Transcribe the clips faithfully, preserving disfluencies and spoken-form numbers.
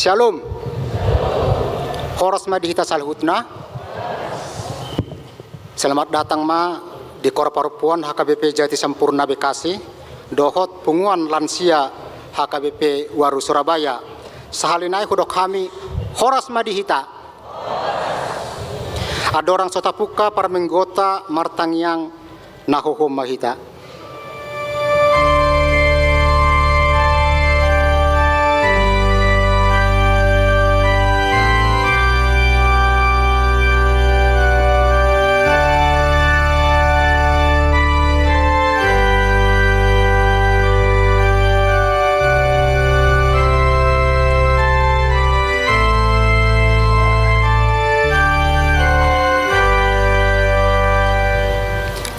Syalom. Horas ma di hita saluhutna. Selamat datang ma di Koor Parompuan H K B P Jati Sampurna Bekasi, dohot punguan lansia H K B P Waru Surabaya. Sahali nai hudok hami, horas ma di hita. Andorang so tapungka parmingguonta martangiang, na hohom ma hita.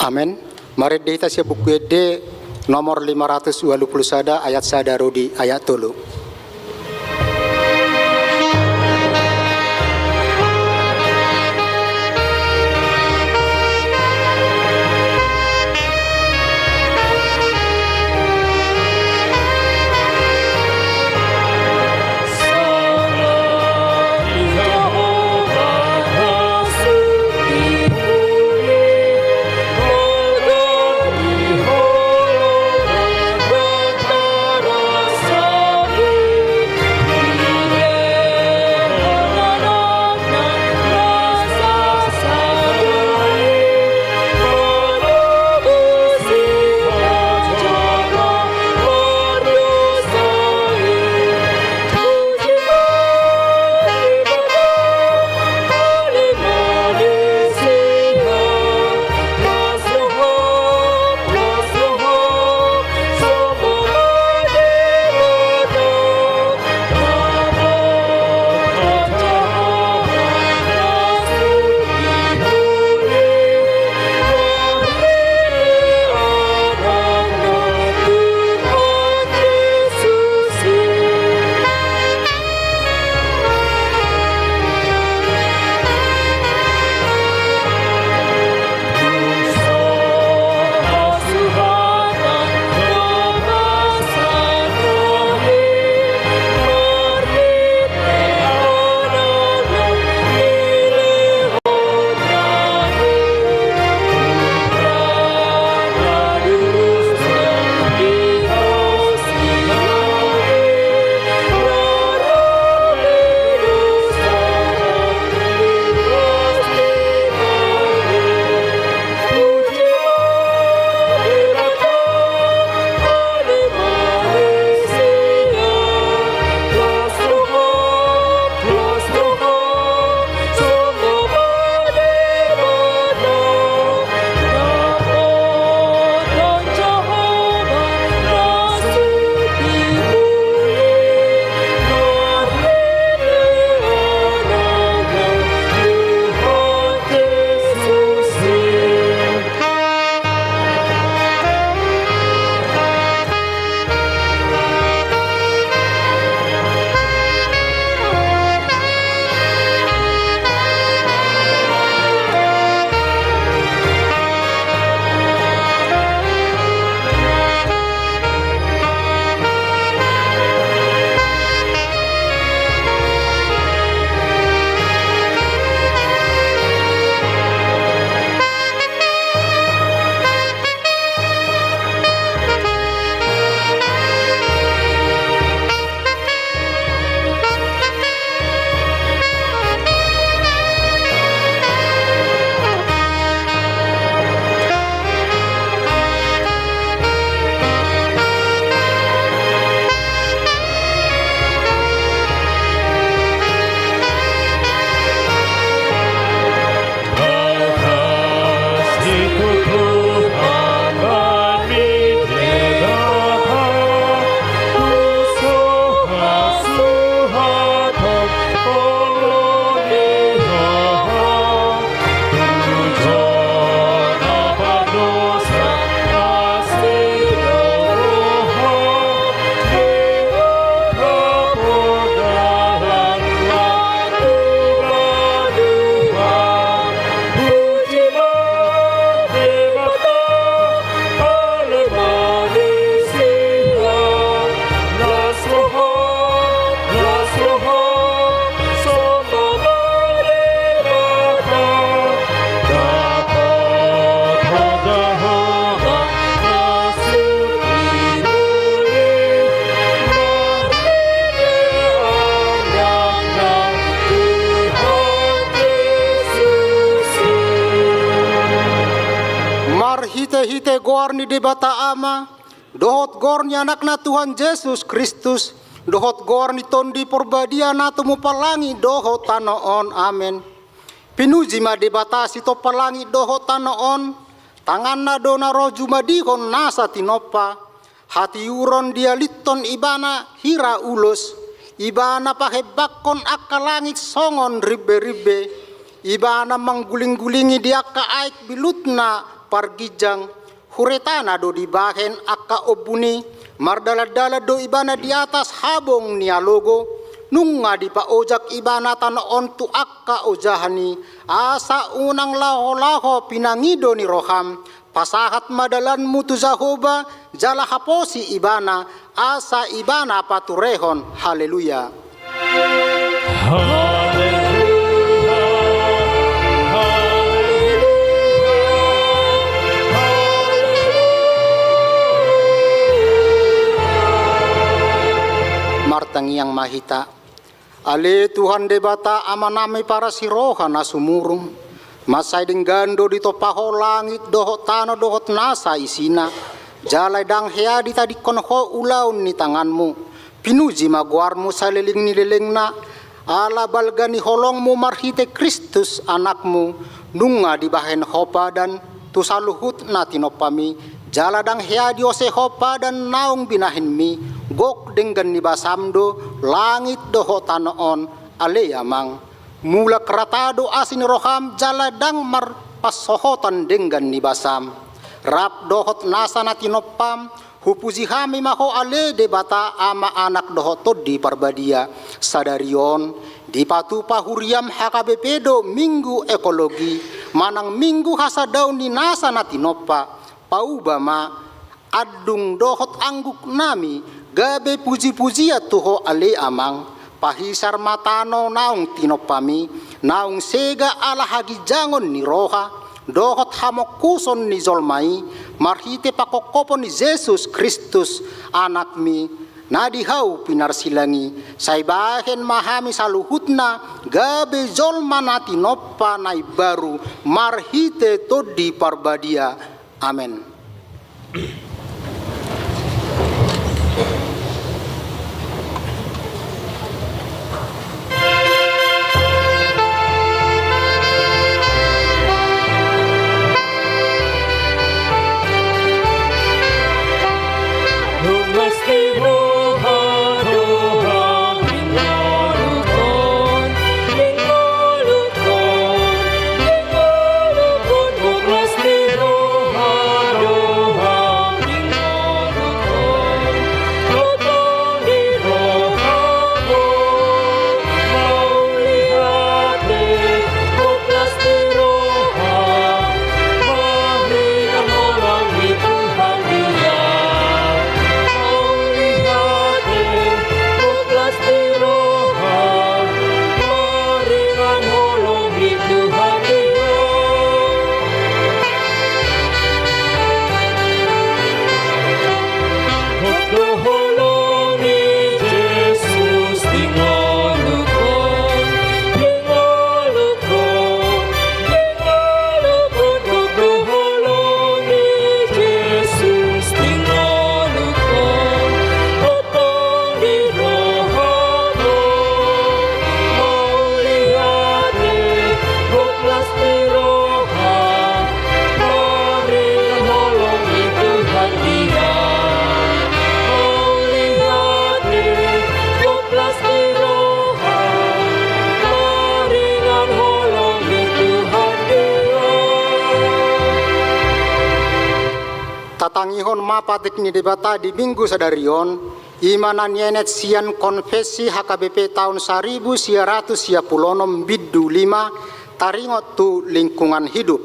Amen. Marende hita sian Buku Ende nomor lima ratus ualu pulu sada, ayat sada ro di ayat tolu. Marhitehite goar ni Debata Ama, dohot goar ni Anakna Tuhan Jesus Kristus, dohot goar ni Tondi Parbadia na tumompa langit dohot tano on. Amen. Pinuji ma Debata sitompa langit dohot tano on, tanganna do na ro jumadihon nasa tinompa, hatiuron dialithon Ibana hira ulos, Ibana pahembanghon angka langit songon rimberimbe, Ibana manggulinggulingi di angka aek bilutna parginjang, huretana do dibahen angka ombun i, mardalandalan do Ibana di atas habong ni alogo, nunga dipaojak Ibana tano on tu angka ojahan i, asa unang laholaho pinangido ni roham, pasahat ma dalanmu tu Jahowa, jala haposi Ibana, asa Ibana paturehon. Haleluya. Haleluya, haleluya, haleluya. Martangiang ma hita. Ale Tuhan Debata, Amanami parasi roha na sumurung, mansai denggan do ditompa Ho langit dohot tano dohot nasa isina, jala ndang hea ditadingkon Ho ulaon ni tanganmu. Pinuji ma goarmu saleleng ni lelengna, ala balga ni holongmu marhite Kristus Anakmu, nunga dibahen Ho padan tu saluhut na tinompami, jala ndang hea diose Ho padan naung binahenmi, gok denggan ni basam do langit dohot tano on, ale Amang. Mulak rata do asi ni roham jala ndang marpansohotan denggan ni basam. Rap dohot nasa na tinompam, hupuji hami ma Ho ale Debata Ama, Anak dohot Tondi Parbadia. Sadari on, dipatupa huriam H K B P do Minggu Ekologi, manang Minggu hasadaon ni nasa na tinompa. Pauba ma andung dohot angguknami gabe pujipujian tu Ho ale Amang. Pahisar ma tano naung tinompami, naung sega ala haginjangon ni roha dohot hamongkuson ni jolma i, marhite pangkophopon ni Jesus Kristus Anakmi na di Hau pinarsilang i, sai bahen ma hami saluhutna gabe jolma na tinompa na imbaru marhite Tondi Parbadia. Amen. Tatangihon ma patik ni Debata di Minggu sadari on, i ma na nienet sian Konfesi H K B P taon saribu sia ratus sia pulu onom bindu lima, taringot tu lingkungan hidup.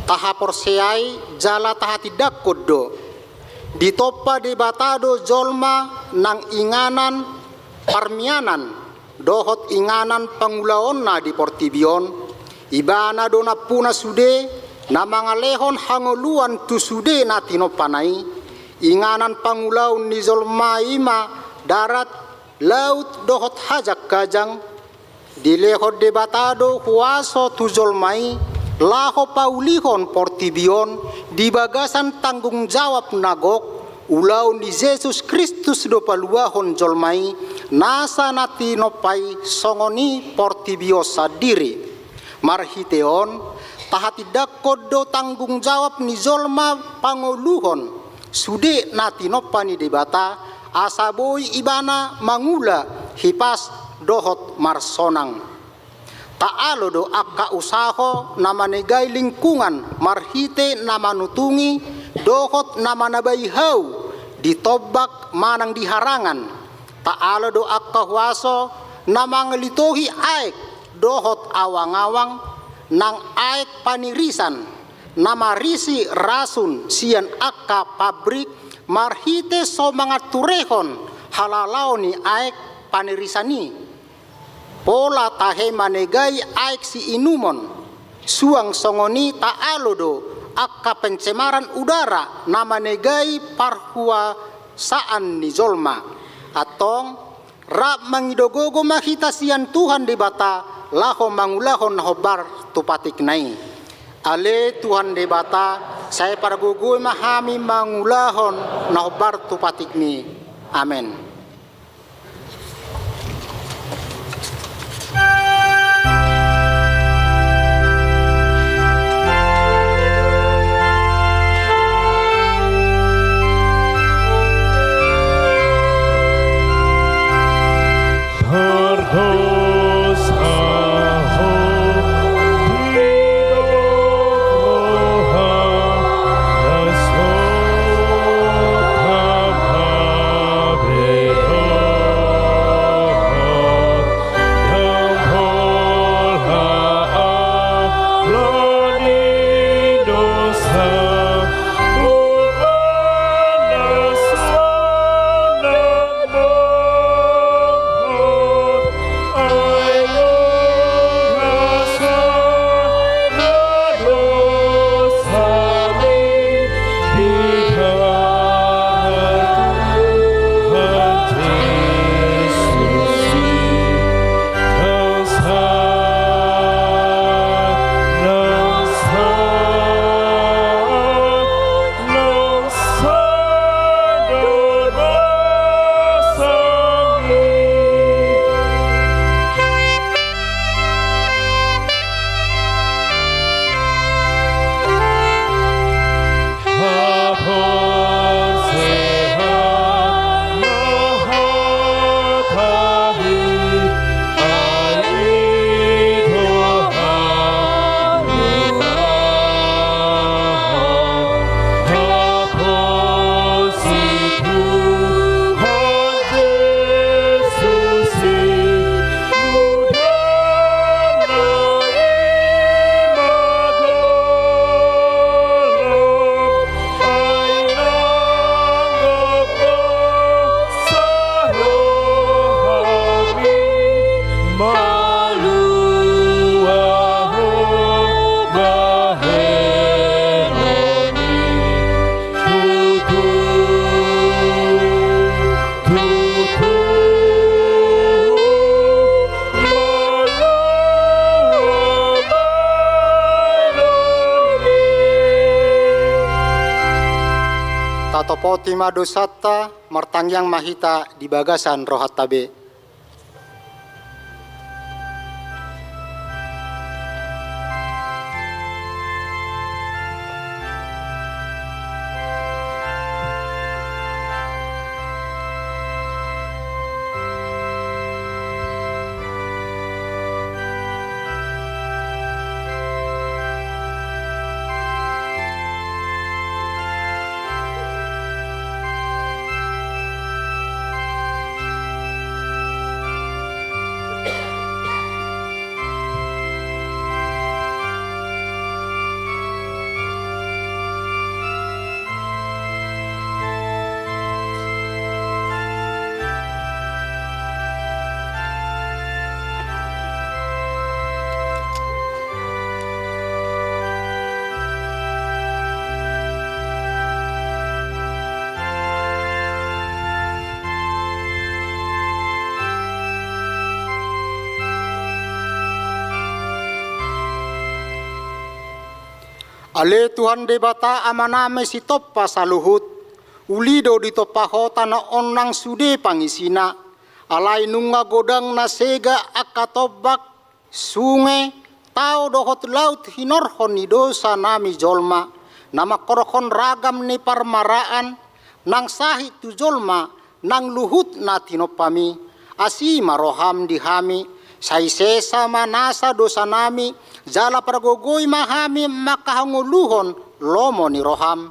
Tahaporseai jala tahatindangkon do, ditompa Debata do jolma nang inganan parmianan dohot inganan pangulaonna di portibi on. Ibana do nampuna sude, na mangalehon hangoluan tu sude na tinompana i. Inganan pangulaon ni jolma i ma darat, laut dohot hajangkajang. Dilehon Debata do huaso tu jolma i, laho paulihon portibi on di bagasan tanggung jawab na gok, ulaon ni Jesus Kristus do paluahon jolma i, nasa na tinompa i songon i portibi on sandiri. Marhite on, tahatindangkon do tanggung jawab ni jolma pangoluhon sude na tinompa ni Debata, asa boi ibana mangula hipas dohot marsonang. Taalo do angka usaho na manegai lingkungan marhite na manutungi dohot na manabai hau di tombak manang di harangan. Taalo do angka huaso na mangalitohi aek dohot awang-awang nang aek panirisan na marisi rasun sian angka pabrik marhite so manganturehon halalaon ni aek panirisan i. Pola tahe manegai aek siinumon, suang songon i taalo do angka pencemaran udara na manegai parhuasaan ni jolma. Antong, rap mangido gogo ma hita sian Tuhan Debata laho mangulahon na hombar tu patikna i. Ale Tuhan Debata, sai pargogoi ma hami mangulahon na hombar tu patikmi. Amen. Tatopoti ma dosanta, martangiang ma hita di bagasan rohanta be. Ale Tuhan Debata Amanami sitompa saluhut, uli do ditompa Ho tano on nang sude pangisina, alai nunga godang na sega angka tombak, sunge, tao dohot laut hinorhon ni dosanami jolma, na mangkorhon ragam ni parmaraan, nang sahit tu jolma, nang luhut na tinompami, asi ma roham di hami, sai sesa ma nasa dosanami, jala pargogoi ma hami mangkahangoluhon lomo ni roham.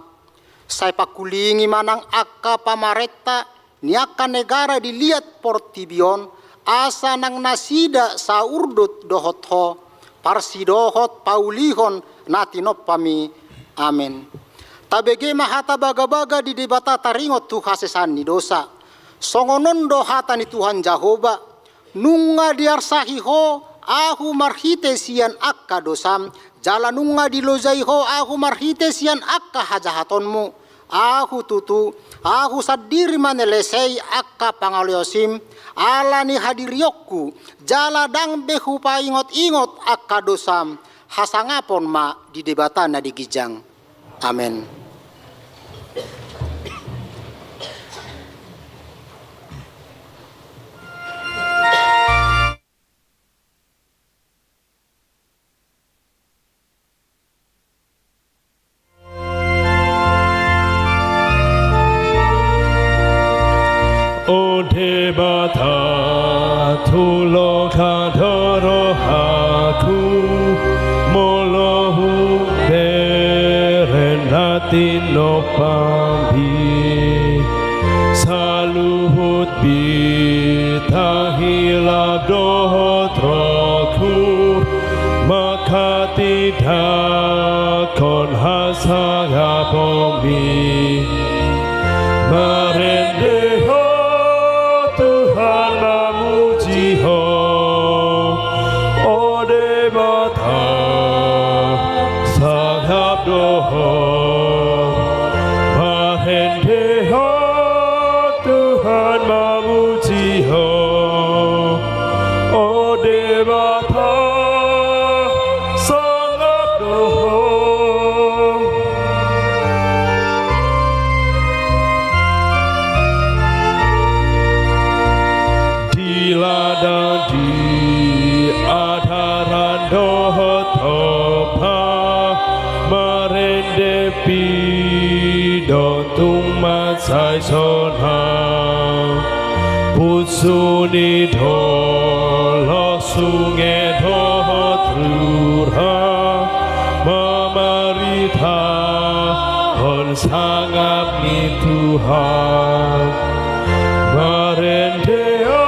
Sai pangkulingi ma nang angka pamarenta ni angka negara di liat portibi on, asa nang nasida saurdot dohot Ho, parsidohot paulihon na tinompami. Amen. Tabege ma hata bagabaga di Debata taringot tu hasesaan ni dosa. Songon on do hata ni Tuhan Jahowa: Nunga diarsahi Ho ahu marhite sian angka dosam, jala nunga dilojai Ho ahu marhite sian angka hajahatonmu. Ahu tutu, ahu sandiri manelesei angka pangalaosim, ala ni hadirionku, jala ndang be hupaingotingot angka dosam. Hasangapon ma di Debata na di ginjang. Amen. O Debata, tulongkon do rohangku, molo hubereng na tinompami. Saluhut bintang hilap dohot ronggur, manghatindanghon hasangaponmi. Marende Ho, Tuhan, mamuji Ho. O Debata, sangap do Ho. Marende Ho, Tuhan, mamuji Ho. O Debata, sangap do Ho. Di ladang, di adaran dohot tompa, marende pidong tung mansai sonang. Pusu ni dolok, sunge dohot rura, mamaritahon sangap ni Tuhan. Marende Ho,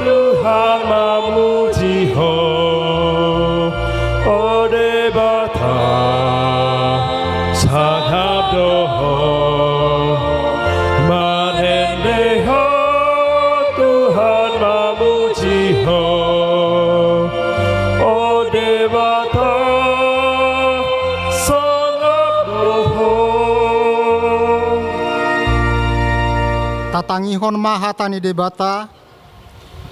Tuhan, mamuji Ho. O Debata, sangap do Ho. Marende Ho, Tuhan, mamuji Ho. O Debata, sangap do Ho. Tatangihon ma hata ni Debata.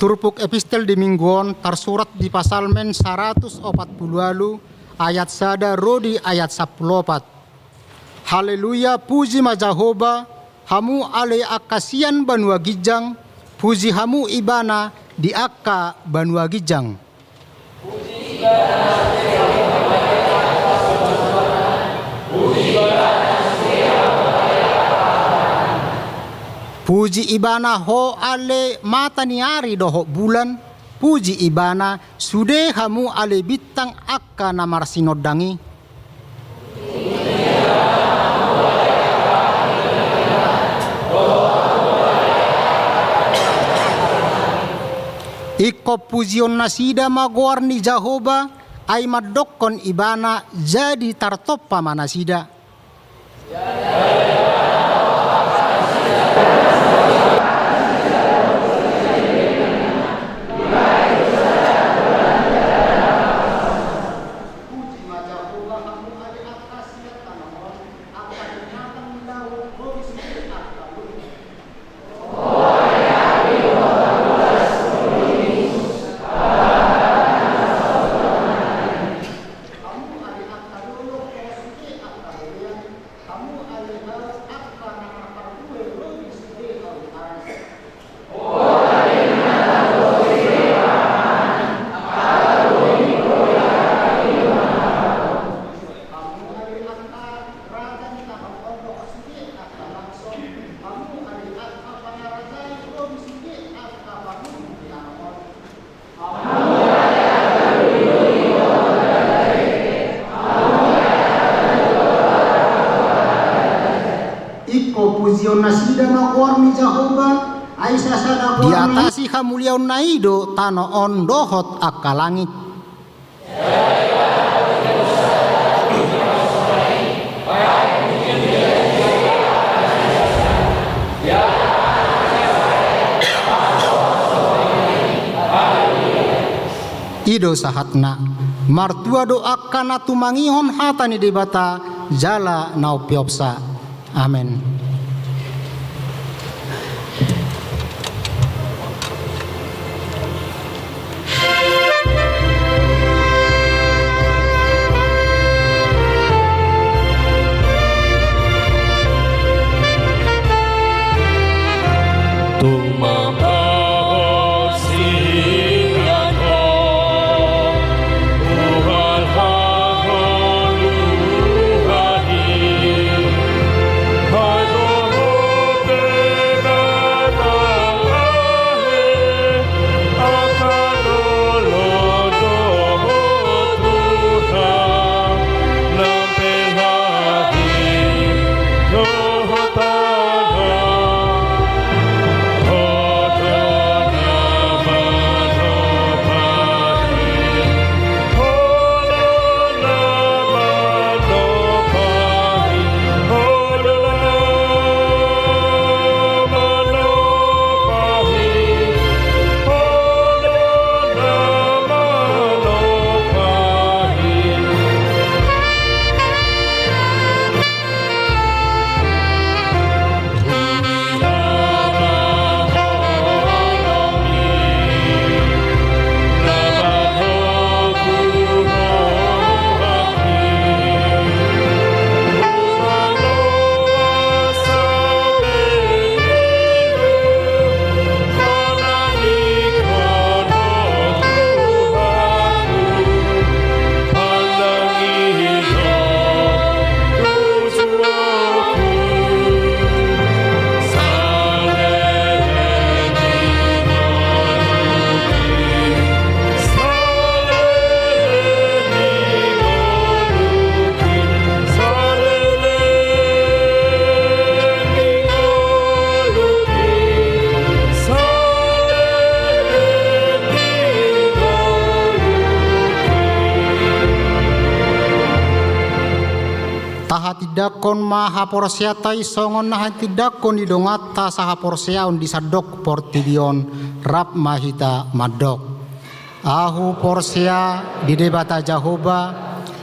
Turpuk epistel di minggu on tarsurat di Psalmen saratus opat pulu ualu, ayat sada ro di ayat sampulu opat. Haleluya, puji ma Jahowa, hamu ale angka sian banua ginjang, puji hamu Ibana di angka banua ginjang. Puji Ibana ho ale mata ni ari dohot bulan, puji Ibana sude hamu ale bintang angka na marsinondang i. Ingkon pujionnasida ma goar ni Jahowa, ai mandokkon Ibana jadi tartompa ma nasida. Nasida ma goar ni Jahowa, ai sasada goarna. Diatasi hamuliaonna i do tano on dohot angka langit. I do sahatna. Martua do angka na tumangihon hata ni Debata jala na umpeopsa. Amen. Tahatindangkon ma haporseaonta i songon na hatindangkon ni donganta sahaporseaon di sandok portibi on. Rap ma hita mandok. Ahu porsea di Debata Jahowa,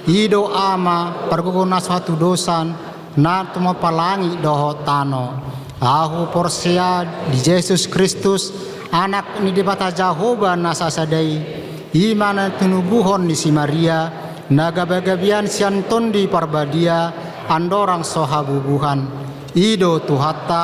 i do Ama, pargogo na so hatudosan, na tumompa langit dohot tano. Ahu porsea di Jesus Kristus, Anak ni Debata Jahowa na sasada i, i ma na tinubuhon ni si Maria, na gabegabean sian Tondi Parbadia, andorang so habubuhan. I do Tuhanta,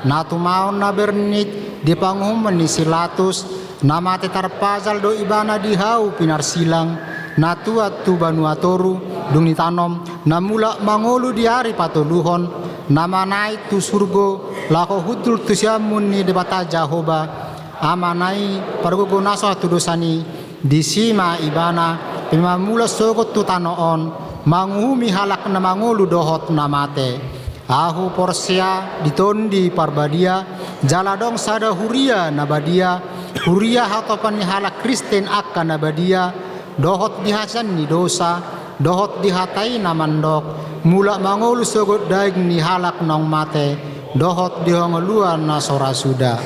na tumaon na bernit di panguhumon ni si Latus, na mate tarpajal do ibana di hau pinarsilang, na tuat tu banua toru, dung ditanom, na mulak mangolu di ari patoluhon, na manaek tu surgo, laho hundul tu siamun ni Debata Jahowa, Amana i, pargogo na so hatudosan i, disi ma ibana, pe mamulak sogot tu tano on, manguhumi halak na mangolu dohot na mate. Ahu porsea di Tondi Parbadia, jala adong sada huria na badia, huria hatopan ni halak Kristen angka na badia, dohot di hasean ni dosa, dohot di hata i na mandok, mulak mangolu sogot daging ni halak naung mate, dohot di hangoluan na so ra suda.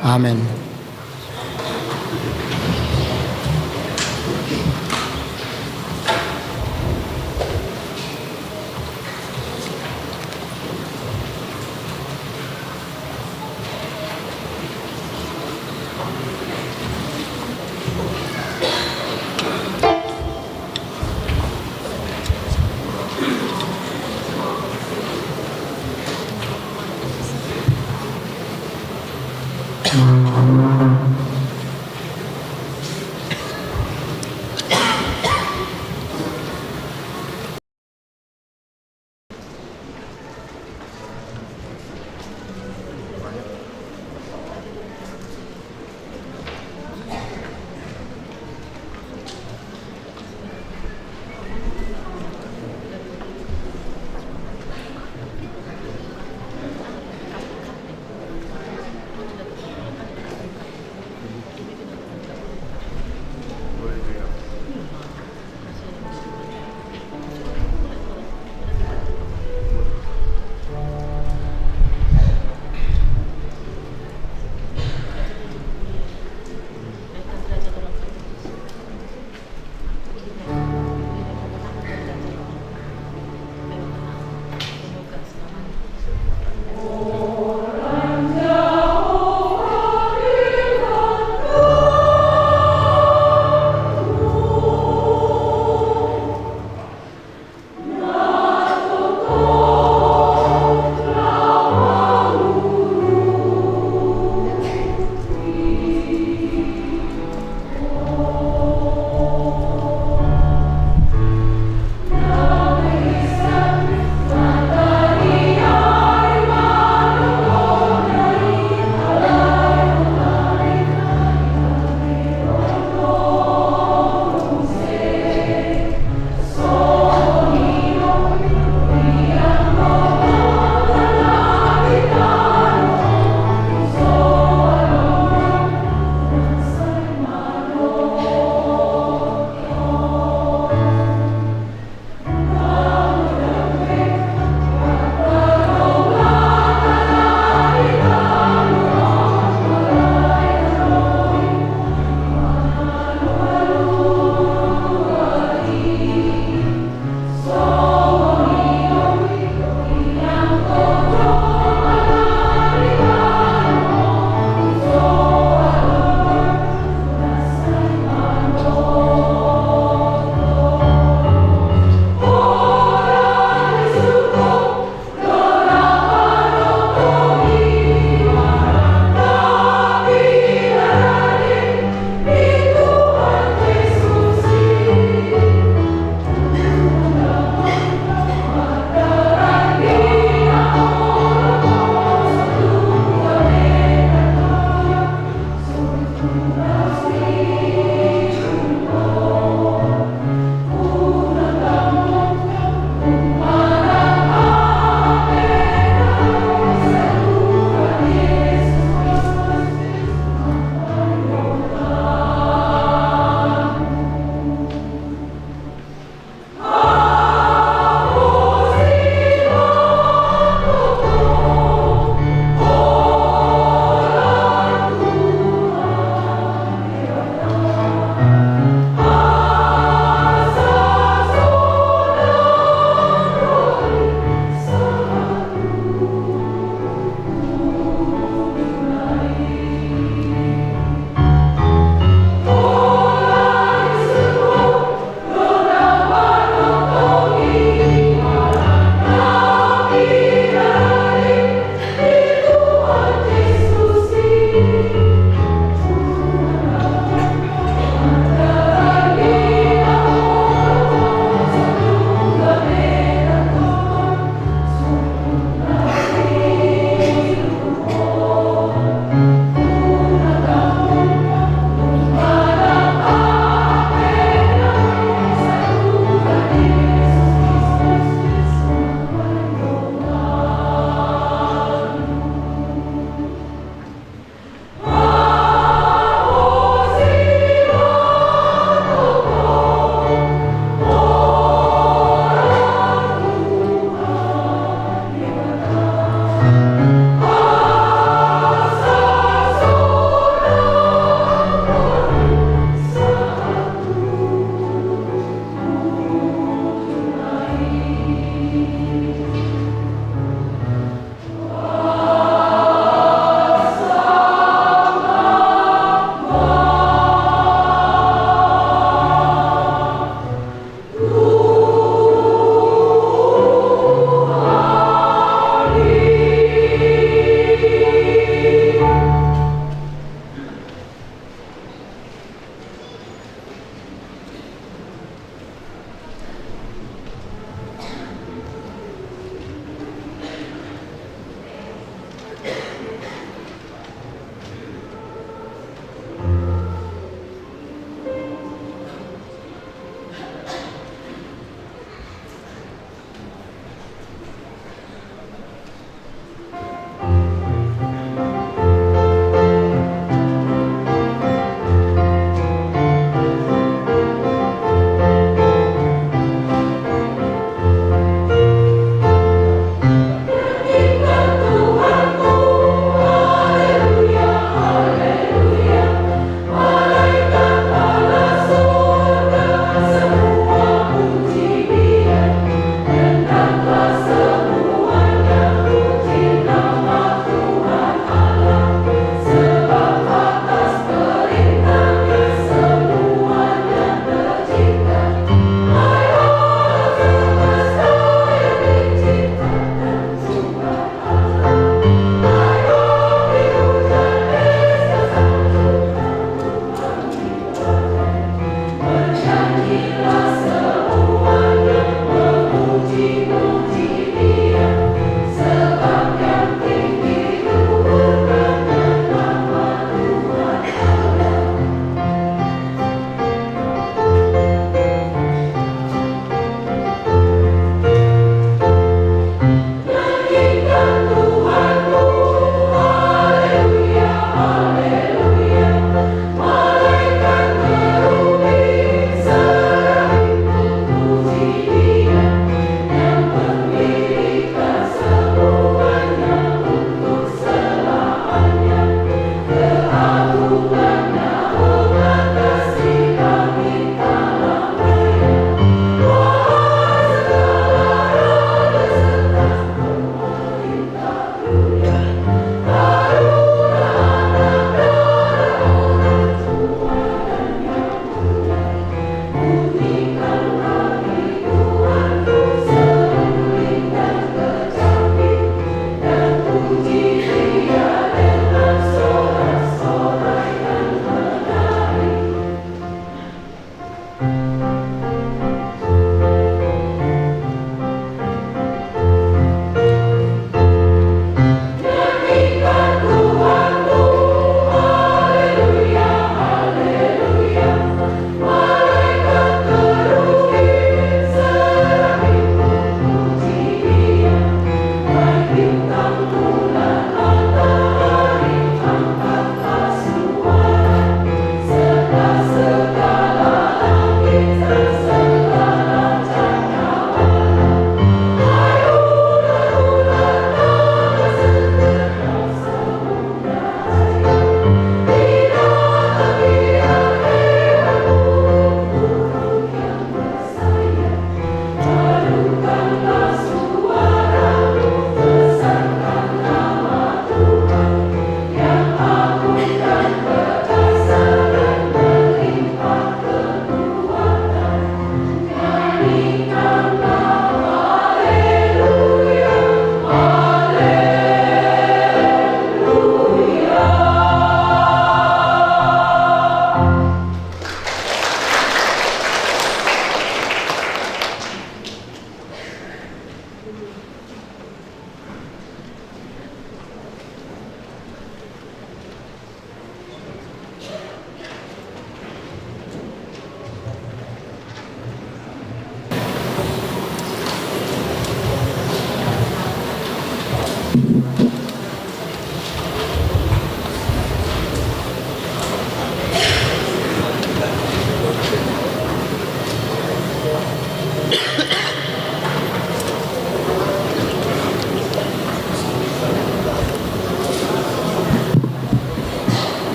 Amen.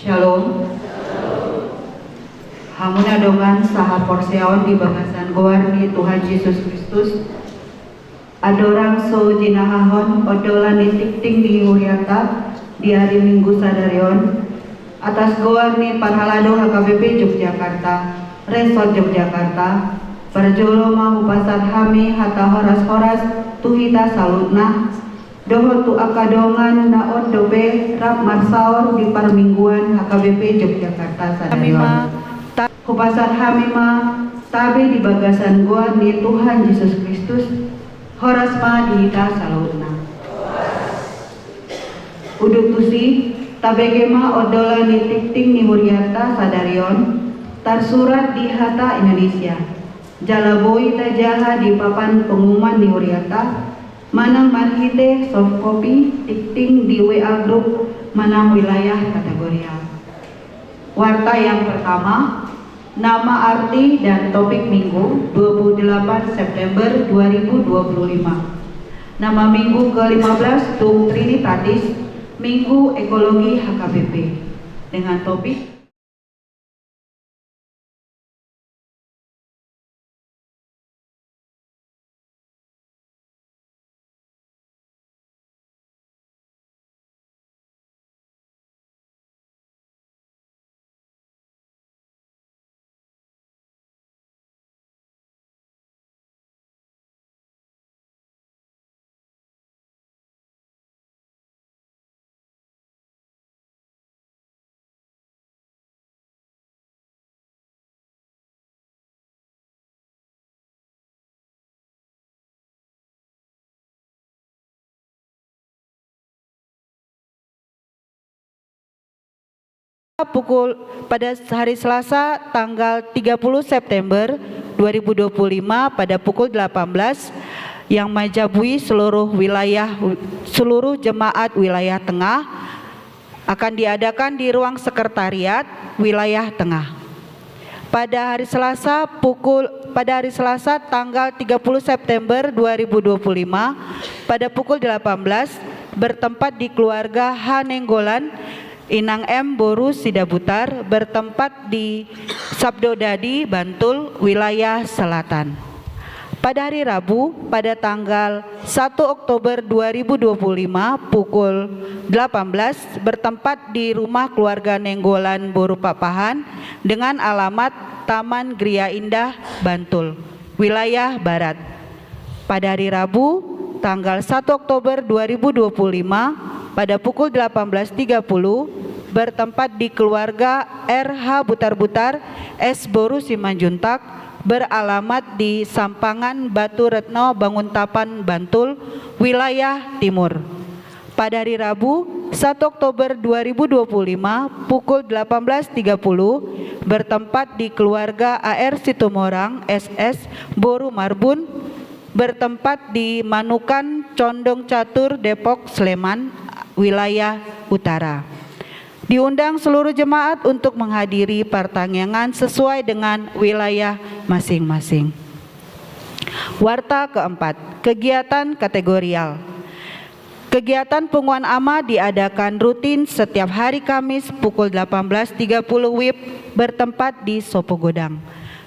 Shalom. Hamu na dongan sahaporseaon di bagasan goar ni Tuhan Jesus Kristus. Andorang so jinahahon ondolan ni tingting ni hurianta di ari Minggu sadari on, atas goar ni parhalado H K B P Yogyakarta, Resort Yogyakarta, parjolo ma hupasahat hami hata horas-horas tu hita saluhutna, dohot tu angka dongan na on dope rap marsaor di parmingguan H K B P Yogyakarta sadari on. Hupasahat hami ma tabe di bagasan goar ni Tuhan Jesus Kristus. Horas ma di hita saluhutna. Udut tusi, tabege ma ondolan ni tingting ni hurianta sadari on, tarsurat di hata Indonesia. Jala boi tajaha di papan pengumuman ni hurianta, manang marhite soft copy tingting di W A group manang wilayah kategorial. Warta yang pertama, nama, arti dan topik Minggu, dua puluh delapan September dua ribu dua puluh lima. Nama Minggu ke lima belas tung Trinitatis, Minggu Ekologi H K B P. Dengan topik pukul, pada hari Selasa tanggal tiga puluh September dua ribu dua puluh lima pada pukul delapan belas, yang menjabui seluruh wilayah, seluruh jemaat wilayah tengah, akan diadakan di ruang sekretariat wilayah tengah. Pada hari Selasa pukul, pada hari Selasa tanggal tiga puluh September dua ribu dua puluh lima pada pukul delapan belas, bertempat di keluarga H Nainggolan, Inang M boru Sidabutar, bertempat di Sabdo Dadi, Bantul, wilayah selatan. Pada hari Rabu, pada tanggal satu Oktober dua ribu dua puluh lima, pukul delapan belas, bertempat di rumah keluarga Nainggolan boru Pakpahan dengan alamat Taman Gria Indah, Bantul, wilayah barat. Pada hari Rabu, tanggal satu Oktober dua ribu dua puluh lima, pada pukul delapan belas tiga puluh, bertempat di keluarga R H Butarbutar, S boru Simanjuntak, beralamat di Sampangan Batu Retno, Banguntapan, Bantul, wilayah timur. Pada hari Rabu, satu Oktober dua ribu dua puluh lima, pukul delapan belas tiga puluh, bertempat di keluarga A R Situmorang, S S, boru Marbun, bertempat di Manukan, Condong Catur, Depok, Sleman, wilayah utara. Diundang seluruh jemaat untuk menghadiri partangiangan sesuai dengan wilayah masing-masing. Warta keempat, kegiatan kategorial. Kegiatan punguan ama diadakan rutin setiap hari Kamis pukul delapan belas tiga puluh W I B bertempat di Sopogodang.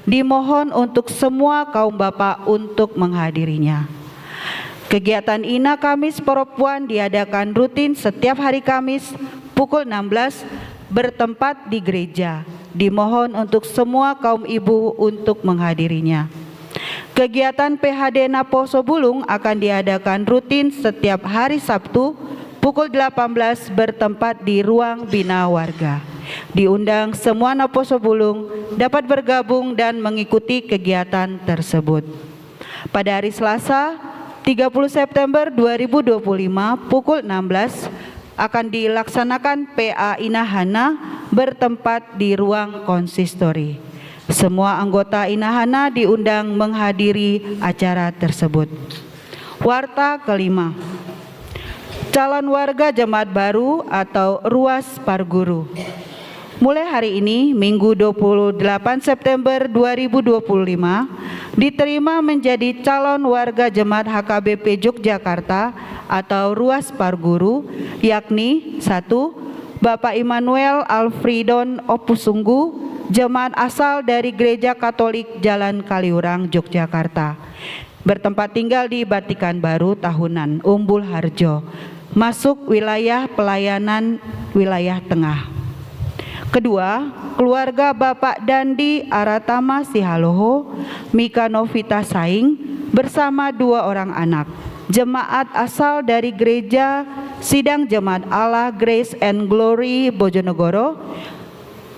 Dimohon untuk semua kaum bapa untuk menghadirinya. Kegiatan ina Kamis perempuan diadakan rutin setiap hari Kamis pukul enam belas bertempat di gereja. Dimohon untuk semua kaum ibu untuk menghadirinya. Kegiatan P H D Naposo Bulung akan diadakan rutin setiap hari Sabtu pukul delapan belas bertempat di ruang bina warga. Diundang semua Naposo Bulung dapat bergabung dan mengikuti kegiatan tersebut. Pada hari Selasa, tiga puluh September dua ribu dua puluh lima, pukul enam belas, akan dilaksanakan P A Ina Hana bertempat di ruang konsistori. Semua anggota Ina Hana diundang menghadiri acara tersebut. Warta kelima, calon warga jemaat baru atau ruas parguru. Mulai hari ini, Minggu dua puluh delapan September dua ribu dua puluh lima, diterima menjadi calon warga jemaat H K B P Yogyakarta atau ruas parguru, yakni satu, Bapak Immanuel Alfridon Opusunggu, jemaat asal dari Gereja Katolik Jalan Kaliurang, Yogyakarta, bertempat tinggal di Batikan Baru Tahunan, Umbul Harjo, masuk wilayah pelayanan wilayah tengah. Kedua, keluarga Bapak Dandi Aratama Sihaloho, Mika Novita Saing, bersama dua orang anak, jemaat asal dari Gereja Sidang Jemaat Allah Grace and Glory Bojonegoro,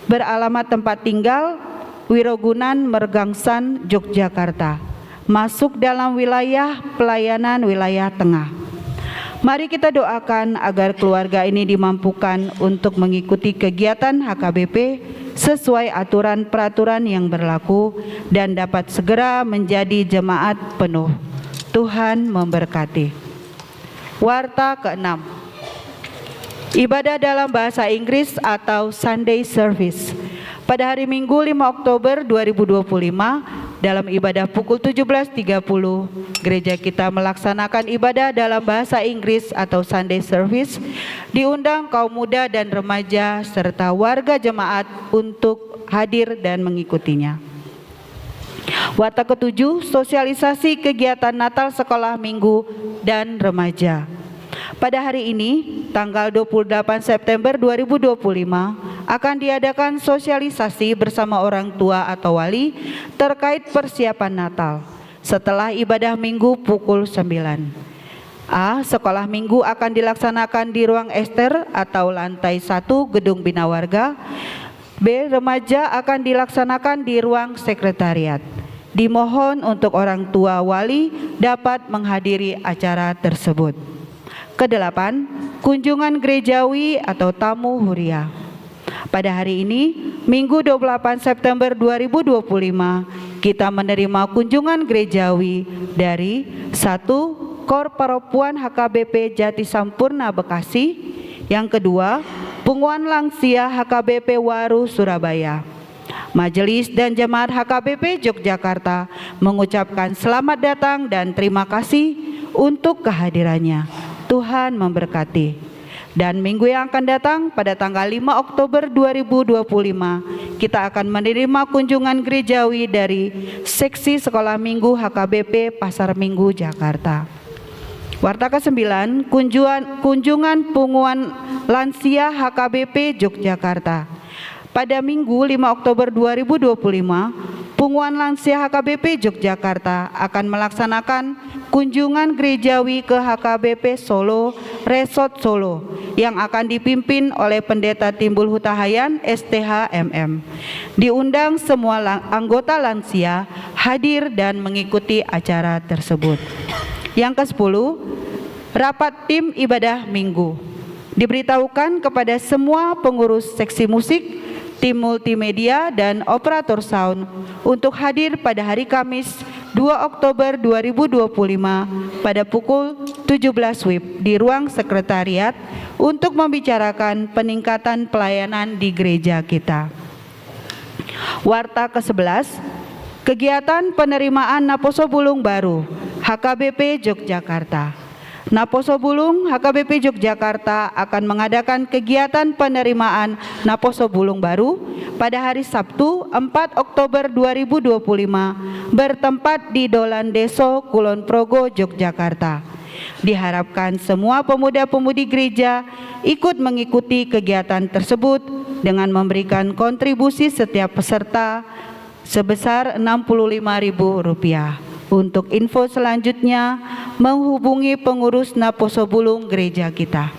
beralamat tempat tinggal Wirogunan Mergangsan, Yogyakarta, masuk dalam wilayah pelayanan wilayah tengah. Mari kita doakan agar keluarga ini dimampukan untuk mengikuti kegiatan H K B P sesuai aturan peraturan yang berlaku dan dapat segera menjadi jemaat penuh. Tuhan memberkati. Warta keenam, ibadah dalam bahasa Inggris atau Sunday Service. Pada hari Minggu, lima Oktober dua ribu dua puluh lima, dalam ibadah pukul tujuh belas tiga puluh, gereja kita melaksanakan ibadah dalam bahasa Inggris atau Sunday Service. Diundang kaum muda dan remaja serta warga jemaat untuk hadir dan mengikutinya. Warta ketujuh, sosialisasi kegiatan Natal sekolah minggu dan remaja. Pada hari ini, tanggal dua puluh delapan September dua ribu dua puluh lima, akan diadakan sosialisasi bersama orang tua atau wali terkait persiapan Natal setelah ibadah minggu pukul sembilan. A. Sekolah minggu akan dilaksanakan di ruang ester atau lantai satu gedung bina warga. B. Remaja akan dilaksanakan di ruang sekretariat. Dimohon untuk orang tua wali dapat menghadiri acara tersebut. Kedelapan, kunjungan gerejawi atau tamu huria. Pada hari ini, Minggu dua puluh delapan September dua ribu dua puluh lima, kita menerima kunjungan gerejawi dari: satu, Kor Parompuan H K B P Jati Sampurna Bekasi. Yang kedua, Punguan Lansia H K B P Waru Surabaya. Majelis dan Jemaat H K B P Yogyakarta mengucapkan selamat datang dan terima kasih untuk kehadirannya. Tuhan memberkati. Dan minggu yang akan datang, pada tanggal lima Oktober dua ribu dua puluh lima, kita akan menerima kunjungan gerejawi dari Seksi Sekolah Minggu H K B P Pasar Minggu, Jakarta. Warta kesembilan, kunjuan-, kunjungan Punguan Lansia H K B P Yogyakarta. Pada Minggu, lima Oktober dua ribu dua puluh lima, Punguan Lansia H K B P Yogyakarta akan melaksanakan kunjungan gerejawi ke H K B P Solo, Resort Solo, yang akan dipimpin oleh Pendeta Timbul Hutahayan, S T H, M M. Diundang semua lang-, anggota lansia hadir dan mengikuti acara tersebut. Yang kesepuluh, rapat tim ibadah Minggu. Diberitahukan kepada semua pengurus seksi musik, tim multimedia, dan operator sound untuk hadir pada hari Kamis, dua Oktober dua ribu dua puluh lima, pada pukul tujuh belas W I B di ruang sekretariat untuk membicarakan peningkatan pelayanan di gereja kita. Warta kesebelas, kegiatan penerimaan Naposo Bulung Baru, H K B P Yogyakarta. Naposo Bulung H K B P Yogyakarta akan mengadakan kegiatan penerimaan Naposo Bulung Baru pada hari Sabtu, empat Oktober dua ribu dua puluh lima, bertempat di Dolan Deso, Kulon Progo, Yogyakarta. Diharapkan semua pemuda-pemudi gereja ikut mengikuti kegiatan tersebut dengan memberikan kontribusi setiap peserta sebesar enam puluh lima ribu rupiah. Untuk info selanjutnya, menghubungi pengurus Naposo Bulung gereja kita.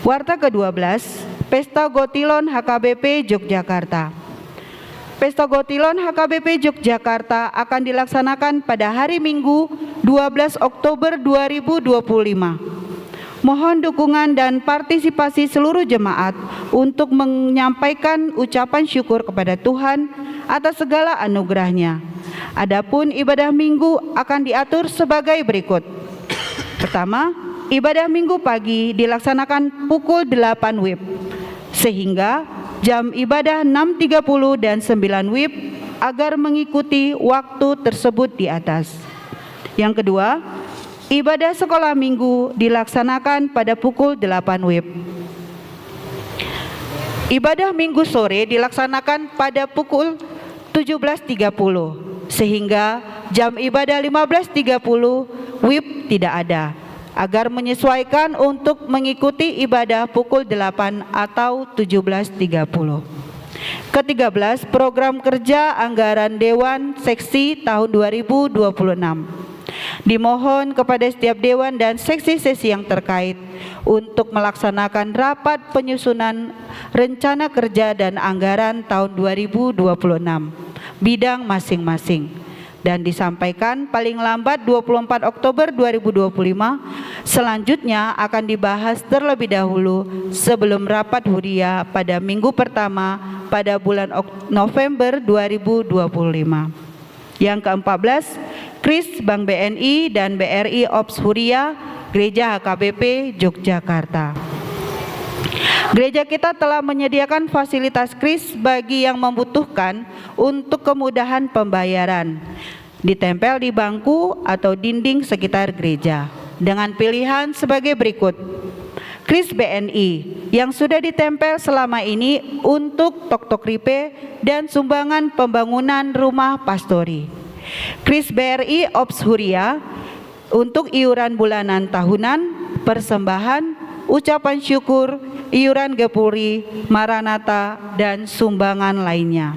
Warta kedua belas, Pesta Gotilon H K B P Yogyakarta. Pesta Gotilon H K B P Yogyakarta akan dilaksanakan pada hari Minggu, dua belas Oktober dua ribu dua puluh lima. Mohon dukungan dan partisipasi seluruh jemaat untuk menyampaikan ucapan syukur kepada Tuhan atas segala anugerah-Nya. Adapun ibadah Minggu akan diatur sebagai berikut. Pertama, ibadah Minggu pagi dilaksanakan pukul delapan W I B, sehingga jam ibadah enam tiga puluh dan sembilan W I B agar mengikuti waktu tersebut di atas. Yang kedua, ibadah sekolah Minggu dilaksanakan pada pukul delapan W I B. Ibadah Minggu sore dilaksanakan pada pukul tujuh belas tiga puluh, sehingga jam ibadah lima belas tiga puluh W I B tidak ada, agar menyesuaikan untuk mengikuti ibadah pukul delapan atau tujuh belas tiga puluh. Ketiga belas, program kerja anggaran Dewan Seksi tahun dua ribu dua puluh enam. Dimohon kepada setiap dewan dan seksi-seksi yang terkait untuk melaksanakan rapat penyusunan rencana kerja dan anggaran tahun dua ribu dua puluh enam, bidang masing-masing, dan disampaikan paling lambat dua puluh empat Oktober dua ribu dua puluh lima. Selanjutnya akan dibahas terlebih dahulu sebelum rapat huria pada minggu pertama pada bulan Ok-, November dua ribu dua puluh lima. Yang keempat belas, Kris Bank B N I dan B R I Ops Huria Gereja H K B P Yogyakarta. Gereja kita telah menyediakan fasilitas kris bagi yang membutuhkan untuk kemudahan pembayaran. Ditempel di bangku atau dinding sekitar gereja dengan pilihan sebagai berikut. Kris B N I yang sudah ditempel selama ini untuk toktok ripe dan sumbangan pembangunan rumah pastori. Kris B R I Ops Huria untuk iuran bulanan tahunan, persembahan, ucapan syukur, iuran Gepuri, Maranatha, dan sumbangan lainnya.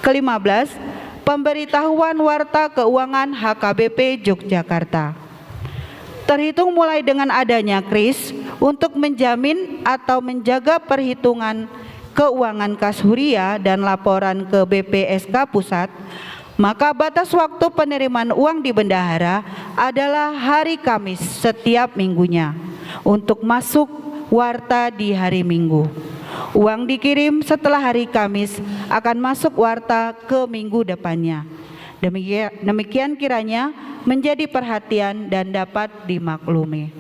Kelima belas, pemberitahuan warta keuangan H K B P Yogyakarta. Terhitung mulai dengan adanya kris untuk menjamin atau menjaga perhitungan keuangan kas huria dan laporan ke B P S K pusat, maka batas waktu penerimaan uang di bendahara adalah hari Kamis setiap minggunya untuk masuk warta di hari Minggu. Uang dikirim setelah hari Kamis akan masuk warta ke minggu depannya. Demikia-, demikian kiranya menjadi perhatian dan dapat dimaklumi.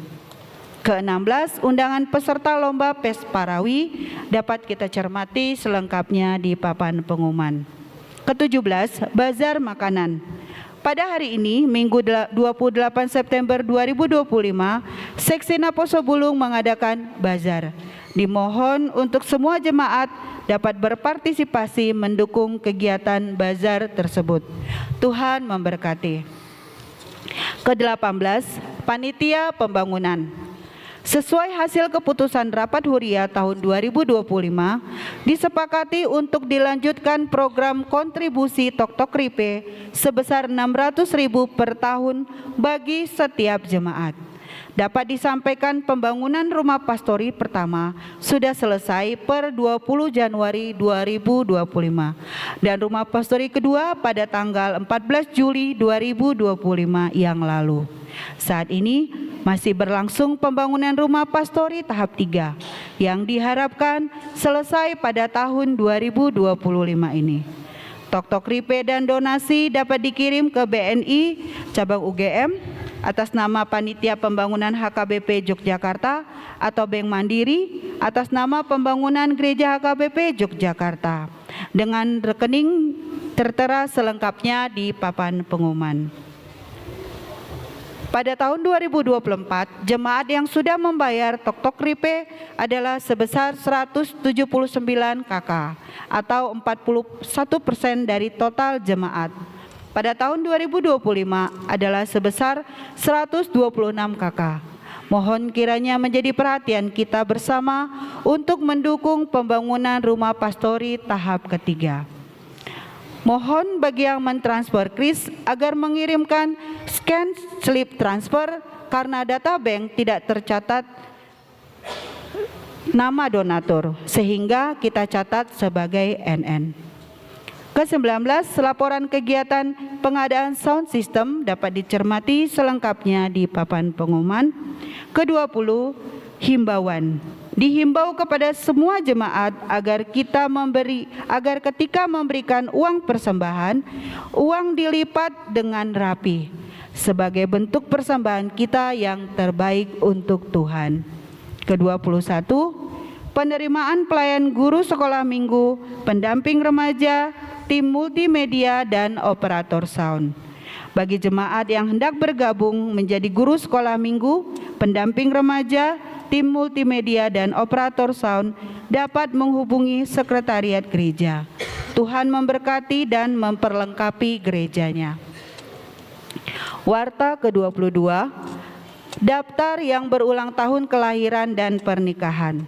Keenam belas, undangan peserta lomba Pesparawi dapat kita cermati selengkapnya di papan pengumuman. Ketujuh belas, bazar makanan. Pada hari ini, Minggu dua puluh delapan September dua ribu dua puluh lima, Seksi Naposo Bulung mengadakan bazar. Dimohon untuk semua jemaat dapat berpartisipasi mendukung kegiatan bazar tersebut. Tuhan memberkati. Kedelapan belas, panitia pembangunan. Sesuai hasil keputusan Rapat Huria tahun dua ribu dua puluh lima, disepakati untuk dilanjutkan program kontribusi Toktok Ripe sebesar enam ratus ribu per tahun bagi setiap jemaat. Dapat disampaikan, pembangunan rumah pastori pertama sudah selesai per dua puluh Januari dua ribu dua puluh lima, dan rumah pastori kedua pada tanggal empat belas Juli dua ribu dua puluh lima yang lalu. Saat ini masih berlangsung pembangunan rumah pastori tahap tiga yang diharapkan selesai pada tahun dua ribu dua puluh lima ini. Toktok ripe dan donasi dapat dikirim ke B N I Cabang U G M atas nama Panitia Pembangunan H K B P Yogyakarta atau Bank Mandiri atas nama Pembangunan Gereja H K B P Yogyakarta dengan rekening tertera selengkapnya di papan pengumuman. Pada tahun dua ribu dua puluh empat, jemaat yang sudah membayar toktok ripe adalah sebesar seratus tujuh puluh sembilan K K atau empat puluh satu persen dari total jemaat. Pada tahun dua ribu dua puluh lima adalah sebesar seratus dua puluh enam K K. Mohon kiranya menjadi perhatian kita bersama untuk mendukung pembangunan rumah pastori tahap ketiga. Mohon bagi yang mentransfer kris agar mengirimkan scan slip transfer karena data bank tidak tercatat nama donatur, sehingga kita catat sebagai N N. Kesembilan belas, laporan kegiatan pengadaan sound system dapat dicermati selengkapnya di papan pengumuman. Kedua puluh, himbauan. Dihimbau kepada semua jemaat agar kita memberi, agar ketika memberikan uang persembahan, uang dilipat dengan rapi sebagai bentuk persembahan kita yang terbaik untuk Tuhan. Kedua puluh satu, penerimaan pelayan guru sekolah minggu, pendamping remaja, tim multimedia, dan operator sound. Bagi jemaat yang hendak bergabung menjadi guru sekolah minggu, pendamping remaja, tim multimedia, dan operator sound dapat menghubungi sekretariat gereja. Tuhan memberkati dan memperlengkapi gerejanya. Warta kedua puluh dua, daftar yang berulang tahun kelahiran dan pernikahan.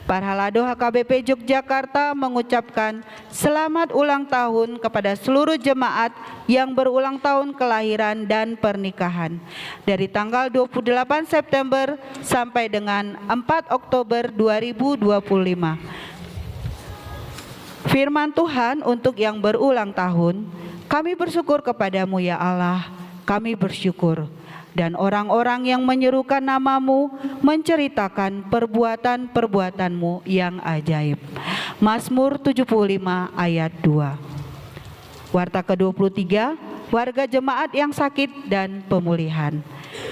Parhalado H K B P Yogyakarta mengucapkan selamat ulang tahun kepada seluruh jemaat yang berulang tahun kelahiran dan pernikahan dari tanggal dua puluh delapan September sampai dengan empat Oktober dua ribu dua puluh lima. Firman Tuhan untuk yang berulang tahun, "Kami bersyukur kepada-Mu, ya Allah, kami bersyukur." Dan orang-orang yang menyerukan nama-Mu menceritakan perbuatan-perbuatan-Mu yang ajaib. Mazmur tujuh puluh lima ayat dua. Warta kedua puluh tiga, warga jemaat yang sakit dan pemulihan.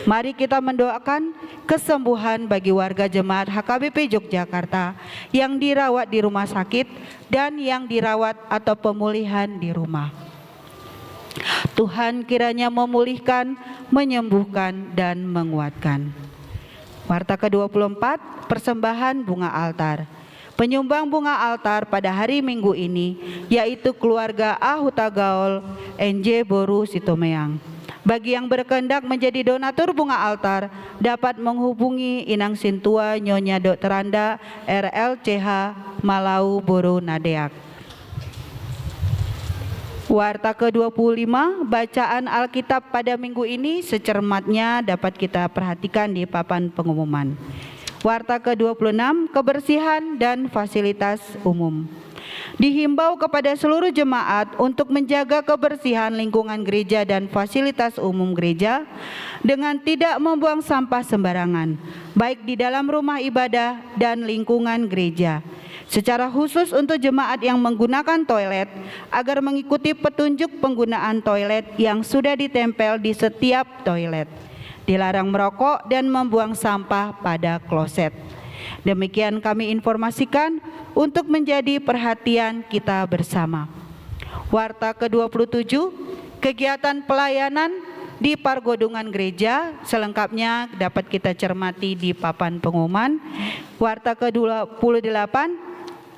Mari kita mendoakan kesembuhan bagi warga jemaat H K B P Yogyakarta yang dirawat di rumah sakit dan yang dirawat atau pemulihan di rumah. Tuhan kiranya memulihkan, menyembuhkan, dan menguatkan. Warta kedua puluh empat, persembahan bunga altar. Penyumbang bunga altar pada hari Minggu ini yaitu keluarga A Hutagaol, N J boru Sitomeang. Bagi yang berkehendak menjadi donatur bunga altar, dapat menghubungi Inang Sintua Nyonya Doktoranda R L C H, Malau boru Nadeak. Warta kedua puluh lima, bacaan Alkitab pada minggu ini secermatnya dapat kita perhatikan di papan pengumuman. Warta kedua puluh enam, kebersihan dan fasilitas umum. Dihimbau kepada seluruh jemaat untuk menjaga kebersihan lingkungan gereja dan fasilitas umum gereja dengan tidak membuang sampah sembarangan, baik di dalam rumah ibadah dan lingkungan gereja. secara khusus untuk jemaat yang menggunakan toilet, agar mengikuti petunjuk penggunaan toilet yang sudah ditempel di setiap toilet. Dilarang merokok dan membuang sampah pada kloset. Demikian kami informasikan untuk menjadi perhatian kita bersama. Warta kedua puluh tujuh, kegiatan pelayanan di pargodungan gereja, selengkapnya dapat kita cermati di papan pengumuman. Warta kedua puluh delapan,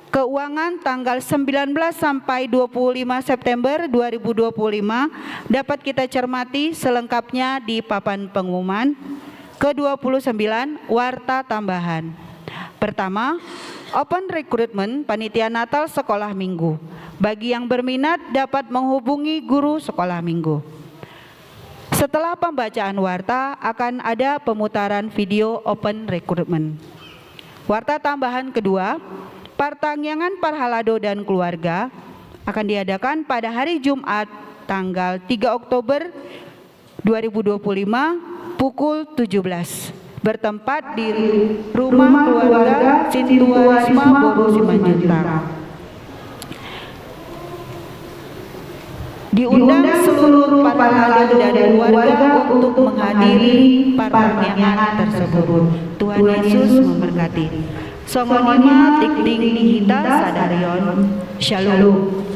keuangan tanggal sembilan belas sampai dua puluh lima September dua ribu dua puluh lima, dapat kita cermati selengkapnya di papan pengumuman. Kedua puluh sembilan, warta tambahan. Pertama, open recruitment panitia Natal sekolah minggu. Bagi yang berminat dapat menghubungi guru sekolah minggu. Setelah pembacaan warta, akan ada pemutaran video open recruitment. Warta tambahan kedua, partangiangan parhalado dan keluarga akan diadakan pada hari Jumat tanggal tiga Oktober dua ribu dua puluh lima pukul tujuh belas, bertempat di rumah keluarga Sintuarisma Boru Simanjuntak. Diundang seluruh parhalado dan keluarga untuk menghadiri partangiangan tersebut. Tuhan Yesus memberkati. Songon i ma tingting ni hita sadari on. Shalom.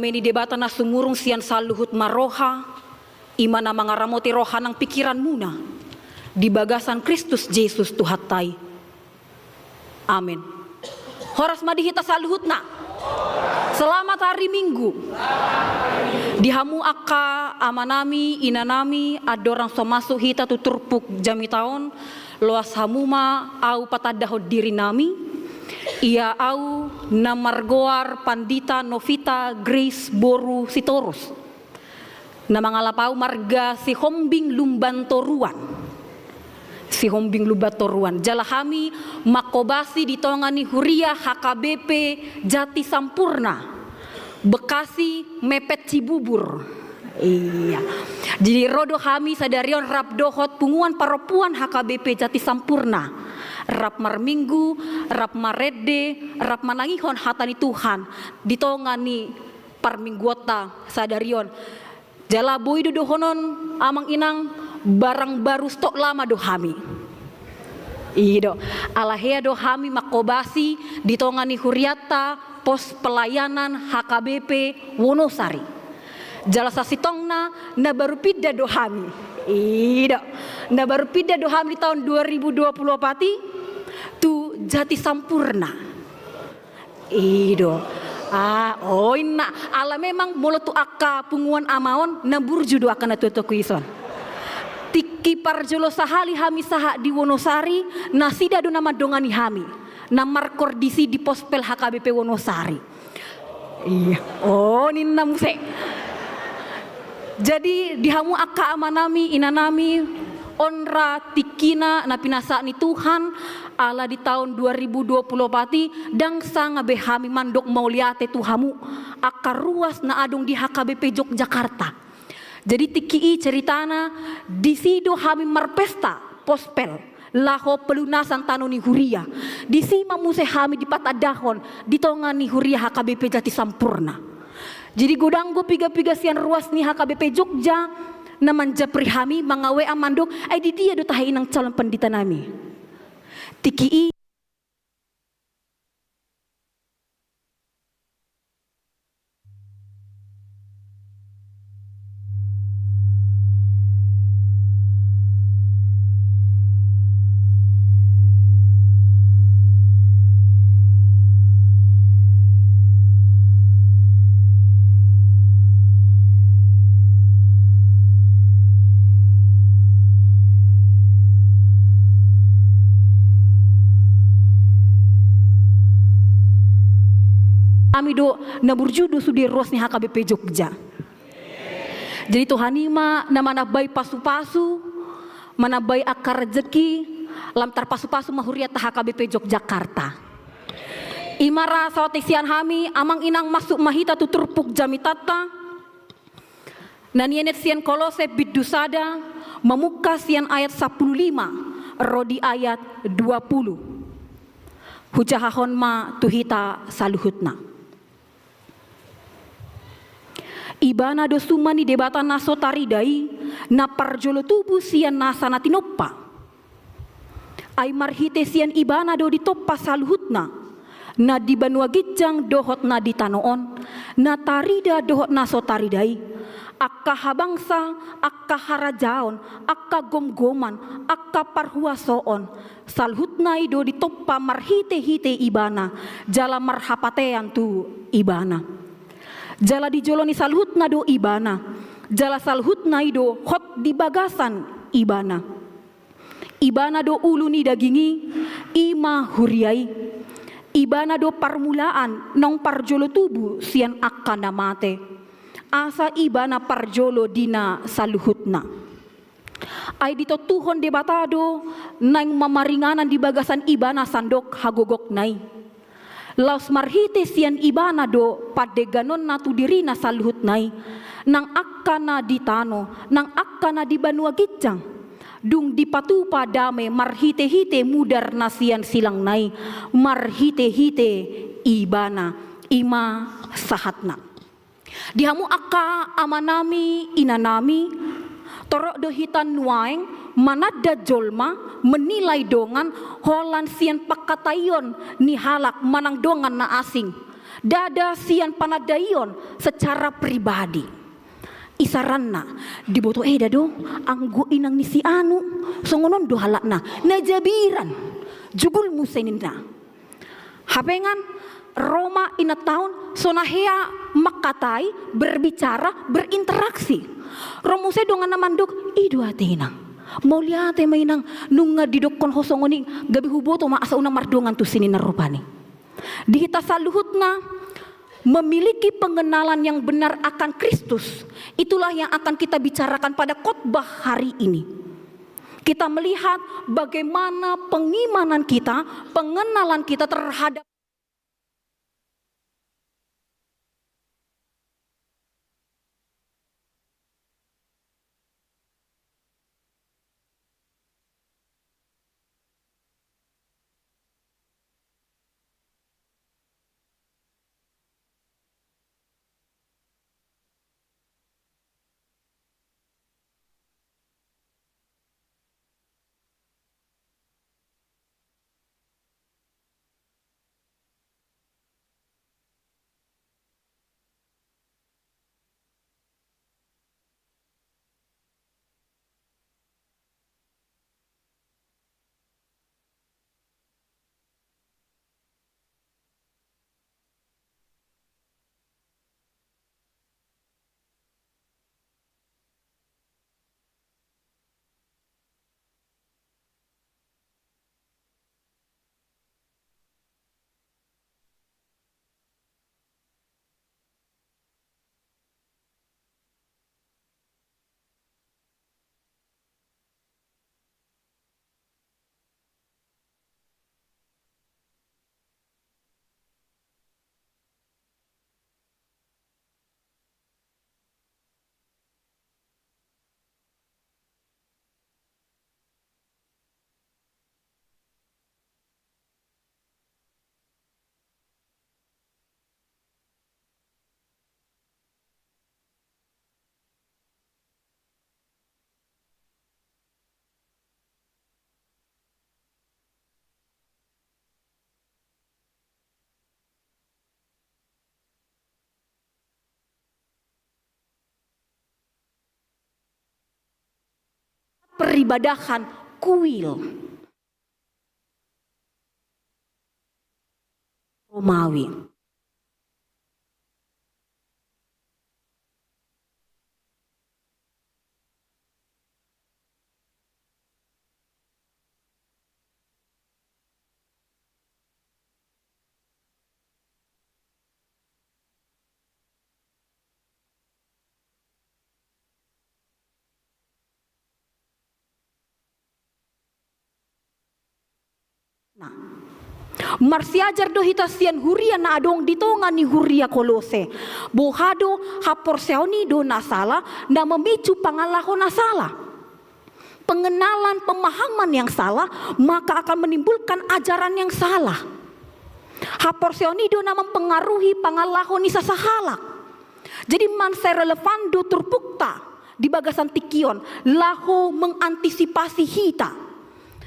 Dame ni Debata na sumurung sian saluhut ma roha, i ma na mangaramoti roha nang pikiranmuna di bagasan Kristus Jesus Tuhanta i. Amen. Horas ma di hita saluhutna. Selamat hari Minggu. Di hamu angka amanami, inanami, andorang so masuk hita tu turpuk jamita on, loas hamu ma ahu patandahon dirinami. Ia ahu na margoar Pandita Novita Grace boru Sitorus, na mangalap ahu marga Sihombing Lumban Toruan. Sihombing Lumban Toruan. Jala hami mangkobasi di tonga ni huria H K B P Jati Sampurna, Bekasi mepet Cibubur. Iya. Jadi ro do hami sadari on rap dohot punguan parompuan H K B P Jati Sampurna, rap marminggu, rap marende, rap manangihon hata ni Tuhan di tonga ni parmingguonta sadari on. Jala boi do dohonon, amang inang, barang baru stok lama do hami. I do. Ala hea do hami mangkobasi di tonga ni hurianta pos pelayanan H K B P Wonosari. Jala sasintongna na baru pinda do hami. I do. Na baru pinda do hami di tahun dua ribu dua puluh empat i tu Jati Sampurna. I do. Ah, o inna. Ala memang molo tu angka punguan ama on na burju do angka na tuatua ison. Tingki parjolo sahali hami sahat di Wonosari, nasida do na mandongani hami, na markor disi di pospel H K B P Wonosari. Iya. O ninna muse. Jadi di hamu angka amanami, inanami, on ra tingkina na pinasahat ni Tuhan, ala di tahun dua ribu dua puluh empat i ndang sanga be hami mandok mauliate tu hamu, angka ruas na adong di H K B P Jogjakarta. Jadi tingki i ceritana, disi do hami marpesta pospel laho pelunasan tano ni huria. Disi ma muse hami dipatandahon di tonga ni huria H K B P Jati Sampurna. Jadi godang do piga-piga sian ruas ni H K B P Jogja na manjapri hami, manga-W A mandok, ai di dia do tahe inang calon panditanami. Tingki i Hami do na burju do sude ruas ni H K B P Jogja. Jadi Tuhan i ma na manambai pasupasu, manambai angka rejeki, lam tarpasupasu ma hurianta H K B P Jogjakarta. I ma ra saotik sian hami, amang inang, masuk ma hita tu turpuk jamitanta. Na nienet sian Kolose bindu sada, mamungka sian ayat sampulu lima ro di ayat dua pulu. Hujahahon ma tu hita saluhutna. Ibana do sumba ni Debata na so tarida i, na parjolo tubu sian nasa na tinompa. Ai marhite sian Ibana do ditompa saluhutna, na di banua ginjang dohot na di tano on, na tarida dohot na so tarida i, angka habangsa, angka harajaon, angka gomgoman, angka parhuasoon, saluhutna i do ditompa marhite-hite Ibana, jala marhapatean tu Ibana. Jala di jolo ni saluhutna do Ibana, jala saluhutna i do hot di bagasan Ibana. Ibana do ulu ni daging i, i ma huria i. Ibana do parmulaan naung parjolo tubu sian angka na mate. Asa Ibana parjolo di na saluhutna. Ai ditontuhon Debata do naeng mamaringanan di bagasan Ibana sandok hagogokna i. Laos marhite sian Ibana do pandenganonna tu dirina saluhutna i, nang angka na di tano, nang angka na di banua ginjang. Dung dipatupa dame marhite-hite mudar na sian silangna i, marhite-hite Ibana, i ma sahatna. Di hamu angka amanami, inanami, torop do hita nuaeng mananda jolma, menilai dongan, holan sian pangkataion ni halak manang dongan na asing. Ndada sian panandaion secara pribadi. Isaranna, diboto eda do, anggo inang ni si Anu, songon on do halakna, na jabiran, jugul muse ninna. Hape nunga ro ma inanta on, so na hea mangkatai, berbicara, berinteraksi. Ro muse donganna mandok, i do ate inang. Mauliate ma inang, nunga didokkon ho songon i, gabe huboto ma asa unang mardongan tusi ninna rupani. Di hita saluhutna, memiliki pengenalan yang benar akan Kristus, itulah yang akan kita bicarakan pada khotbah hari ini. Kita melihat bagaimana pengimanan kita, pengenalan kita terhadap peribadahan kuil Romawi. Nah, marsiajar do hita sian huria na adong di tonga ni huria Kolose. Boha do, haporseaon i do na sala na memicu pangalaho na sala. Pengenalan pemahaman yang salah maka akan menimbulkan ajaran yang salah. Haporseaon i do na mempengaruhi pangalaho ni sasahalak. Jadi mansai relevan do turpukta di bagasan tingki on laho mengantisipasi hita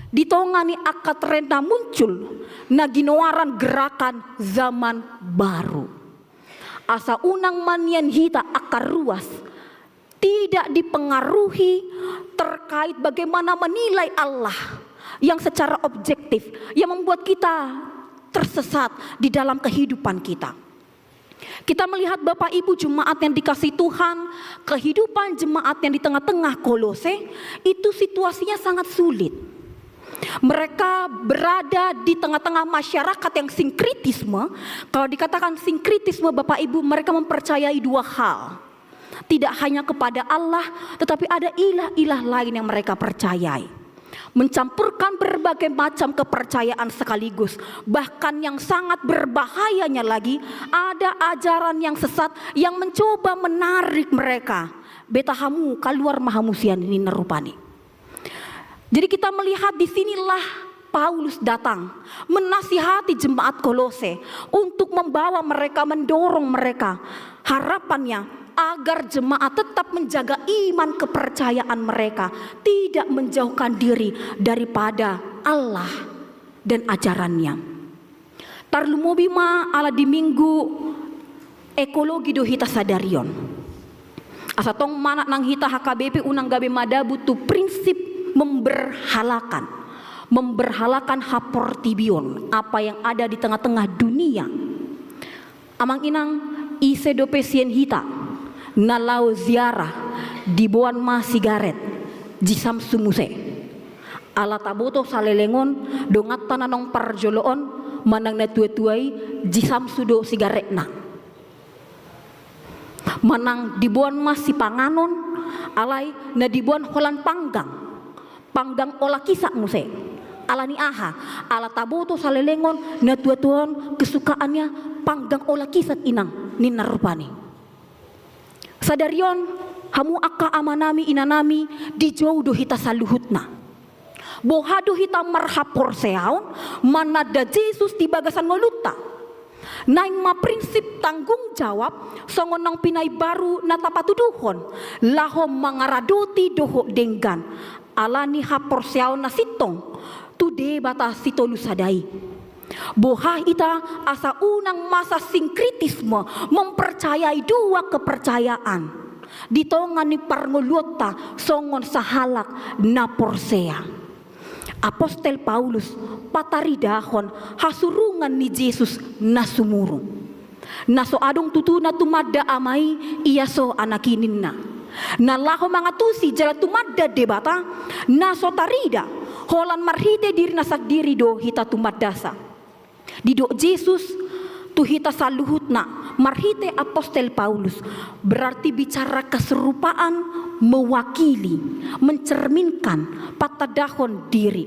di tonga ni angka tren na muncul na ginoaran gerakan zaman baru. Asa unang ma nian hita angka ruas tidak dipengaruhi terkait bagaimana menilai Allah yang secara objektif, yang membuat kita tersesat di dalam kehidupan kita. Kita melihat Bapak Ibu jemaat yang dikasihi Tuhan, kehidupan jemaat yang di tengah-tengah Kolose itu situasinya sangat sulit. Mereka berada di tengah-tengah masyarakat yang sinkritisme. Kalau dikatakan sinkritisme, Bapak Ibu, mereka mempercayai dua hal. Tidak hanya kepada Allah, tetapi ada ilah-ilah lain yang mereka percayai. Mencampurkan berbagai macam kepercayaan sekaligus. Bahkan yang sangat berbahayanya lagi, ada ajaran yang sesat yang mencoba menarik mereka. Beta hamu, kaluar ma hamu sian i, ninna rupani. Jadi kita melihat di sinilah Paulus datang menasihati jemaat Kolose untuk membawa mereka, mendorong mereka. Harapannya agar jemaat tetap menjaga iman kepercayaan mereka, tidak menjauhkan diri daripada Allah dan ajarannya. Tarlumobi ma ala di minggu ekologi do hita sadari on. Asa tong manat nang hita H K B P unang gabe madabu tu prinsip memberhalakan, memberhalakan haportibion, apa yang ada di tengah-tengah dunia. Amang inang, ise dope sian hita na laho ziarah, diboan ma sigaret, jisamsu muse. Ala taboto salelengon donganta na naung parjolo on manang na tua-tua i, jisamsu do sigaretna. Manang diboan ma sipanganon, alai na diboan holan panggang, panggang ola kisak muse. Ala ni aha? Ala taboto salelengon na tua-tua on kesukaannya panggang ola kisak, inang, ninna rupani. Sadari on, hamu angka amanami, inanami, dijou do hita saluhutna. Boha do hita marhaporseaon mananda Jesus di bagasan ngolunta? Naeng ma prinsip tanggung jawab songon naung pinaimbaru na tapatuduhon, laho mangaradoti dohot denggan ala ni haporseaon na sintong tu Debata Sitolu Sada i. Boha hita asa unang masa sinkritisme, mempercayai dua kepercayaan di tonga ni parngoluonta songon sahalak na porsea. Apostel Paulus pataridahon hasurungan ni Jesus na sumurung. Na so adong tutu na tumanda Ama i, ia so Anak i, ninna. Na laho mangantusi jala tumanda Debata, na so tarida, holan marhite dirina sandiri do hita tumandasa. Didok Jesus tu hita saluhutna marhite apostel Paulus, berarti bicara keserupaan, mewakili, mencerminkan, patandahon diri.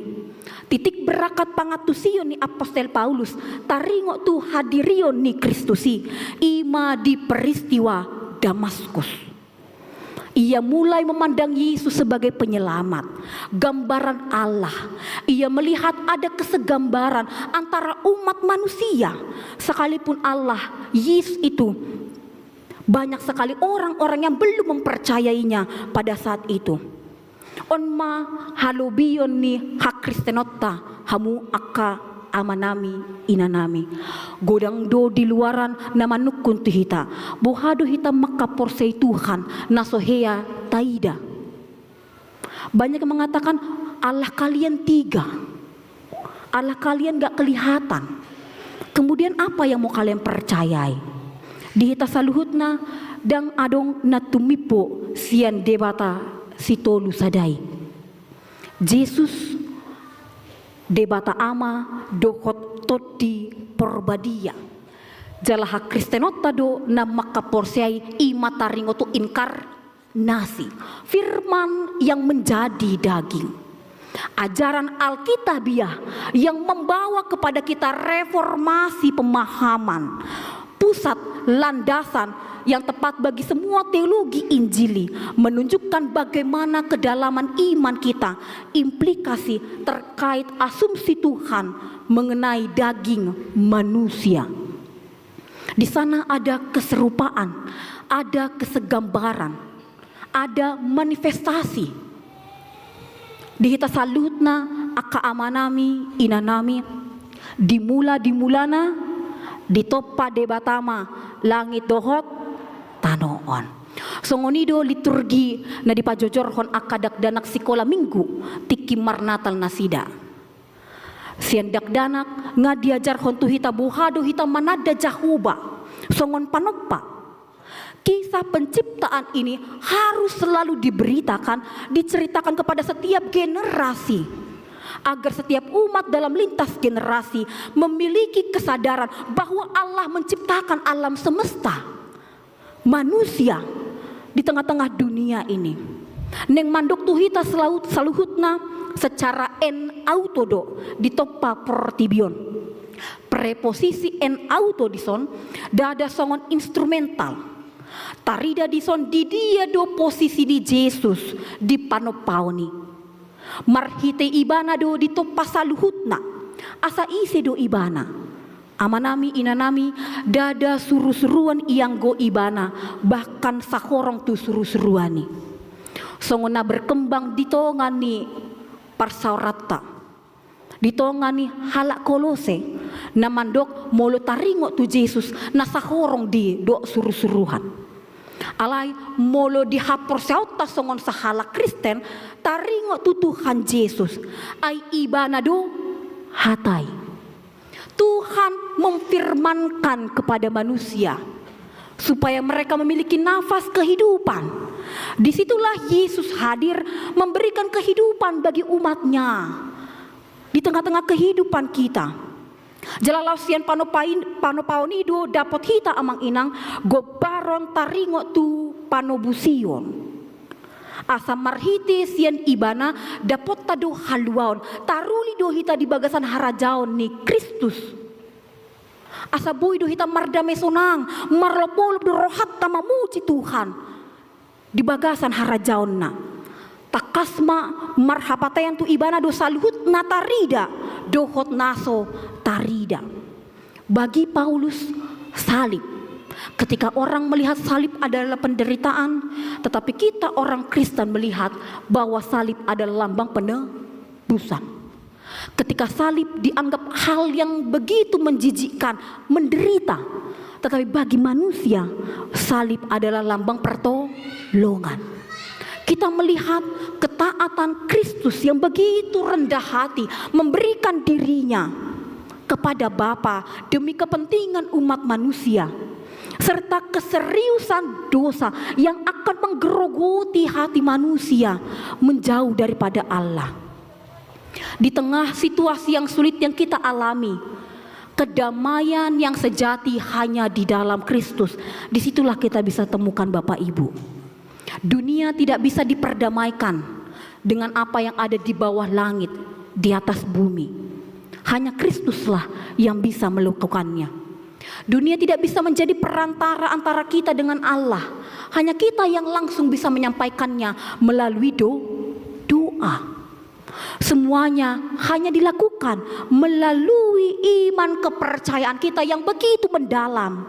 Titik berangkat pangantusion ni apostel Paulus taringot tu hadirion ni Kristus i, i ma di peristiwa Damaskus. Ia mulai memandang Yesus sebagai penyelamat, gambaran Allah. Ia melihat ada kesegambaran antara umat manusia, sekalipun Allah, Yesus itu, banyak sekali orang-orang yang belum mempercayainya pada saat itu. On ma halobion ni hakristenonta, hamu angka amanami, inanami. Godang do di luaran na manungkun tu hita. Boha do hita mangkaporseai Tuhan na so hea taida? Banyak yang mengatakan, "Allah kalian tiga. Allah kalian nggak kelihatan. Kemudian apa yang mau kalian percayai?" Di hita saluhutna ndang adong na tumimbo sian Debata Sitolu Sada i. Jesus, Debata Ama dohot Tondi Porbadia. Jala hakristenonta do na mangkaporseai i ma taringot tu inkar- nasi, Firman yang menjadi daging. Ajaran Alkitabiah yang membawa kepada kita reformasi pemahaman, pusat landasan yang tepat bagi semua teologi Injili, menunjukkan bagaimana kedalaman iman kita, implikasi terkait asumsi Tuhan mengenai daging manusia. Di sana ada keserupaan, ada kesegambaran, ada manifestasi. Di hita saluhutna, angka amanami, inanami, di mula-, di mulana ditompa Debata ma langit dohot tano on. Songon i do liturgi na dipajojorhon angka dakdanak sikola minggu tingki marnatal nasida. Sian dakdanak nga diajarhon tu hita boha do hita mananda Jahowa songon panompa. Kisah penciptaan ini harus selalu diberitakan, diceritakan kepada setiap generasi, agar setiap umat dalam lintas generasi memiliki kesadaran bahwa Allah menciptakan alam semesta, manusia di tengah-tengah dunia ini. Naeng mandok tu hita selau-, saluhutna secara en auto do ditompa portibi on. Preposisi en auto dison ndada songon instrumental. Tarida dison di dia do posisi ni Jesus di panompaon i. Marhite Ibana do ditompa saluhutna. Asa ise do Ibana? Amanami, inanami, ndada surusuruan ianggo Ibana, bahkan sahorong tu surusuruan i. Songon na berkembang di tonga ni parsaoranta. di tonga ni halak Kolose, na mandok molo taringot tu Jesus na sahorong didok surusuruan. Alai molo di haporseaonta songon sahalak Kristen, taringot tu Tuhan Jesus, ai Ibana do hata i. Tuhan memfirmankan kepada manusia supaya mereka memiliki nafas kehidupan. Disitulah Yesus hadir memberikan kehidupan bagi umatnya di tengah-tengah kehidupan kita. Jala laos sian panopain, panopaon i do dapot hita amang inang gombaron taringot tu panobusion. Asa marhite sian Ibana dapotta do haluaon, taruli do hita di bagasan harajaon ni Kristus. Asa boi do hita mardame sonang, marlopolop do rohanta mamuji Tuhan di bagasan harajaonna. Tangkas ma marhapataion tu Ibana do saluhut na tarida dohot na so tarida. Bagi Paulus, salib. Ketika orang melihat salib adalah penderitaan, tetapi kita orang Kristen melihat bahwa salib adalah lambang penebusan. Ketika salib dianggap hal yang begitu menjijikkan, menderita, tetapi bagi manusia, salib adalah lambang pertolongan. Kita melihat ketaatan Kristus yang begitu rendah hati, memberikan dirinya kepada Bapa demi kepentingan umat manusia, serta keseriusan dosa yang akan menggerogoti hati manusia menjauh daripada Allah. Di tengah situasi yang sulit yang kita alami, kedamaian yang sejati hanya di dalam Kristus. Disitulah kita bisa temukan Bapak Ibu. Dunia tidak bisa diperdamaikan dengan apa yang ada di bawah langit, di atas bumi. Hanya Kristuslah yang bisa melakukannya. Dunia tidak bisa menjadi perantara antara kita dengan Allah. Hanya kita yang langsung bisa menyampaikannya melalui do-, doa. Semuanya hanya dilakukan melalui iman kepercayaan kita yang begitu mendalam.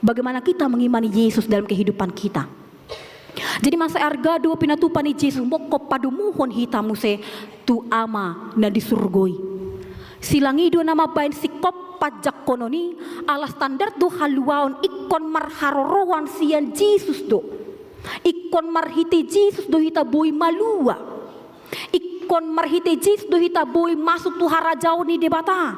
Bagaimana kita mengimani Yesus dalam kehidupan kita. Jadi mansai arga do pinatupa ni Jesus molo padomuhon hita muse tu Ama na di surgo i. Silang i do na mambahen singkop panjangkonon i, ala standar do haluaon ingkon marharoroan sian Jesus do. Ingkon marhite Jesus do hita boi malua. Ingkon marhite Jesus do hita boi masuk tu harajaon ni Debata.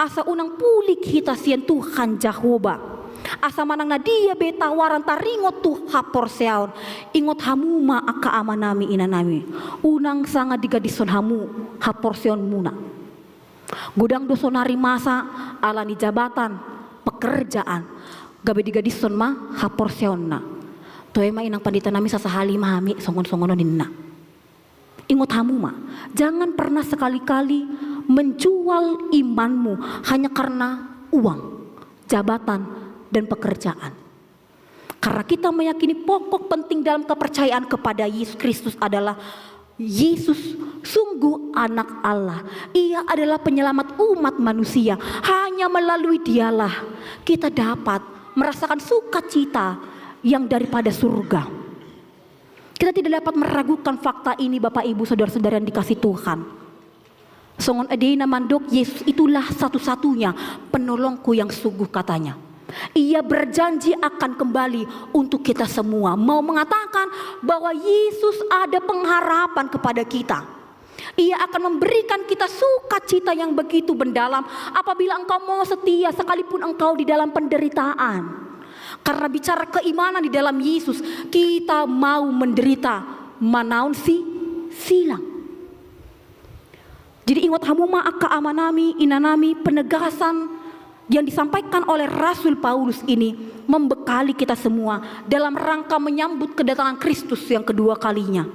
Asa unang pulik hita sian Tuhan Jahowa. Asa manang na dia be tawaran taringot tu haporseaon. Ingot hamu ma angka amanami inanami. Unang sanga digadishon hamu haporseaonmuna. Godang do sonari masa ala ni jabatan, pekerjaan. Gabe digadishon ma haporseaonna. Toe ma inang panditanami sasahali ma hami songon-songon on ninna. Ingot hamu ma, jangan pernah sekali-kali menjual imanmu hanya karena uang, jabatan, dan pekerjaan. Karena kita meyakini pokok penting dalam kepercayaan kepada Yesus Kristus adalah Yesus sungguh Anak Allah. Ia adalah penyelamat umat manusia. Hanya melalui Dialah kita dapat merasakan sukacita yang daripada surga. Kita tidak dapat meragukan fakta ini, Bapak, Ibu, saudara-saudara yang dikasihi Tuhan. Songon ende na mandok, Yesus itulah satu-satunya penolongku yang sungguh, katanya. Ia berjanji akan kembali untuk kita semua. Mau mengatakan bahwa Yesus ada pengharapan kepada kita. Ia akan memberikan kita sukacita yang begitu mendalam apabila engkau mau setia sekalipun engkau di dalam penderitaan. Karena bicara keimanan di dalam Yesus, kita mau menderita manaon si silang. Jadi ingot hamu ma angka amanami, inanami, penegasan yang disampaikan oleh Rasul Paulus ini membekali kita semua dalam rangka menyambut kedatangan Kristus yang kedua kalinya.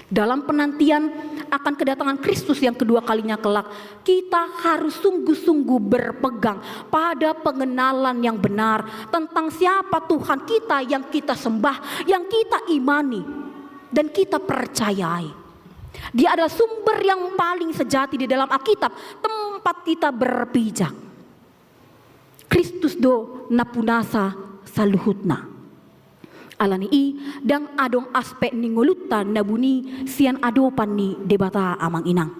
Dalam penantian akan kedatangan Kristus yang kedua kalinya kelak, kita harus sungguh-sungguh berpegang pada pengenalan yang benar tentang siapa Tuhan kita yang kita sembah, yang kita imani, dan kita percayai. Dia adalah sumber yang paling sejati di dalam Alkitab, tempat kita berpijak. Kristus do na punasa saluhutna. Ala ni i, ndang adong aspek ni ngolunta na buni sian adopan ni Debata, amang inang.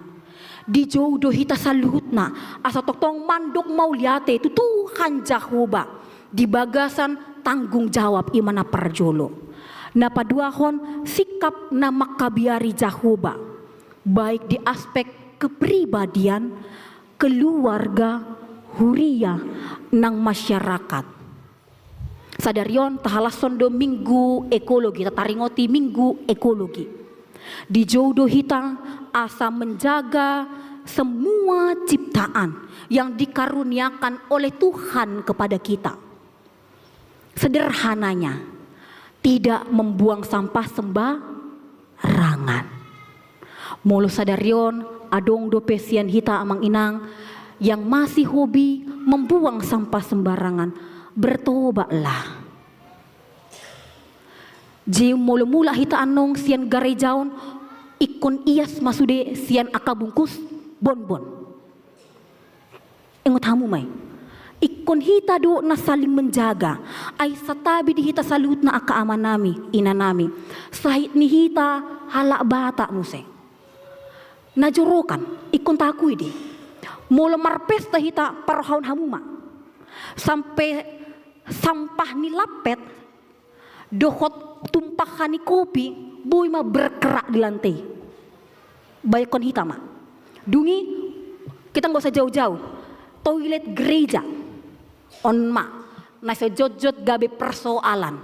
Dijou do hita saluhutna asa tongtong mandok mauliate tu Tuhan Jahowa di bagasan tanggung jawab i ma na parjolo. Na paduahon, sikap na mangkabiari Jahowa, baik di aspek kepribadian, keluarga, huria, nang masyarakat. Sadari on tahalashon do Minggu Ekologi, tataringoti Minggu Ekologi. Dijou do hita asa menjaga semua ciptaan yang dikaruniakan oleh Tuhan kepada kita. Sederhananya, tidak membuang sampah sembarangan. Molo sadari on adong dope sian hita amang inang yang masih hobi membuang sampah sembarangan, bertobatlah. Jadi molo mulak hita annon sian gareja on, ingkon ias ma sude sian angka bungkus bonbon. Ingot hamu ma i. Ingkon hita do na saling menjaga. Ai santabi di hita saluhutna angka amanami, inanami. Sahit ni hita halak Batak muse. Na jorokan, ingkon taakui do i. Molo marpesta hita, parrohahon hamu ma. Sampe sampah ni lampet dohot tumpahan ni kopi boi ma bergerak di lantai. Bayangkon hita ma. Dung i, kita nggak usah jauh-jauh. Toilet gereja. On ma na so jotjot gabe persoalan.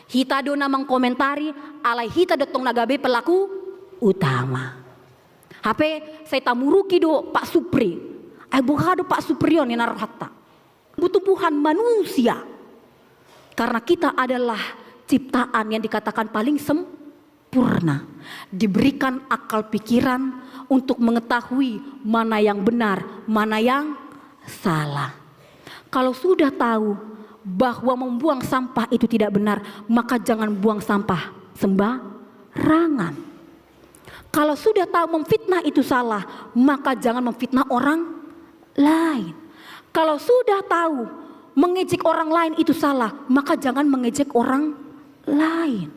Hita do na mangkomentari, alai hita do tong na gabe pelaku utama. Hape sai tamuruki do Pak Supri. Ai boha do Pak Supri on, ninna rohanta. Tumbuh-tumbuhan manusia. Karena kita adalah ciptaan yang dikatakan paling sempurna. Diberikan akal pikiran untuk mengetahui mana yang benar, mana yang salah. Kalau sudah tahu bahwa membuang sampah itu tidak benar, maka jangan buang sampah sembarangan. Kalau sudah tahu memfitnah itu salah, maka jangan memfitnah orang lain. Kalau sudah tahu mengejek orang lain itu salah, maka jangan mengejek orang lain.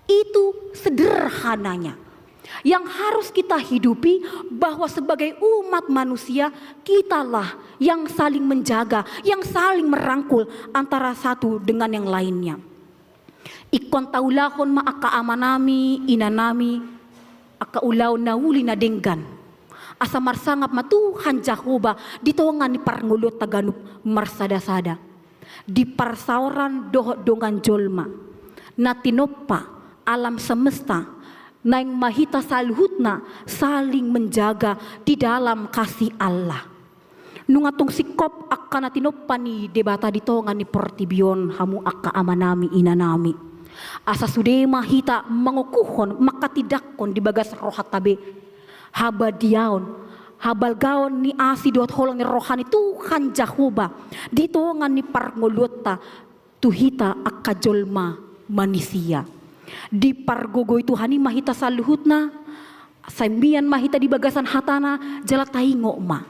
Itu sederhananya. Yang harus kita hidupi bahwa sebagai umat manusia, kitalah yang saling menjaga, yang saling merangkul antara satu dengan yang lainnya. Ingkon taulahon ma angka amanami, inanami, angka ulaon na uli na denggan. Asa marsangap ma Tuhan Jahowa di tonga ni parngoluonta ganup marsada-sada. Di parsaoran dohot dongan jolma. Na tinompa alam semesta, naeng ma hita saluhutna saling menjaga di dalam kasih Allah. Nunga tung singkop angka na tinompa ni Debata di tonga ni portibi on, hamu angka amanami, inanami. Asa sude ma hita mangokuhon, manghatindanghon di bagas rohanta be habadiaon, habalgaon ni asi dohot holong ni roha ni Tuhan Jahowa di tonga ni parngoluonta tu hita angka jolma manisia. Dipargogoi Tuhan i ma hita saluhutna, sai mian ma hita di bagasan hatana, jala taingot ma.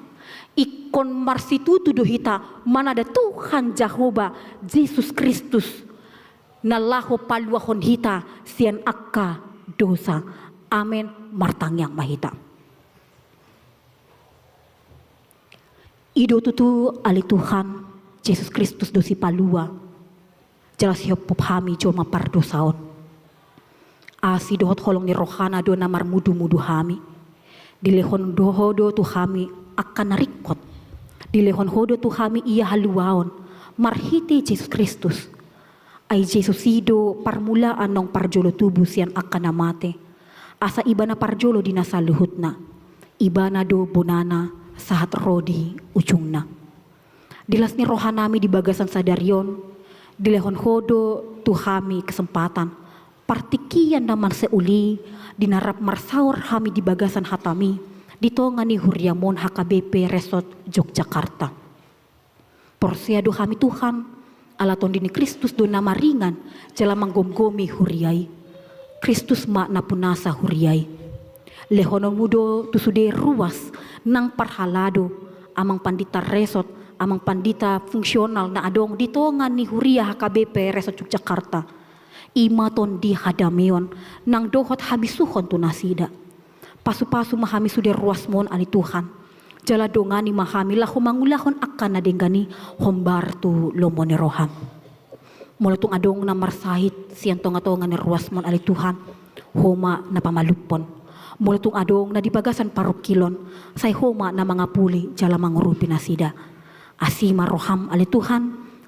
Ingkon marsitutu do hita mananda Tuhan Jahowa Jesus Kristus, na laho paluahon hita sian angka dosa. Amen. Martangiang ma hita. I do tutu ale Tuhan, Jesus Kristus do Sipalua, jala sihophop hami jolma pardosa on. Asi dohot holong ni rohana do na marmudumudu hami. Dilehon do ho do tu hami angka na ringkot. Dilehon ho do tu hami ia haluaon marhite Jesus Kristus. Ai Jesus i do parmulaan nang parjolo tubu sian angka na mate. Asa ibana parjolo di na saluhutna. Ibana do bonana sahat ro di ujungna. Di las ni rohanami di bagasan sadari on, dilehon ho do tu hami kesempatan partingkian na mansai uli di na rap marsaor hami di bagasan hatami di tonga ni huriam on H K B P Resort Yogyakarta. Porsea do hami Tuhan, ala Tondi ni Kristus do na maringan jala manggomgomi huria i. Kristus ma na punasa huria i. Lehononmu do tu sude ruas nang parhalado, amang pandita resort, amang pandita fungsional na adong di tonga ni huria H K B P Resort Yogyakarta. I ma tondi hadameon nang dohot habisuhon tu nasida. Pasu-pasu ma hami sude ruasmon ale Tuhan. Jala dongani ma hami laho mangulahon angka na denggan i hombar tu lomo ni roham. Molo tung adong na marsahit sian tonga-tonga ni ruasmon ale Tuhan, Ho ma na pamalumhon. Molo tung adong na di bagasan parungkilon, sai Ho ma na mangapuli jala mangurupi nasida. Asi ma roham ale Tuhan,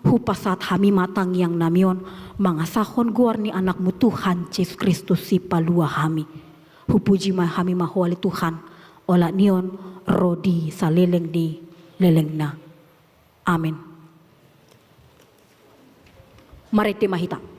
hupasahat hami ma tangiang nami on, mangasahon goar ni anakmu Tuhan Jesus Kristus sipalua hami. Hupuji ma hami ma Ho ale Tuhan, olat ni on ro di saleleng ni lelengna. Amen. Marende ma hita.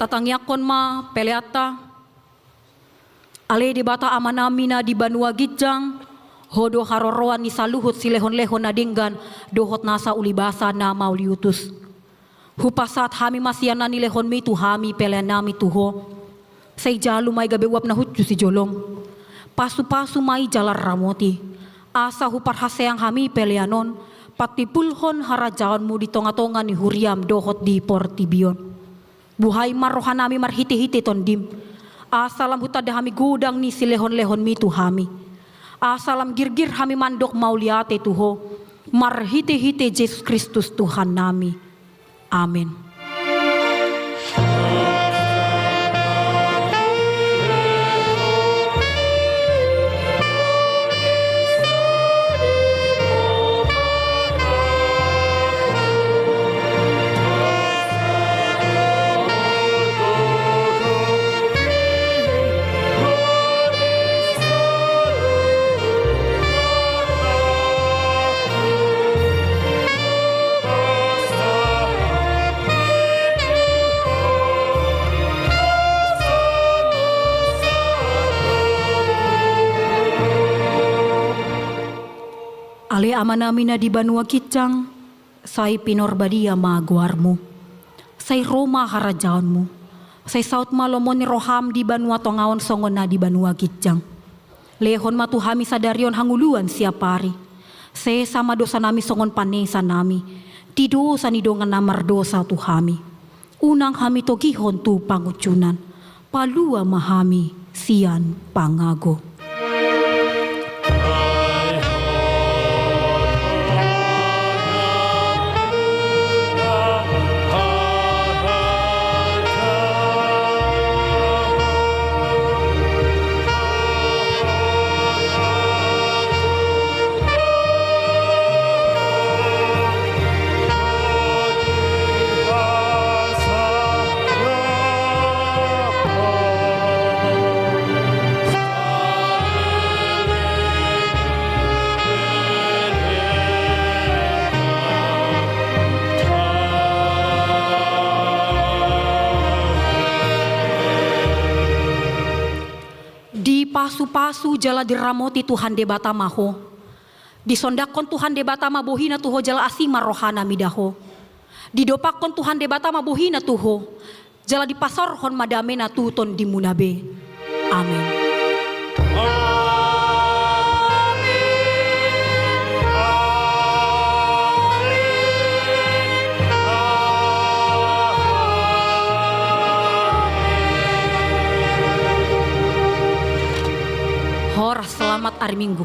Tangiangkon ma peleanta. Ale Debata Amanami na di banua ginjang, Ho do haroroan ni saluhut silehonlehon na denggan dohot nasa ulibasa na mauliutus. Hupasahat hami ma sian na nilehonmi tu hami peleannami tu Ho. Sai jalu ma i gabe uap na hunju sijolom. Pasupasu ma i jala ramoti. Asa huparhaseang hami pelean on, patimbulhon harajaonmu di tongatonga ni huriam dohot di portibi on. Buhai ma rohanami marhitehite Tondim. Asa lam hutanda hami godang ni silehonlehonmi tu hami. Asa lam girgir hami mandok mauliate tu Ho. Marhitehite Jesus Kristus Tuhannami. Amen. Ale Amanami na di banua ginjang, sai pinarbadia ma goarmu. Sai ro ma harajaonmu. Sai saut ma lomo ni roham di banua tonga on songon na di banua ginjang. Lehon ma tu hami sadari on hangoluan siapari. Sesa ma dosanami songon panesanami di dosa ni dongan na mardosa tu hami. Unang hami togihon tu pangunjunan. Palua ma hami sian pangago. Dipasupasu jala diramoti Tuhan Debata ma ho. Disondangkon Tuhan Debata ma bohina tu ho jala asi ma rohana mida ho. Didompakkon Tuhan Debata ma bohina tu ho, jala dipasaorhon ma damena tu tondimuna be. Amen. Horas, selamat ari Minggu.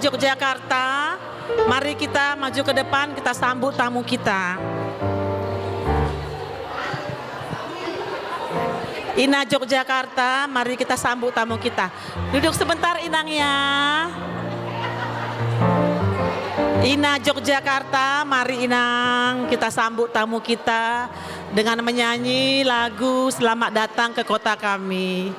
Yogyakarta, mari kita maju ke depan, kita sambut tamu kita. Ina Yogyakarta, mari kita sambut tamu kita. Duduk sebentar, Inang, ya. Ina Yogyakarta, mari, Inang, kita sambut tamu kita dengan menyanyi lagu Selamat Datang ke Kota Kami.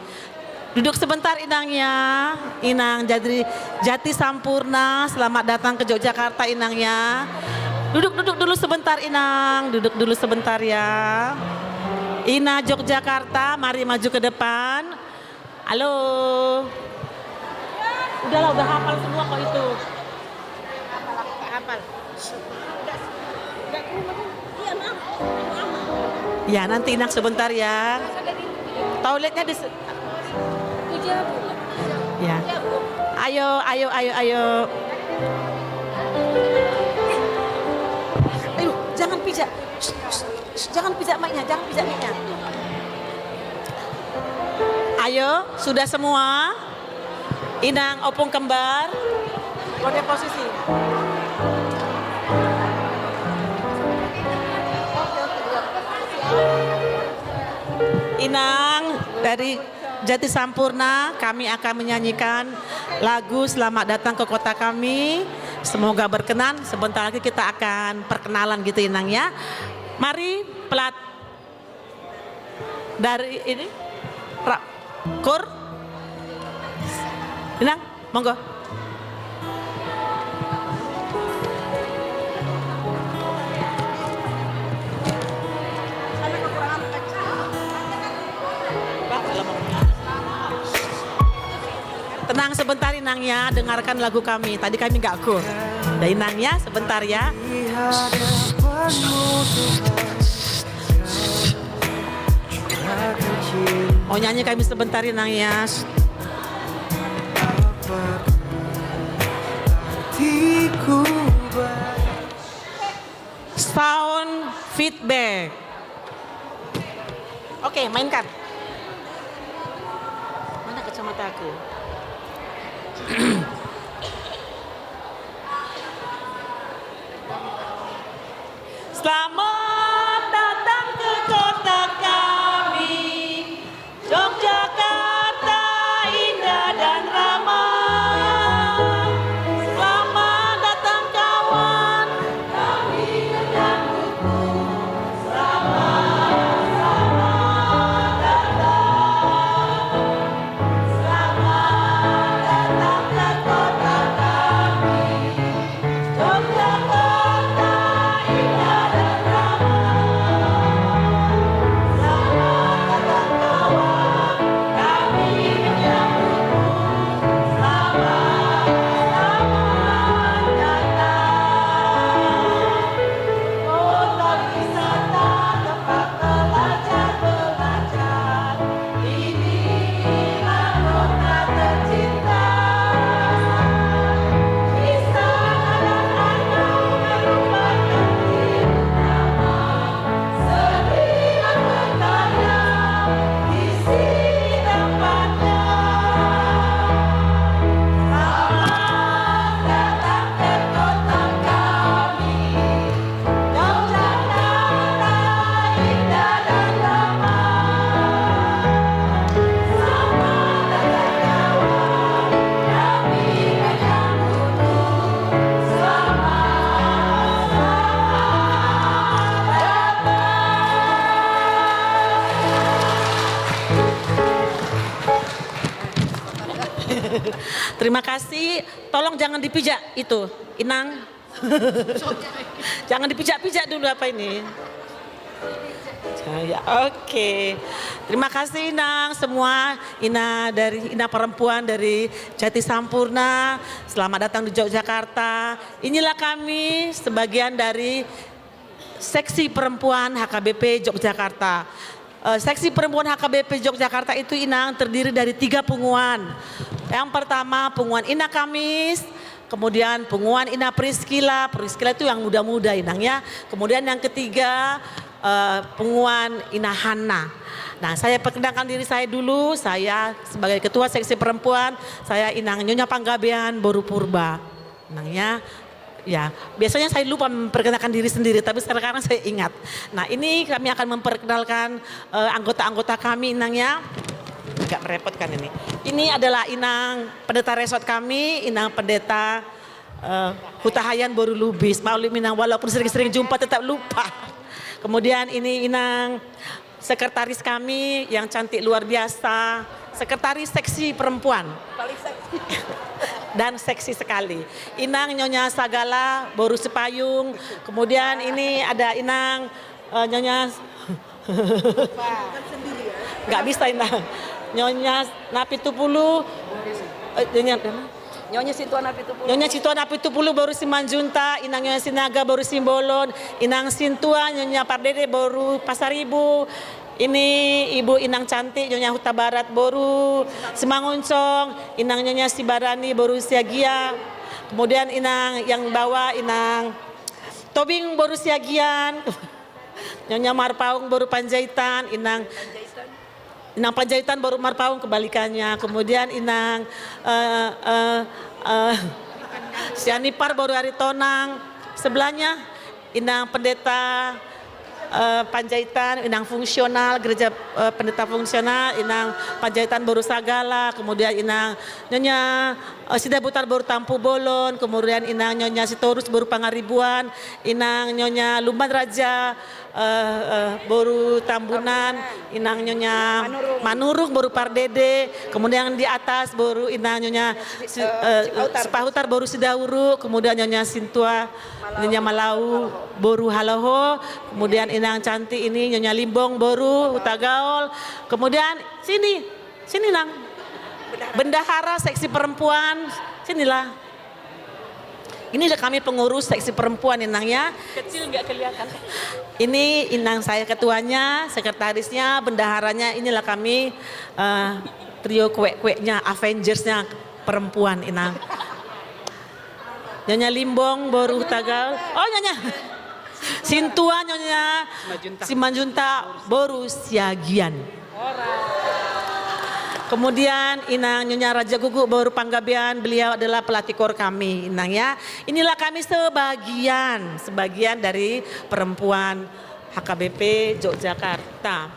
Duduk sebentar, Inang, ya. Inang Jati, Jati Sampurna, selamat datang ke Yogyakarta, Inang, ya. Duduk, duduk dulu sebentar, Inang. Duduk dulu sebentar, ya. Ina Yogyakarta, mari maju ke depan. Halo. Udahlah, udah hafal semua kok itu. Hafal. Ya, nanti, Inang, sebentar, ya. Toiletnya di se-, ya. Ayo, ayo, ayo, ayo. Ayo, jangan pijak. Shh, shh, shh, jangan pijak mic-nya, jangan pijak mic-nya. Ayo, sudah semua? Inang Opung Kembar, boleh posisi. Inang dari Jati Sampurna, kami akan menyanyikan lagu Selamat Datang ke Kota Kami. Semoga berkenan, sebentar lagi kita akan perkenalan gitu, Inang, ya. Mari, pelat- Dari ini, Ra-, Kur. Inang, monggo. Tenang sebentar, Inang, ya, dengarkan lagu kami. Tadi kami nggak kur. Ya, Inang, ya, sebentar, ya. Mau nyanyi kami sebentar, Inang, ya. Sound feedback. Oke, mainkan. Mana kacamataku? Selamat datang ke kota kami, Yogyakarta indah dan ramah. Selamat datang kawan, kami menyambutmu. Selamat, selamat datang. Selamat datang ke kota kami. Terima kasih. Tolong jangan dipijak itu, Inang. Jangan dipijak-pijak dulu apa ini. Ya, oke. Terima kasih, Inang, semua Ina dari, Ina perempuan dari Jati Sampurna. Selamat datang di Yogyakarta. Inilah kami, sebagian dari Seksi Perempuan H K B P Yogyakarta. Eh, Seksi Perempuan H K B P Yogyakarta itu, Inang, terdiri dari tiga punguan. Yang pertama, punguan Ina Kamis, kemudian punguan Ina Priskila. Priskila itu yang muda-muda, Inang, ya. Kemudian yang ketiga, eh, punguan Ina Hanna. Nah, saya perkenalkan diri saya dulu. Saya sebagai Ketua Seksi Perempuan, saya Inang Nyonya Panggabean Boru Purba. Inang ya. Ya, biasanya saya lupa memperkenalkan diri sendiri, tapi sekarang saya ingat. Nah, ini kami akan memperkenalkan, eh, anggota-anggota kami, Inang ya. Agak merepotkan ini. Ini adalah Inang Pendeta Resort kami, Inang Pendeta, eh, Hutahaean boru Lubis. Maklum, Inang, walaupun sering-sering jumpa, tetap lupa. Kemudian ini Inang sekretaris kami yang cantik luar biasa, sekretaris seksi perempuan. Paling seksi. Dan seksi sekali. Inang Nyonya Sagala boru Sipayung. Kemudian ini ada Inang, eh, Nyonya, nggak bisa, Inang. Nyonya Napitupulu, eh, Nyonya Nyonya Sintua Napitupulu. Nyonya Sintua Napitupulu boru Simanjuntak, Inang Nyonya Sinaga boru Simbolon, Inang Sintua Nyonya Pardede boru Pasaribu. Ini Ibu Inang Cantik Nyonya Hutabarat boru Simangunsong, Inang Nyonya Sibarani boru Siagian. Kemudian Inang yang bawah, Inang Tobing boru Siagian. Nyonya Marpaung boru Panjaitan, Inang Inang Panjaitan boru Marpaung, kebalikannya. Kemudian Inang, eh, eh, eh, Sianipar boru Aritonang. Sebelahnya Inang Pendeta, eh, Panjaitan, Inang fungsional, gereja, eh, pendeta fungsional, Inang Panjaitan boru Sagala, kemudian Inang Nyonya, eh, Sidabutar boru Tampubolon, kemudian Inang Nyonya Sitorus boru Pangaribuan, Inang Nyonya Lumban Raja, eh, eh, boru Tambunan, Inang Nyonya Manurung boru Pardede, kemudian di atas boru Inang Nyonya Si-, eh, Sipahutar boru Sidauru, kemudian Nyonya Sintua, Nyonya Malau boru Haloho, kemudian Inang Cantik ini Nyonya Limbong boru Hutagaol, kemudian sini, sini, Nang. Bendahara seksi perempuan, sinilah. Inilah kami pengurus seksi perempuan, Inang ya. Kecil, nggak kelihatan. Ini Inang saya ketuanya, sekretarisnya, bendaharanya. Inilah kami, eh, trio kuek-kueknya, Avengers-nya perempuan, Inang. Nyonya Limbong boru Hutagaol. Oh, Nyonya. Sintua Nyonya Simanjuntak boru Siagian. Kemudian Inang Nyonya Raja Guguk boru Panggabean, beliau adalah pelatih kor kami, Inang ya. Inilah kami sebagian, sebagian dari perempuan H K B P Yogyakarta.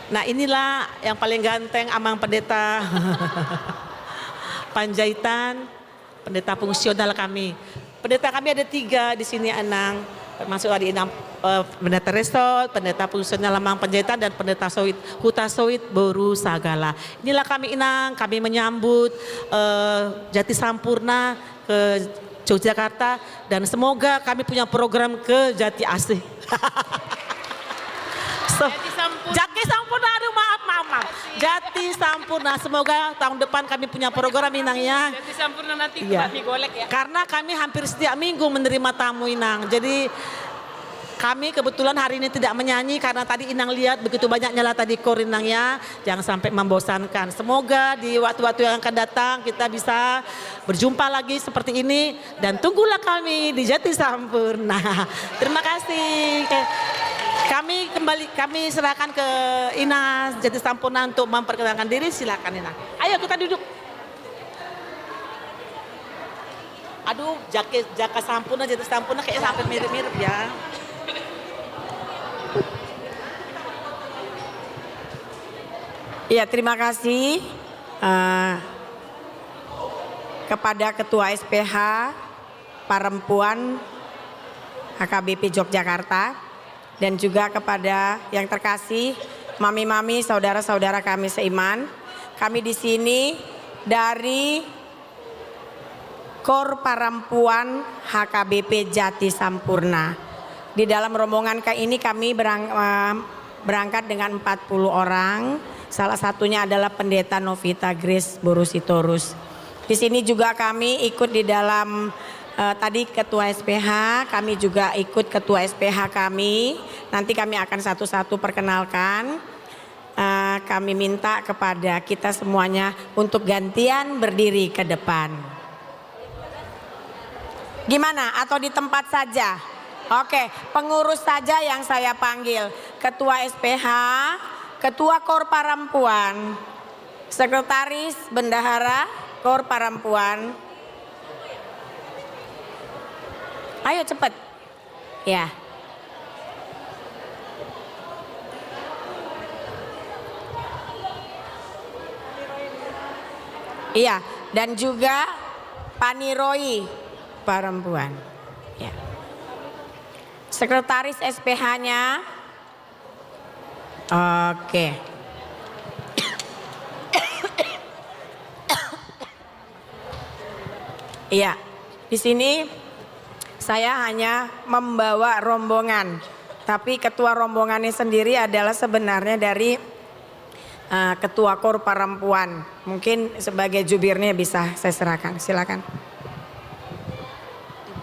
Nah, inilah yang paling ganteng, Amang Pendeta Panjaitan. Pendeta fungsional kami. Pendeta kami ada tiga di sini, Inang. Termasuk ada Inang, eh, Pendeta Resort, Pendeta Fungsional Amang Panjaitan, dan Pendeta Soit, Huta Soit boru Sagala. Inilah kami, Inang, kami menyambut, eh, Jati Sampurna ke Yogyakarta, dan semoga kami punya program ke Jati Asih. So, Jati Sampurna. Jati Sampurna, aduh, maaf, maaf, maaf. Jati Sampurna, semoga tahun depan kami punya program, Inang ya. Jati Sampurna nanti, iya, tempat mie golek ya. Karena kami hampir setiap minggu menerima tamu, Inang. Jadi kami kebetulan hari ini tidak menyanyi karena tadi Inang lihat begitu banyaknya lah tadi kor, Inang ya. Jangan sampai membosankan. Semoga di waktu-waktu yang akan datang kita bisa berjumpa lagi seperti ini. Dan tunggulah kami di Jati Sampurna. Terima kasih. Kami kembali, kami serahkan ke Ina Jati Sampurna untuk memperkenalkan diri. Silakan, Ina. Ayo, kita duduk. Aduh, Jaki, Jaka Sampurna, Jati Sampurna kayaknya sampai mirip-mirip ya. Iya, terima kasih, eh, kepada Ketua S P H Perempuan H K B P Yogyakarta, dan juga kepada yang terkasih mami-mami, saudara-saudara kami seiman. Kami di sini dari Kor Perempuan H K B P Jati Sampurna. Di dalam rombongan ke-, ini kami berang-, eh, berangkat dengan empat puluh orang. Salah satunya adalah Pendeta Novita Grace boru Sitorus. Di sini juga kami ikut di dalam, eh, tadi Ketua S P H, kami juga ikut Ketua S P H kami. Nanti kami akan satu-satu perkenalkan. Eh, kami minta kepada kita semuanya untuk gantian berdiri ke depan. Gimana? Atau di tempat saja? Oke, pengurus saja yang saya panggil. Ketua S P H, Ketua Kor Perempuan, Sekretaris Bendahara Kor Perempuan, Ayo cepat. Ya. Iya, dan juga paniroi perempuan. Ya. Sekretaris S P H-nya. Oke. Iya, di sini saya hanya membawa rombongan, tapi ketua rombongannya sendiri adalah sebenarnya dari, eh, ketua kor perempuan. Mungkin sebagai jubirnya bisa saya serahkan. Silakan. Ibu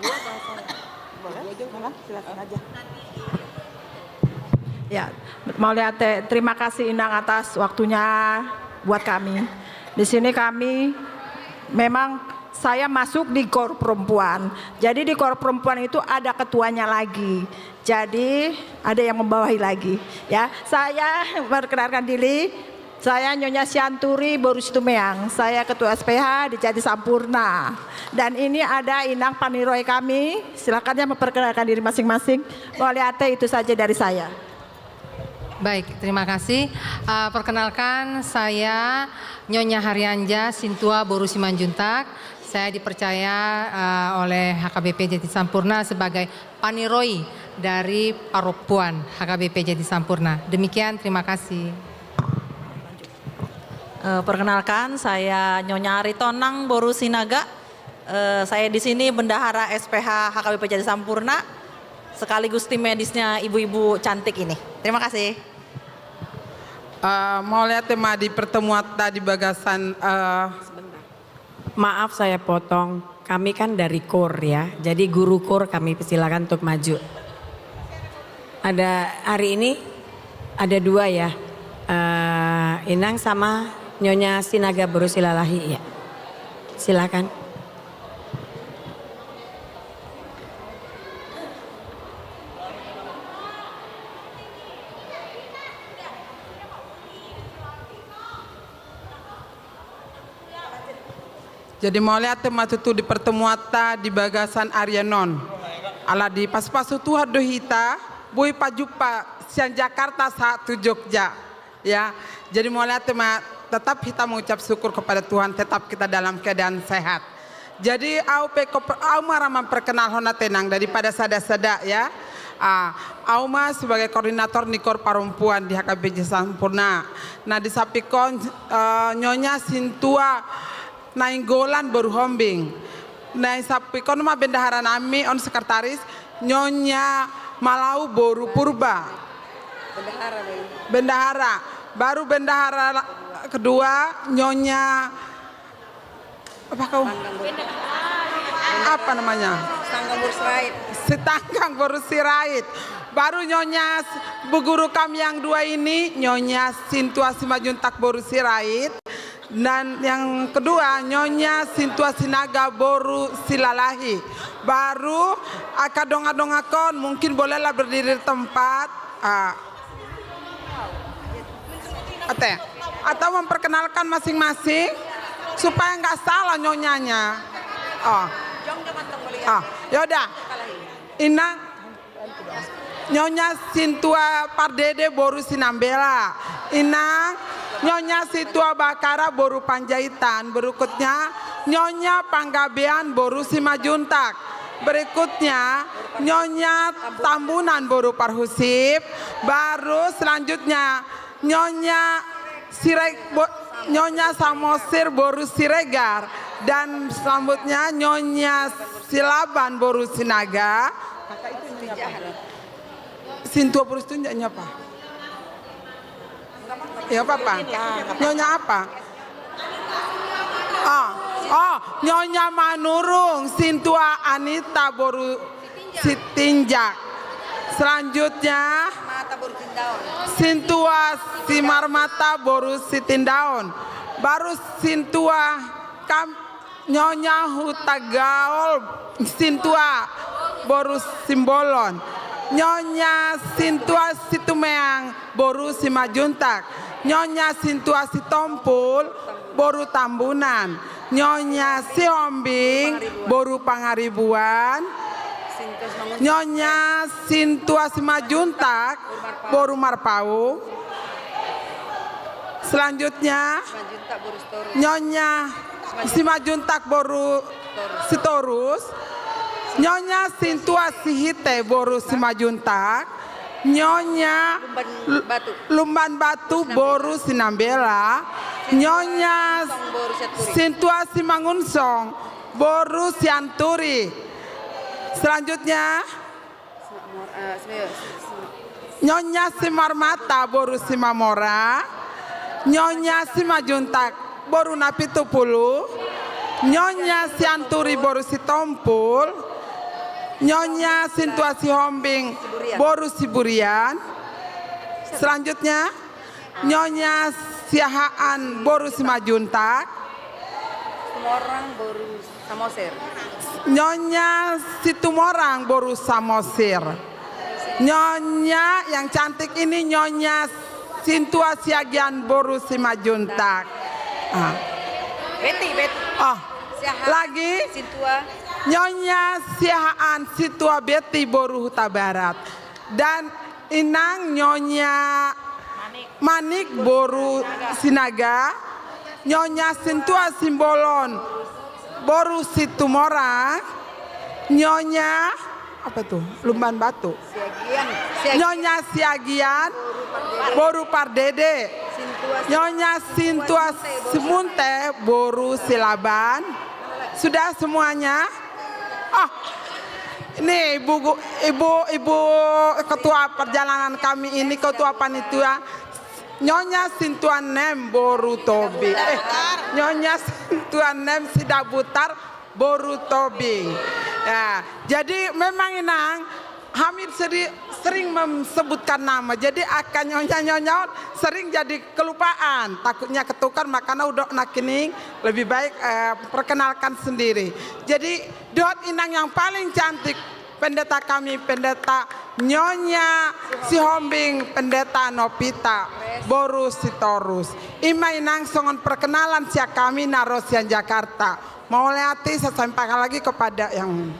apa saya? Boleh, silakan aja. Ya, mauliate, terima kasih Inang atas waktunya buat kami. Di sini kami memang saya masuk di kor perempuan. Jadi di kor perempuan itu ada ketuanya lagi. Jadi ada yang membawahi lagi. Ya, saya perkenalkan diri. Saya Nyonya Sianturi boru Situmeang. Saya ketua S P H di Jati Sampurna. Dan ini ada Inang paniroi kami. Silakan ya memperkenalkan diri masing-masing. Mauliate, itu saja dari saya. Baik, terima kasih. Eh, perkenalkan, saya Nyonya Harianja Sintua boru Simanjuntak. Saya dipercaya, eh, oleh H K B P Jati Sampurna sebagai paniroi dari perempuan H K B P Jati Sampurna. Demikian, terima kasih. Eh, perkenalkan, saya Nyonya Aritonang boru Sinaga. Eh, saya di sini bendahara S P H H K B P Jati Sampurna, sekaligus tim medisnya ibu-ibu cantik ini. Terima kasih. Eh, mauliate ma di pertemuanta di bagasan, eh, Maaf, saya potong. Kami kan dari kor, ya. Jadi guru kor kami persilakan untuk maju. Ada hari ini ada dua, ya. Eh, Inang sama Nyonya Sinaga boru Silalahi, ya. Silakan. Jadi mauliate ma tutu di pertemuanta di bagasan ari on. Ala dipasupasu Tuhan do hita, boi pajumpa sian Jakarta sahat tu Jogja. Ya, jadi mauliate ma, tetap hita mengucap syukur kepada Tuhan, tetap kita dalam keadaan sehat. Jadi au pe ko-, au ma ra memperkenalhon hita, Inang, daripada sada-sada, ya. Ah, au ma sebagai koordinator ni kor perempuan di H K B P Jati Sampurna. Na di sampingkon, eh, Nyonya Sintua Nainggolan boru Hombing. Na di sampingkon ma bendahara nami on, sekretaris, Nyonya Malau boru Purba. Bendahara, Bang. Bendahara. Baru bendahara la-, kedua, Nyonya apa kau? Apa namanya? Sitanggang boru Sirait. Sitanggang boru Sirait. Baru Nyonya s-, bu guru kami yang dua ini, Nyonya Sintua Simanjuntak boru Sirait. Dan yang kedua, Nyonya Sintua Sinaga boru Silalahi. Baru, angka dongan-dongankon, mungkin bolehlah berdiri di tempat. Ah. Ate, atau memperkenalkan masing-masing supaya nggak salah nyonyanya. Oh. Ah, yaudah. Inang, Nyonya Sintua Pardede boru Sinambela. Inang, Nyonya Sintua Bakara boru Panjaitan. Berikutnya, Nyonya Panggabean boru Simanjuntak. Berikutnya, Nyonya Tambunan boru Parhusip. Baru selanjutnya, Nyonya Sireg-, bo-, Nyonya Samosir boru Siregar. Dan selanjutnya, Nyonya Silaban boru Sinaga. Sintua boru Sitinjak, Nyonya apa? Ya, apa, apa? Nyonya apa? Oh, oh, Nyonya Manurung, Sintua Anita boru Sitinjak. Selanjutnya, Sintua Simarmata boru Sitindaon. Baru Sintua kam-, Nyonya Hutagaol Sintua boru Simbolon. Nyonya Sintua Situmeang boru Simanjuntak. Nyonya Sintua Sitompul boru Tambunan. Nyonya Sihombing boru Pangaribuan. Nyonya Sintua Simanjuntak boru Marpaung. Selanjutnya, Nyonya Simanjuntak boru Sitorus. Nyonya Sintua Sihite boru Simanjuntak. Nyonya Lumban Batu boru Sinambela. Nyonya Sintua Simangunsong boru Sianturi. Selanjutnya, Nyonya Simarmata boru Simamora. Nyonya Simanjuntak boru Napitupulu. Nyonya Sianturi boru Sitompul. Nyonya Sintua Sihombing boru Siburian. Selanjutnya, Nyonya Siahaan boru Simanjuntak. Situmorang boru Samosir. Nyonya Situmorang boru Samosir. Nyonya yang cantik ini Nyonya Sintua Siagian boru Simanjuntak. Ah. Beti, Beti. Oh. Siahaan, lagi. Sintua. Nyonya Siahaan Sintua Beti boru Hutabarat. Dan Inang Nyonya Manik boru Sinaga, Nyonya Sintua Simbolon boru Situmorang, Nyonya apa tuh? Lumban Batu. Nyonya Siagian boru Pardede, Nyonya Sintua Simunte boru Silaban. Sudah semuanya? Ah, ini ibu, ibu, ibu ketua perjalanan kami ini, ketua panitia, Nyonya Sintua Nem boru Tobing. Eh, Nyonya Sintua Nem Sidabutar boru Tobing. Ya, jadi memang Inang, hami seri-, sering menyebutkan nama. Jadi angka nyonya-nyonya on sering jadi kelupaan. Takutnya ketukar, makana hudok nangkining lebih baik, eh, perkenalkan sendiri. Jadi, dohot Inang yang paling cantik, pendeta kami, Pendeta Nyonya Sihombing, Pendeta Novita boru Sitorus. I ma Inang songon perkenalan sian hami na ro sian Jakarta. Mauliate, saya sampaikan lagi kepada yang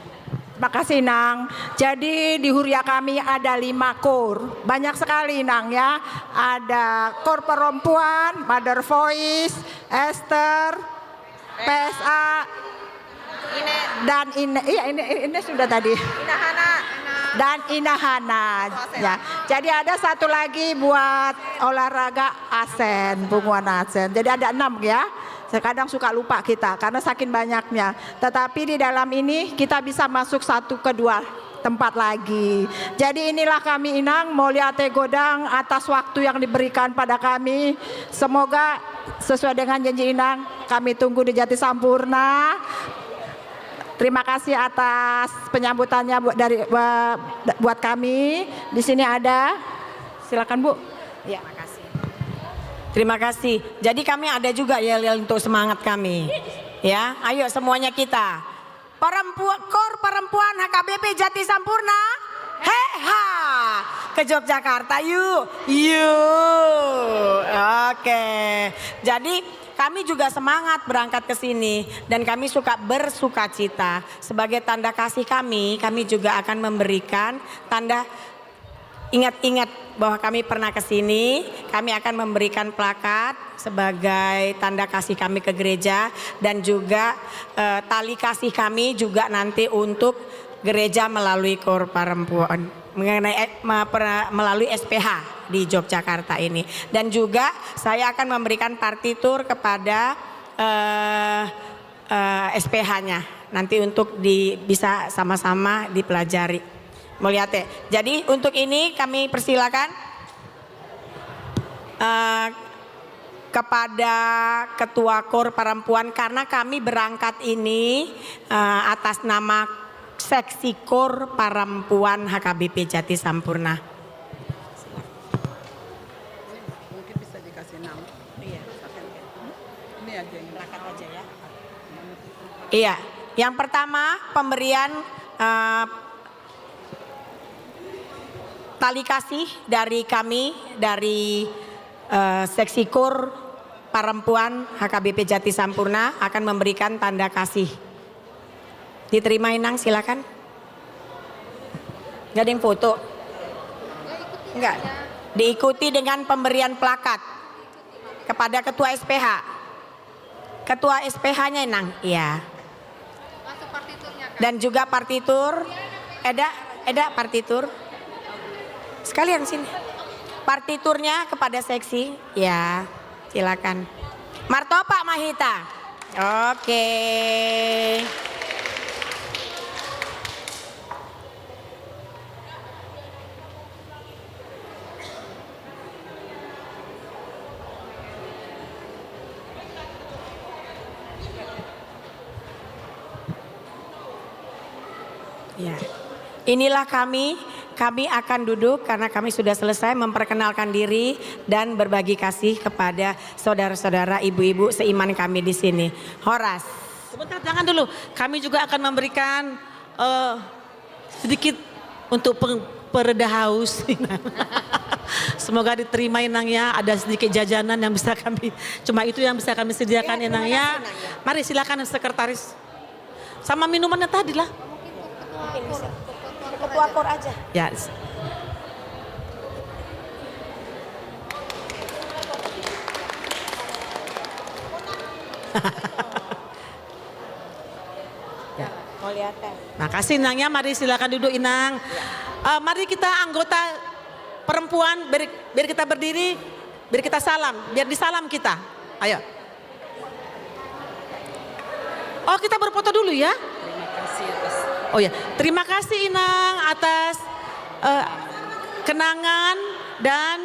Terima kasih, Nang. Jadi, di huria kami ada lima kor. Banyak sekali, Nang, ya. Ada kor perempuan, Mother Voice, Esther, P S A, dan Ine, iya, Ine, Ine sudah tadi. Dan Inahana. Ya. Jadi, ada satu lagi buat olahraga Asen, punguan Asen. Jadi, ada enam, ya. Kadang suka lupa kita karena saking banyaknya. Tetapi di dalam ini kita bisa masuk satu ke dua tempat lagi. Jadi inilah kami Inang, mauliate godang atas waktu yang diberikan pada kami. Semoga sesuai dengan janji Inang, kami tunggu di Jati Sampurna. Terima kasih atas penyambutannya buat dari, buat kami. Di sini ada. Silakan, Bu. Ya. Terima kasih. Terima kasih. Jadi kami ada juga yel-yel untuk semangat kami. Ya, ayo semuanya kita. Perempuan, kor perempuan H K B P Jati Sampurna. Heha. Ke Yogyakarta yuk. Yuk. Oke. Jadi kami juga semangat berangkat ke sini dan kami suka bersukacita. Sebagai tanda kasih kami, kami juga akan memberikan tanda ingat-ingat bahwa kami pernah ke sini, kami akan memberikan plakat sebagai tanda kasih kami ke gereja dan juga, eh, tali kasih kami juga nanti untuk gereja melalui kor perempuan, mengenai, eh, me-, per-, melalui S P H di Yogyakarta ini. Dan juga saya akan memberikan partitur kepada, eh, eh, S P H-nya nanti untuk di, bisa sama-sama dipelajari. Mauliate. Jadi untuk ini kami persilakan, eh, kepada Ketua Kor Perempuan karena kami berangkat ini, eh, atas nama Seksi Kor Perempuan H K B P Jati Sampurna. Mungkin bisa dikasih nama. Iya. Ini aja yang Iya, yang pertama pemberian, eh, tali kasih dari kami, dari, eh, Seksi Kor Perempuan H K B P Jati Sampurna akan memberikan tanda kasih. Diterima Inang, silakan. Nggak ada yang foto? Nggak. Diikuti dengan pemberian plakat kepada Ketua S P H. Ketua S P H-nya, Inang. Iya. Dan juga partitur. Eda, Eda, partitur. Sekalian sini. Partiturnya kepada seksi. Ya, silakan. Martopak ma hita. Oke. Ya. Inilah kami, kami akan duduk karena kami sudah selesai memperkenalkan diri dan berbagi kasih kepada saudara-saudara, ibu-ibu seiman kami di sini. Horas. Sebentar, jangan dulu. Kami juga akan memberikan, eh, sedikit untuk peng-, pereda haus. Semoga diterima, Inang, ya. Ada sedikit jajanan yang bisa kami, cuma itu yang bisa kami sediakan, ya, Inang, terima kasih, Inang, ya. Mari, silakan, Sekretaris. Sama minumannya tadi lah. Mungkin ke ketua kor, ke ketua kor aja. Ya. Ya. Mau lihat, kan? Makasih, Inang, ya. Mari, silakan duduk, Inang. Ya. Eh, mari kita anggota perempuan, biar, biar kita berdiri, biar kita salam, biar disalam kita. Ayo. Oh, kita berfoto dulu, ya. Terima kasih atas. Oh, ya. Terima kasih, Inang, atas, eh, kenangan dan,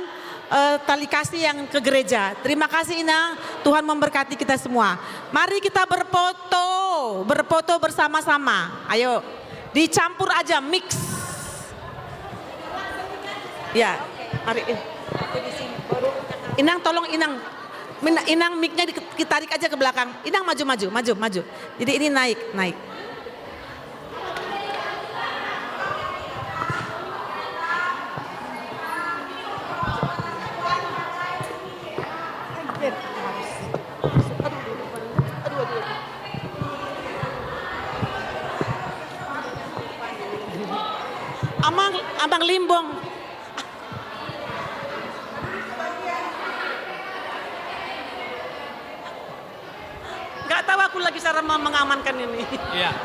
eh, tali kasih yang ke gereja. Terima kasih, Inang. Tuhan memberkati kita semua. Mari kita berfoto, berfoto bersama-sama. Ayo, dicampur aja, mix. Ya, mari. Inang, tolong, Inang. Min-, Inang, mic-nya di-, ditarik aja ke belakang. Inang, maju, maju, maju, maju. Jadi ini naik, naik. Amang, Amang Limbong. Nggak tahu aku lagi cara me-, mengamankan ini. Iya.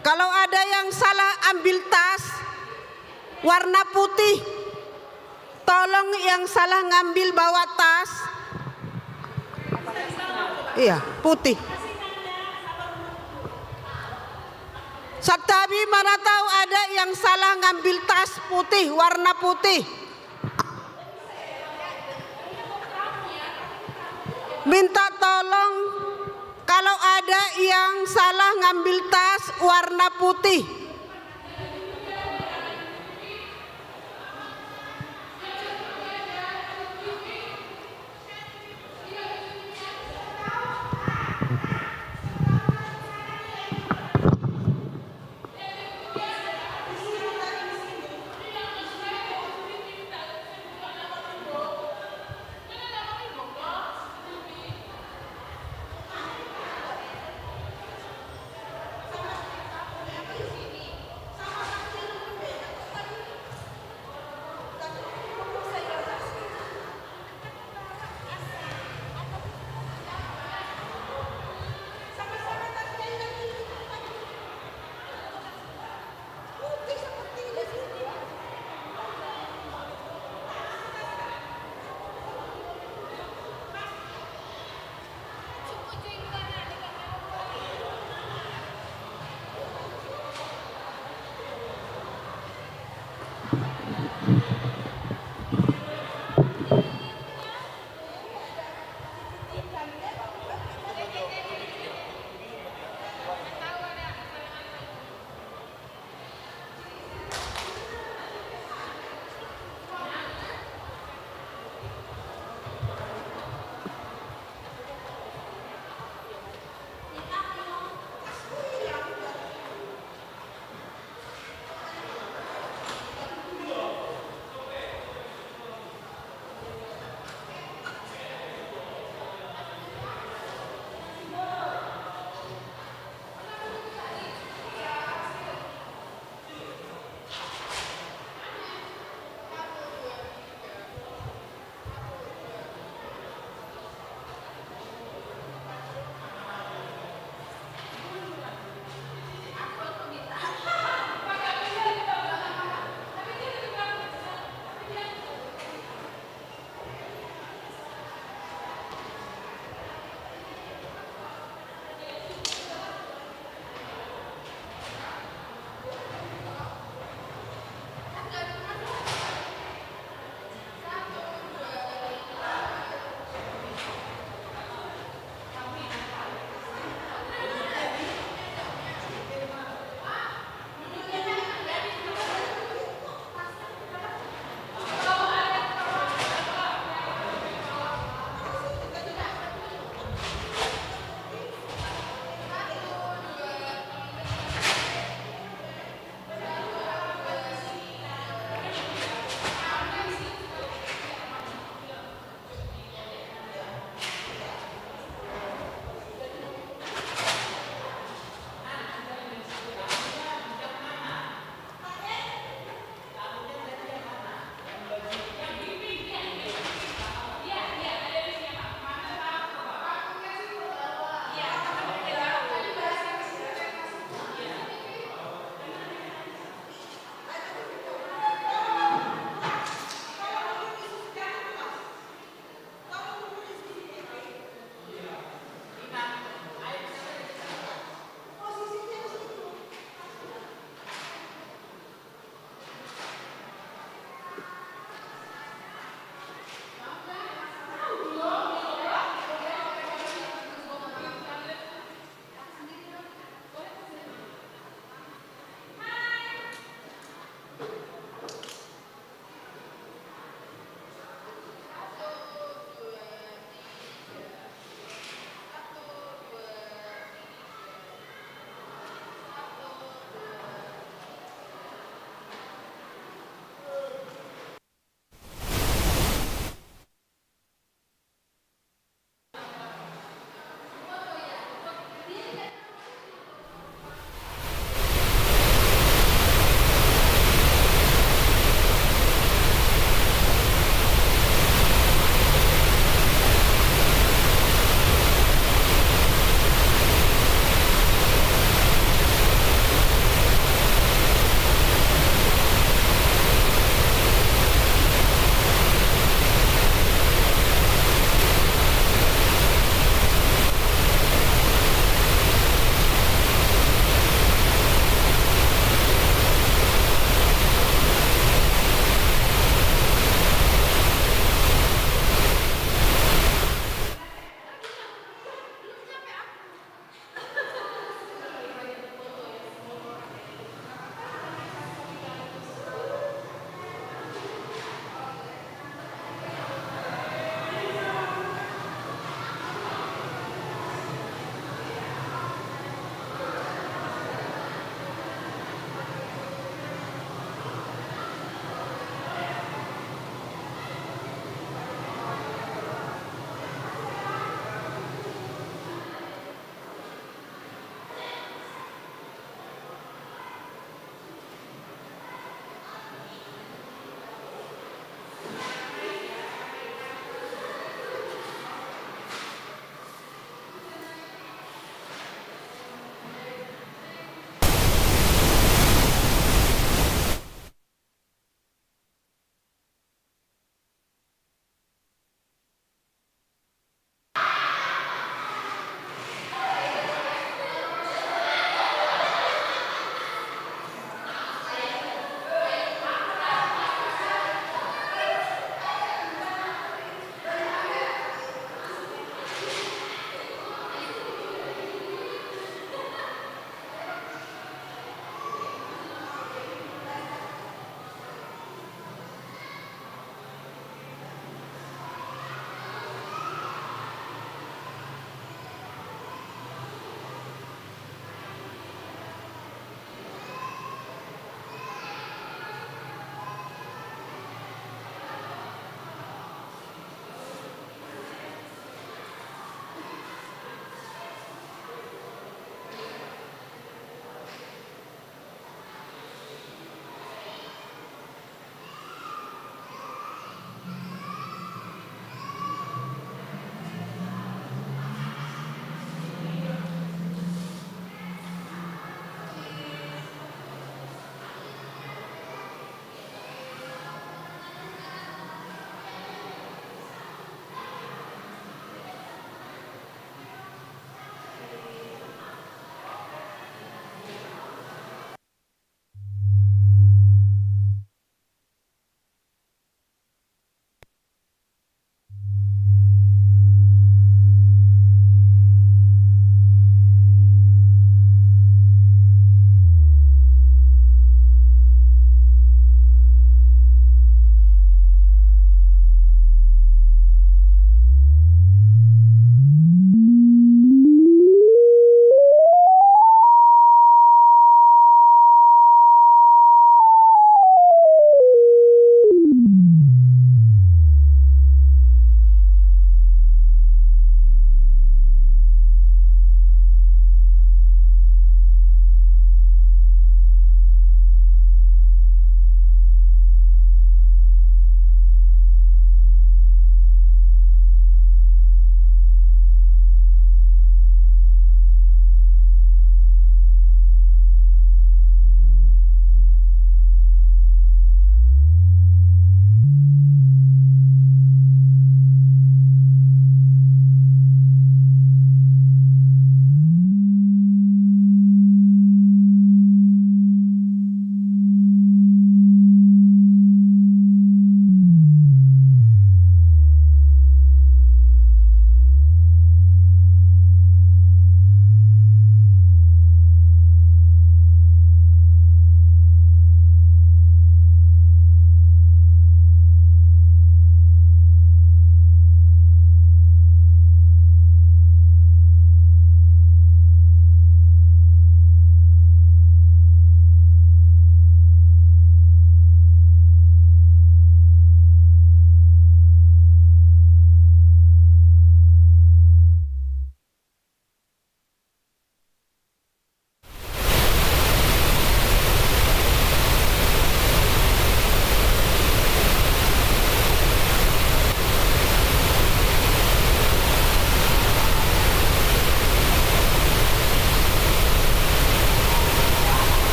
Kalau ada yang salah ambil tas warna putih, tolong yang salah ngambil bawa tas. Iya, putih. Santabi, mana tahu ada yang salah ngambil tas putih, warna putih. Minta tolong kalau ada yang salah ngambil tas warna putih.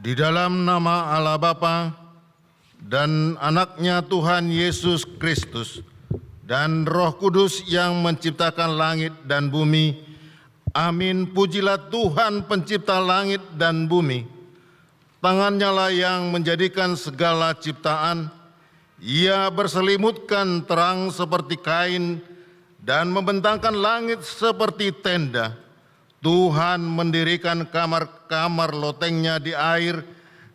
Di dalam nama Allah Bapa dan Anaknya Tuhan Yesus Kristus dan Roh Kudus yang menciptakan langit dan bumi. Amin. Pujilah Tuhan, pencipta langit dan bumi. Tangan-Nyalah yang menjadikan segala ciptaan. Ia berselimutkan terang seperti kain dan membentangkan langit seperti tenda. Tuhan mendirikan kamar-kamar loteng-Nya di air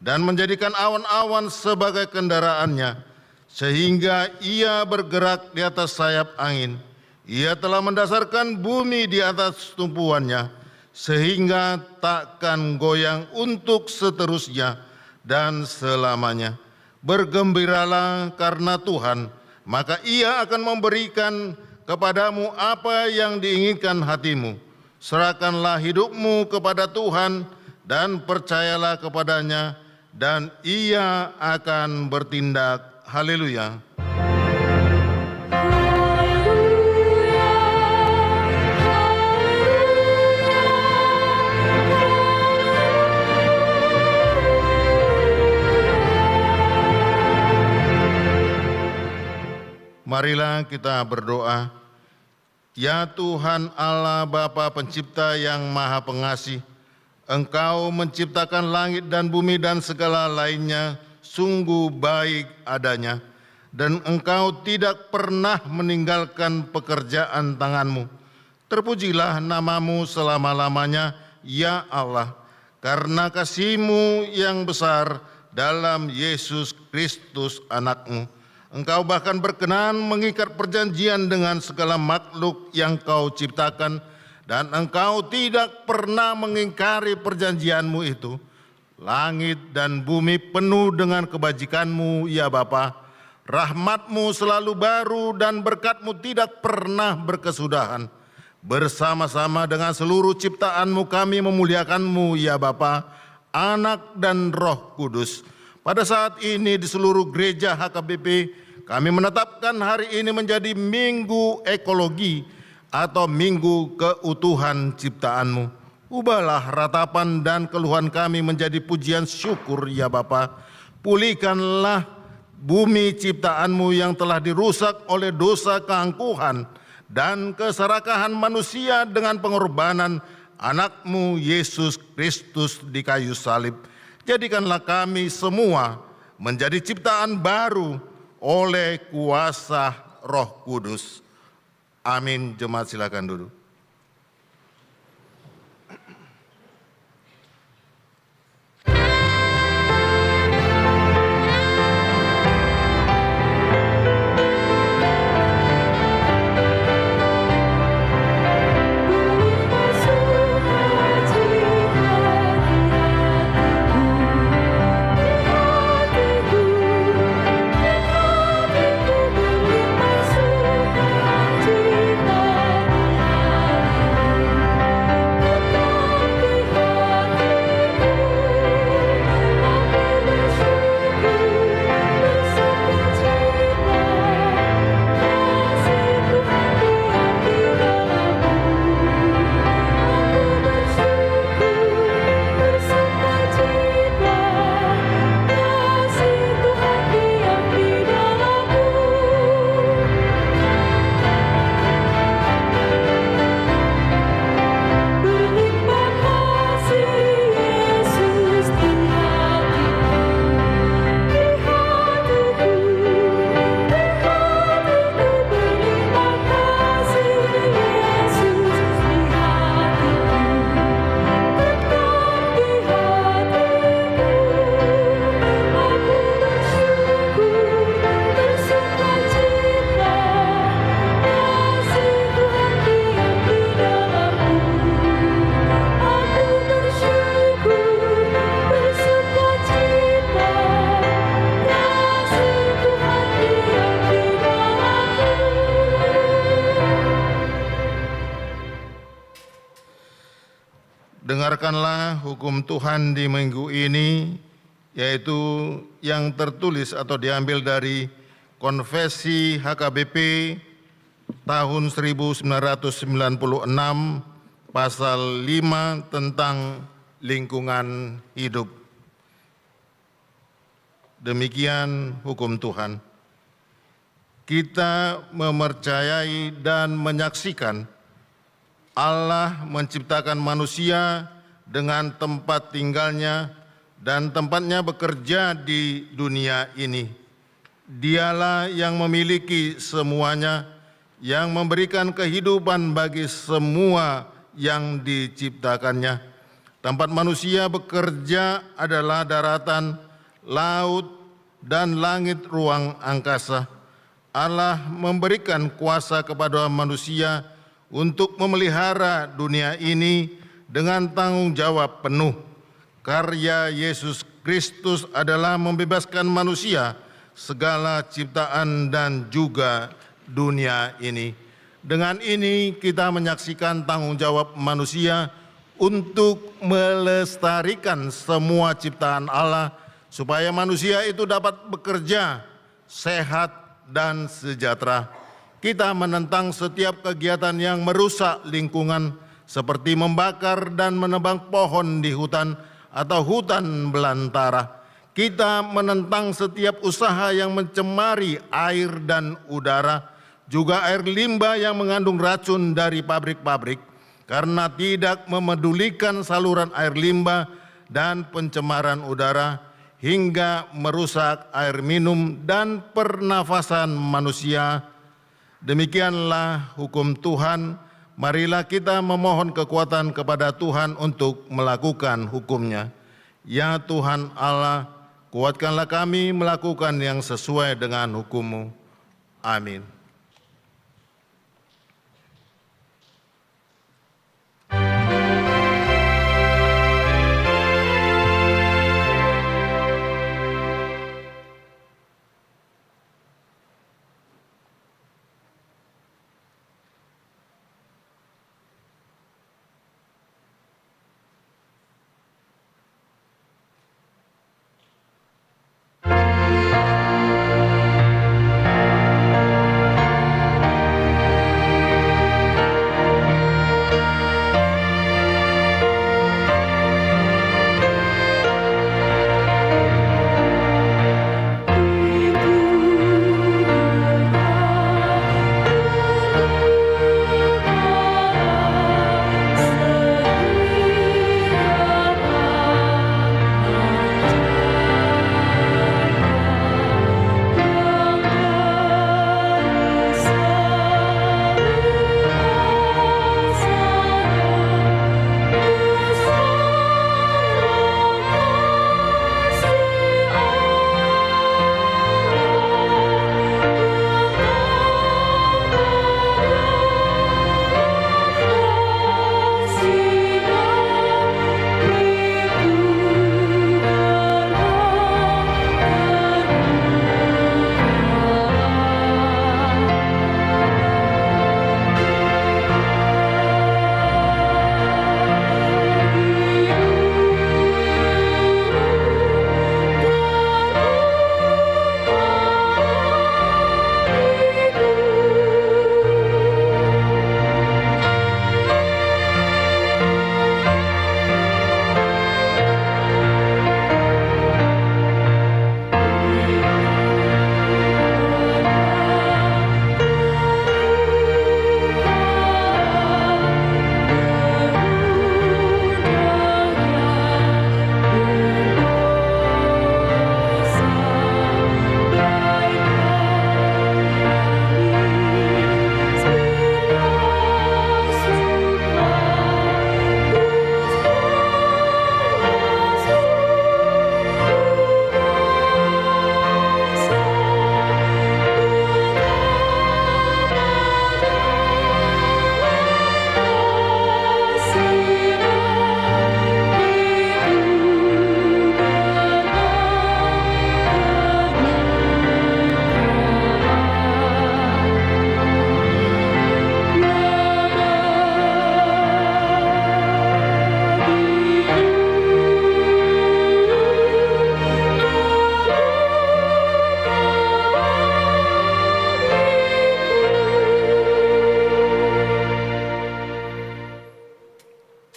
dan menjadikan awan-awan sebagai kendaraan-Nya, sehingga Ia bergerak di atas sayap angin. Ia telah mendasarkan bumi di atas tumpuan-Nya, sehingga takkan goyang untuk seterusnya dan selamanya. Bergembiralah karena Tuhan, maka Ia akan memberikan kepadamu apa yang diinginkan hatimu. Serahkanlah hidupmu kepada Tuhan dan percayalah kepada-Nya, dan Ia akan bertindak. Haleluya! Marilah kita berdoa. Ya Tuhan Allah, Bapa Pencipta yang Maha Pengasih, Engkau menciptakan langit dan bumi dan segala lainnya sungguh baik adanya, dan Engkau tidak pernah meninggalkan pekerjaan tangan-Mu. Terpujilah nama-Mu selama-lamanya, ya Allah, karena kasih-Mu yang besar dalam Yesus Kristus, Anak-Mu. Engkau bahkan berkenan mengikat perjanjian dengan segala makhluk yang Kau ciptakan, dan Engkau tidak pernah mengingkari perjanjian-Mu itu. Langit dan bumi penuh dengan kebajikan-Mu, ya Bapa. Rahmat-Mu selalu baru dan berkat-Mu tidak pernah berkesudahan. Bersama-sama dengan seluruh ciptaan-Mu kami memuliakan-Mu, ya Bapa, Anak, dan Roh Kudus. Pada saat ini di seluruh gereja H K B P, kami menetapkan hari ini menjadi Minggu Ekologi atau Minggu Keutuhan Ciptaan-Mu. Ubahlah ratapan dan keluhan kami menjadi pujian syukur, ya Bapa. Pulihkanlah bumi ciptaan-Mu yang telah dirusak oleh dosa, keangkuhan, dan keserakahan manusia dengan pengorbanan Anak-Mu Yesus Kristus di kayu salib. Jadikanlah kami semua menjadi ciptaan baru oleh kuasa Roh Kudus. Amin. Jemaat, silakan duduk. Dengarkanlah hukum Tuhan di minggu ini, yaitu yang tertulis atau diambil dari Konfesi H K B P tahun seribu sembilan ratus sembilan puluh enam, pasal lima tentang lingkungan hidup. Demikian hukum Tuhan. Kita memercayai dan menyaksikan Allah menciptakan manusia dengan tempat tinggalnya dan tempatnya bekerja di dunia ini. Dialah yang memiliki semuanya, yang memberikan kehidupan bagi semua yang diciptakannya. Tempat manusia bekerja adalah daratan, laut, dan langit ruang angkasa. Allah memberikan kuasa kepada manusia untuk memelihara dunia ini dengan tanggung jawab penuh. Karya Yesus Kristus adalah membebaskan manusia, segala ciptaan, dan juga dunia ini. Dengan ini, kita menyaksikan tanggung jawab manusia untuk melestarikan semua ciptaan Allah, supaya manusia itu dapat bekerja, sehat, dan sejahtera. Kita menentang setiap kegiatan yang merusak lingkungan, seperti membakar dan menebang pohon di hutan atau hutan belantara. Kita menentang setiap usaha yang mencemari air dan udara, juga air limbah yang mengandung racun dari pabrik-pabrik, karena tidak memedulikan saluran air limbah dan pencemaran udara, hingga merusak air minum dan pernafasan manusia. Demikianlah hukum Tuhan. Marilah kita memohon kekuatan kepada Tuhan untuk melakukan hukum-Nya. Ya Tuhan Allah, kuatkanlah kami melakukan yang sesuai dengan hukum-Mu. Amin.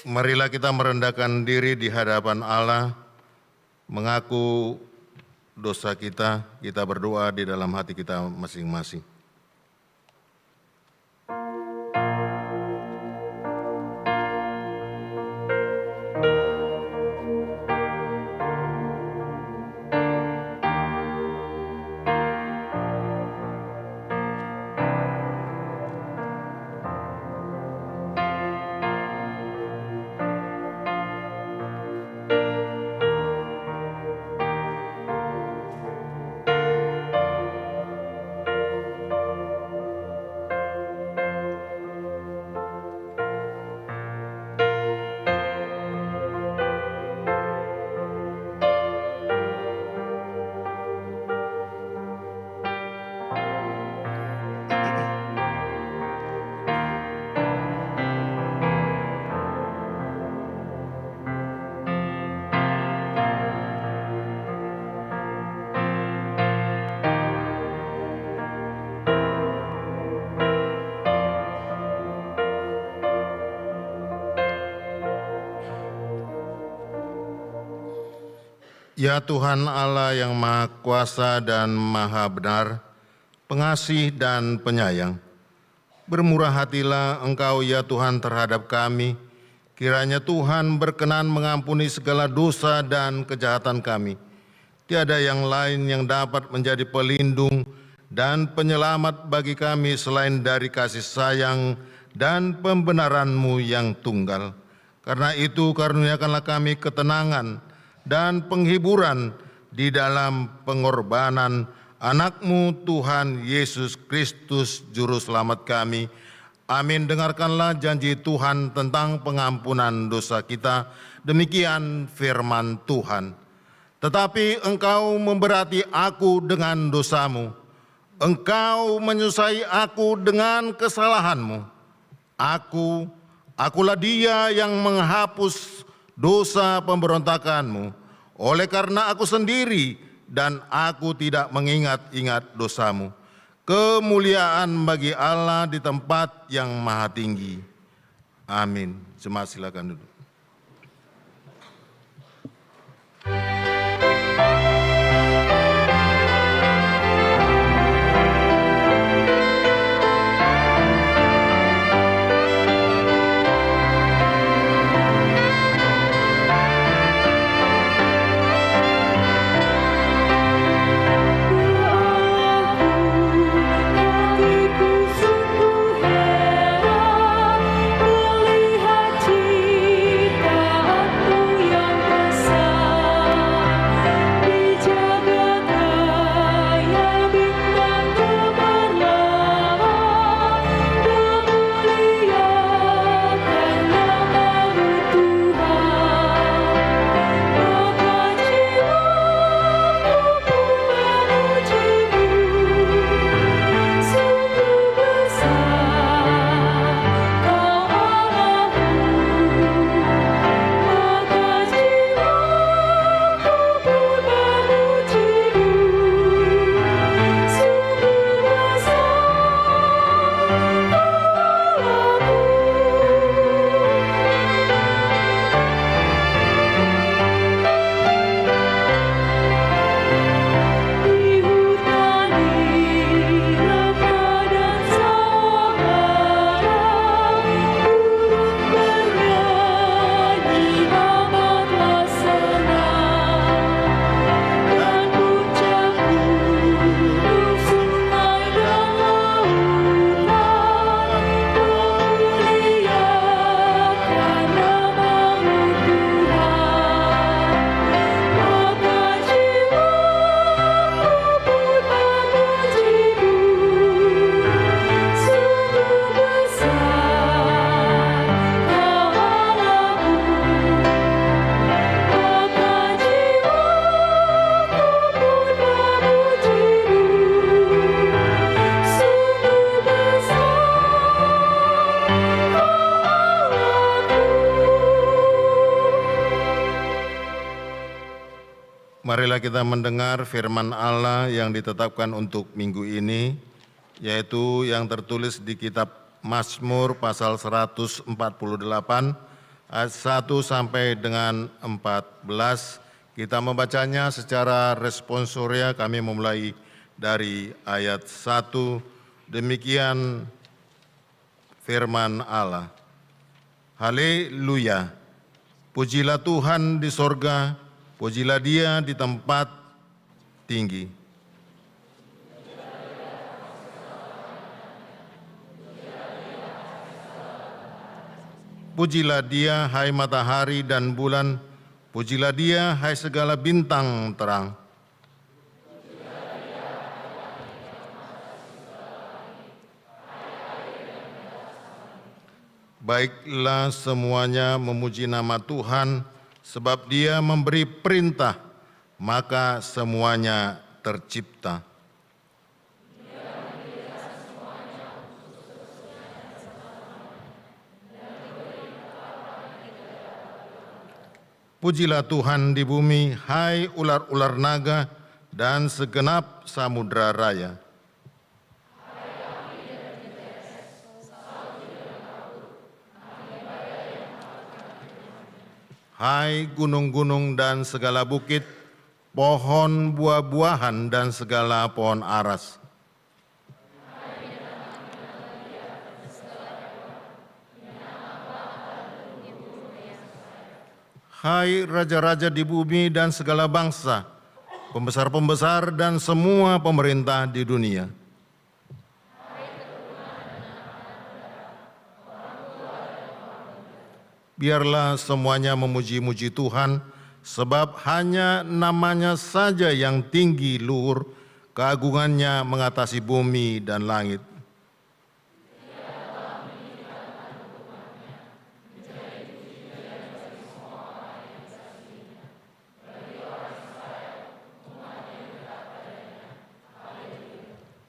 Marilah kita merendahkan diri di hadapan Allah, mengaku dosa kita, kita berdoa di dalam hati kita masing-masing. Ya Tuhan Allah yang Maha Kuasa dan Maha Benar, Pengasih dan Penyayang, bermurah hatilah Engkau, ya Tuhan, terhadap kami. Kiranya Tuhan berkenan mengampuni segala dosa dan kejahatan kami. Tiada yang lain yang dapat menjadi pelindung dan penyelamat bagi kami selain dari kasih sayang dan pembenaran-Mu yang tunggal. Karena itu, karuniakanlah kami ketenangan dan penghiburan di dalam pengorbanan Anak-Mu, Tuhan Yesus Kristus, Juru Selamat kami. Amin. Dengarkanlah janji Tuhan tentang pengampunan dosa kita. Demikian firman Tuhan. Tetapi engkau memberati aku dengan dosamu. Engkau menyusahi aku dengan kesalahanmu. Aku, akulah Dia yang menghapus dosa pemberontakanmu. Oleh karena aku sendiri, dan aku tidak mengingat-ingat dosamu. Kemuliaan bagi Allah di tempat yang maha tinggi. Amin. Jemaat, silakan duduk. Marilah kita mendengar firman Allah yang ditetapkan untuk minggu ini, yaitu yang tertulis di kitab Mazmur pasal seratus empat puluh delapan ayat satu sampai dengan empat belas. Kita membacanya secara responsoria, kami memulai dari ayat satu. Demikian firman Allah. Haleluya. Pujilah Tuhan di sorga, pujilah Dia di tempat tinggi. Pujilah Dia, hai matahari dan bulan, pujilah Dia, hai segala bintang terang. Baiklah semuanya memuji nama Tuhan, sebab Dia memberi perintah, maka semuanya tercipta. Pujilah Tuhan di bumi, hai ular-ular naga dan segenap samudra raya. Hai gunung-gunung dan segala bukit, pohon buah-buahan dan segala pohon aras. Hai raja-raja di bumi dan segala bangsa, pembesar-pembesar dan semua pemerintah di dunia. Biarlah semuanya memuji-muji Tuhan, sebab hanya nama-Nya saja yang tinggi luhur, keagungan-Nya mengatasi bumi dan langit.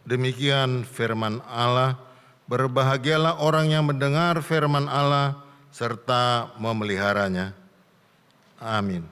Demikian firman Allah. Berbahagialah orang yang mendengar firman Allah serta memeliharanya. Amin.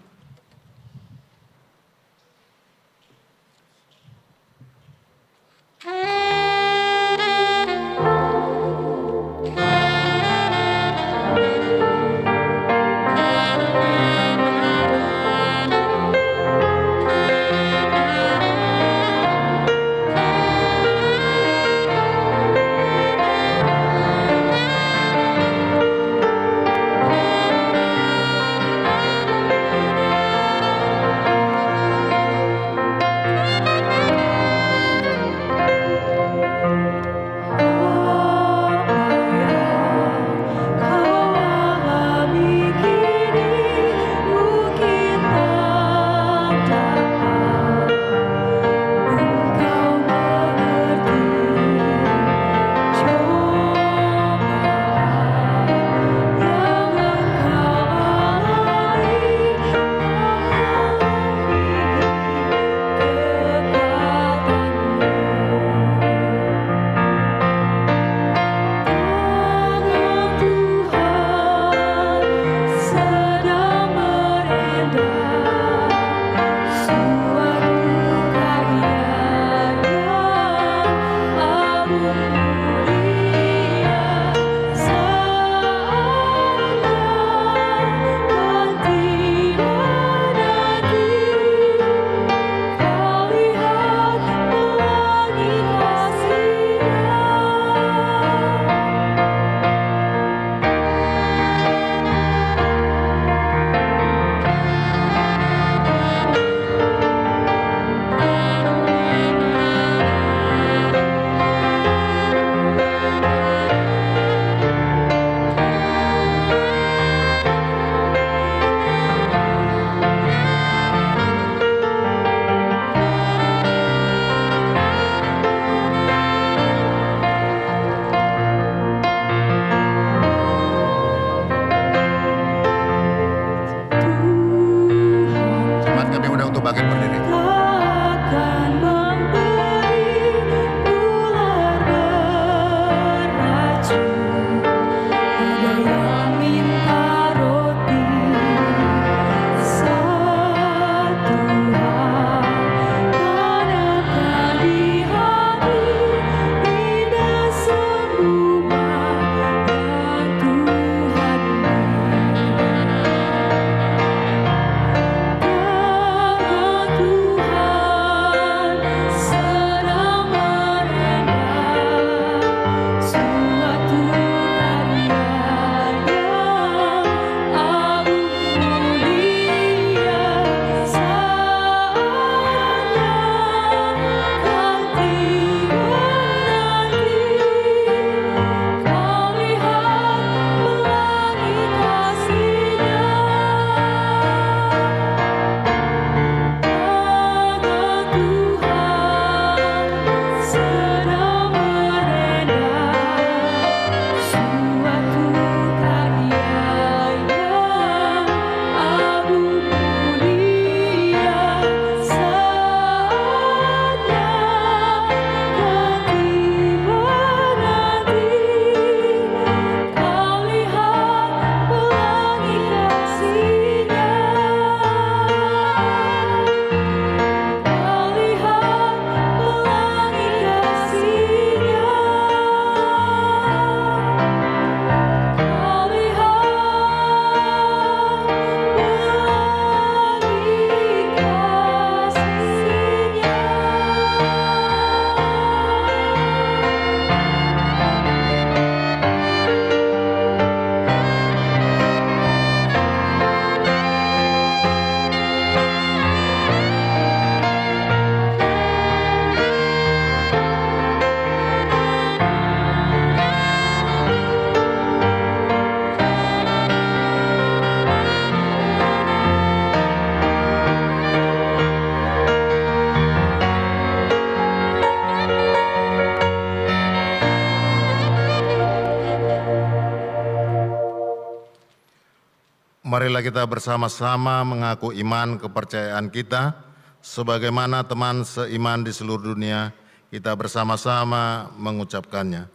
Marilah kita bersama-sama mengaku iman kepercayaan kita, sebagaimana teman seiman di seluruh dunia, kita bersama-sama mengucapkannya.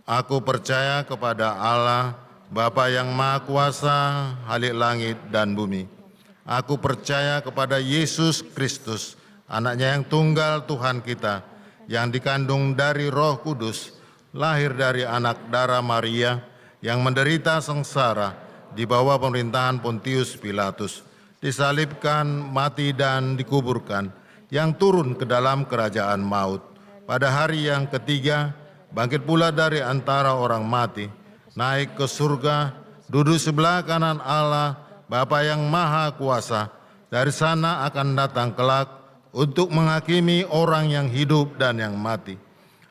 Aku percaya kepada Allah, Bapa yang Maha Kuasa, Khalik langit dan bumi. Aku percaya kepada Yesus Kristus, Anaknya yang tunggal, Tuhan kita, yang dikandung dari Roh Kudus, lahir dari anak dara Maria, yang menderita sengsara di bawah pemerintahan Pontius Pilatus, disalibkan, mati, dan dikuburkan, yang turun ke dalam kerajaan maut. Pada hari yang ketiga, bangkit pula dari antara orang mati, naik ke surga, duduk sebelah kanan Allah, Bapa yang Maha Kuasa. Dari sana akan datang kelak untuk menghakimi orang yang hidup dan yang mati.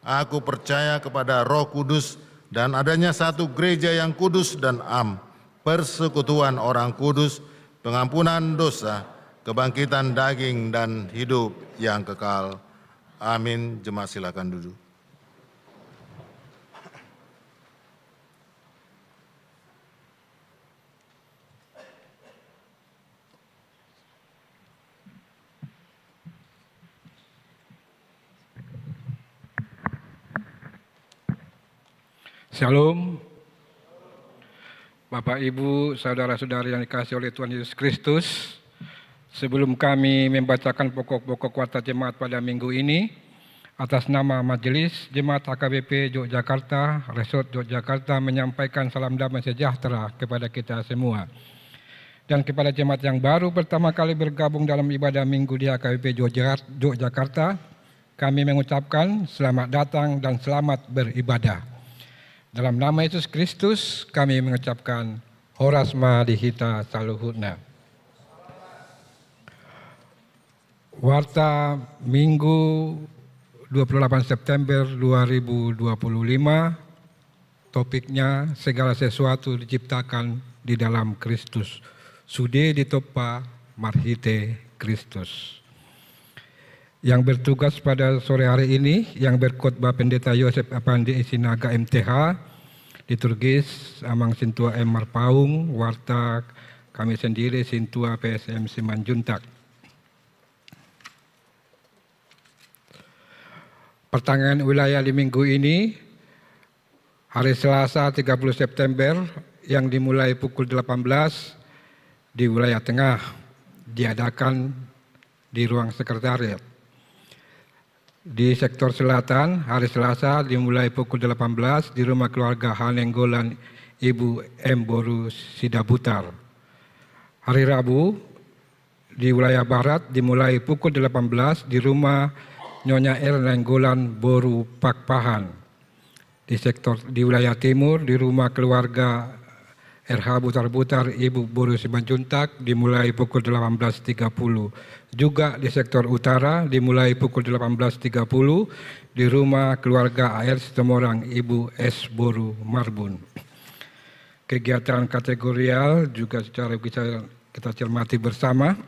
Aku percaya kepada Roh Kudus dan adanya satu gereja yang kudus dan am, persekutuan orang kudus, pengampunan dosa, kebangkitan daging, dan hidup yang kekal. Amin. Jemaat, silakan duduk. Shalom. Bapak, Ibu, saudara-saudari yang dikasihi oleh Tuhan Yesus Kristus, sebelum kami membacakan pokok-pokok warta jemaat pada minggu ini, atas nama Majelis Jemaat H K B P Yogyakarta, Resort Yogyakarta, menyampaikan salam damai sejahtera kepada kita semua. Dan kepada jemaat yang baru pertama kali bergabung dalam ibadah minggu di H K B P Yogyakarta, kami mengucapkan selamat datang dan selamat beribadah. Dalam nama Yesus Kristus kami mengucapkan horas ma di hita saluhutna. Warta Minggu dua puluh delapan September dua ribu dua puluh lima, topiknya segala sesuatu diciptakan di dalam Kristus. Sude ditompa marhite Kristus. Yang bertugas pada sore hari ini, yang berkhotbah Pendeta Yosep Apandi S I Naga M T H, liturgis Amang Sintua M Marpaung, warta kami sendiri Sintua P S M Simanjuntak. Pertangahan wilayah di minggu ini, hari Selasa tiga puluh September, yang dimulai pukul delapan belas di wilayah tengah, diadakan di ruang sekretariat. Di sektor selatan, hari Selasa dimulai pukul delapan belas di rumah keluarga Hanenggolan Ibu M Boru Sidabutar. Hari Rabu, di wilayah barat dimulai pukul delapan belas di rumah Nyonya R Nainggolan Boru Pakpahan. Di sektor, di wilayah timur, di rumah keluarga R H Butar-Butar, Ibu Boru Simanjuntak, dimulai pukul delapan belas tiga puluh. Juga di sektor utara, dimulai pukul delapan belas tiga puluh, di rumah keluarga A R Situmorang, Ibu S Boru Marbun. Kegiatan kategorial juga secara bisa kita cermati bersama.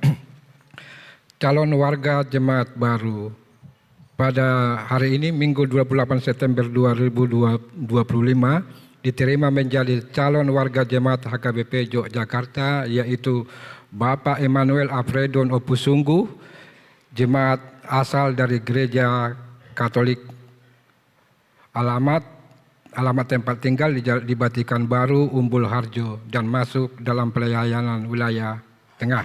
Calon warga jemaat baru. Pada hari ini, Minggu dua puluh delapan September dua ribu dua puluh lima, diterima menjadi calon warga jemaat H K B P Yogyakarta, yaitu Bapak Emmanuel Afredon Opusunggu, jemaat asal dari Gereja Katolik. Alamat, alamat tempat tinggal di Jal-, di Batikan Baru, Umbul Harjo, dan masuk dalam pelayanan wilayah tengah.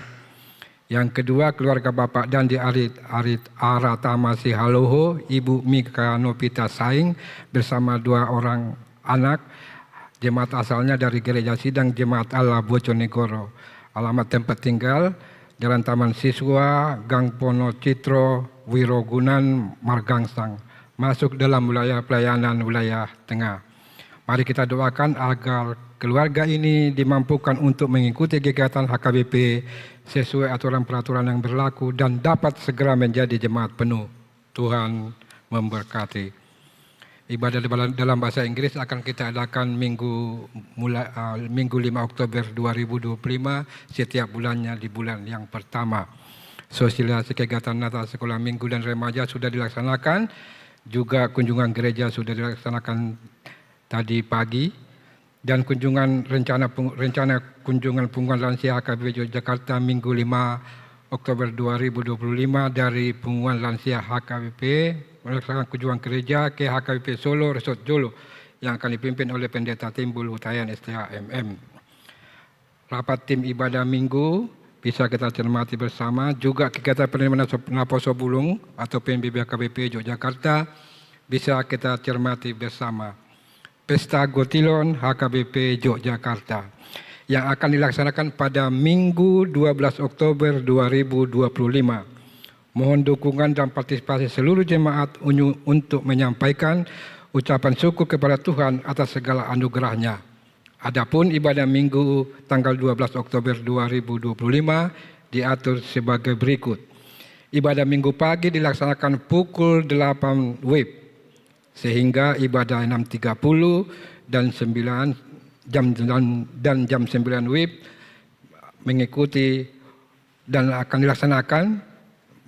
Yang kedua, keluarga Bapak Dandi Arit, Arit Ara Tama Sihaloho, Ibu Mika Novita Saing, bersama dua orang anak, jemaat asalnya dari Gereja Sidang Jemaat Allah Bojonegoro. Alamat tempat tinggal, Jalan Taman Siswa, Gang Ponocitro, Wirogunan, Margangsang. Masuk dalam wilayah pelayanan wilayah tengah. Mari kita doakan agar keluarga ini dimampukan untuk mengikuti kegiatan H K B P sesuai aturan peraturan yang berlaku dan dapat segera menjadi jemaat penuh. Tuhan memberkati. Ibadah dalam, dalam bahasa Inggris akan kita adakan minggu mula, ah, Minggu lima Oktober dua ribu dua puluh lima, setiap bulannya di bulan yang pertama. Sosialisasi kegiatan Natal, Sekolah Minggu, dan Remaja sudah dilaksanakan, juga kunjungan gereja sudah dilaksanakan tadi pagi. Dan kunjungan rencana pung-, rencana kunjungan punguan lansia H K B P Yogyakarta Minggu lima Oktober dua ribu dua puluh lima dari punguan lansia H K B P, melaksanakan kunjungan kerja ke H K B P Solo Resort Jolo yang akan dipimpin oleh Pendeta Timbul Hutahian, S T H, M M. Rapat tim ibadah Minggu bisa kita cermati bersama, juga kegiatan penerimaan naso-, naposo bulung atau P N B B H K B P Yogyakarta bisa kita cermati bersama. Pesta Gotilon H K B P Yogyakarta yang akan dilaksanakan pada Minggu dua belas Oktober dua ribu dua puluh lima. Mohon dukungan dan partisipasi seluruh jemaat unyu-, untuk menyampaikan ucapan syukur kepada Tuhan atas segala anugerahnya. Adapun ibadah Minggu tanggal dua belas Oktober dua ribu dua puluh lima diatur sebagai berikut. Ibadah Minggu pagi dilaksanakan pukul delapan W I B, sehingga ibadah enam tiga puluh dan sembilan jam dan, dan jam sembilan W I B mengikuti dan akan dilaksanakan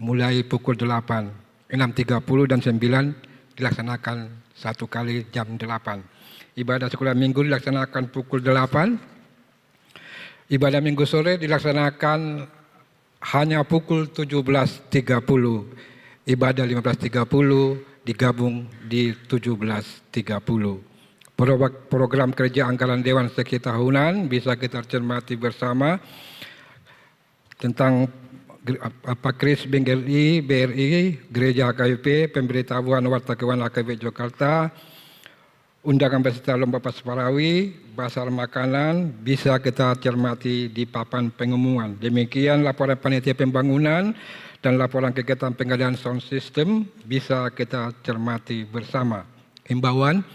mulai pukul delapan, enam tiga puluh dan sembilan dilaksanakan satu kali jam delapan. Ibadah sekolah minggu dilaksanakan pukul delapan. Ibadah minggu sore dilaksanakan hanya pukul tujuh belas tiga puluh. Ibadah lima belas tiga puluh digabung di tujuh belas tiga puluh. Pro-, program kerja anggaran Dewan Seksi Tahunan bisa kita cermati bersama tentang gere-, apa, Kris B R I, B R I, Gereja H K B P, pemberitahuan Warta Keuangan H K B P Jakarta, undangan peserta lomba Paskah Parawi, bazar makanan, bisa kita cermati di papan pengumuman. Demikian laporan panitia pembangunan dan laporan kegiatan pengadaan sound system bisa kita cermati bersama. Himbauan,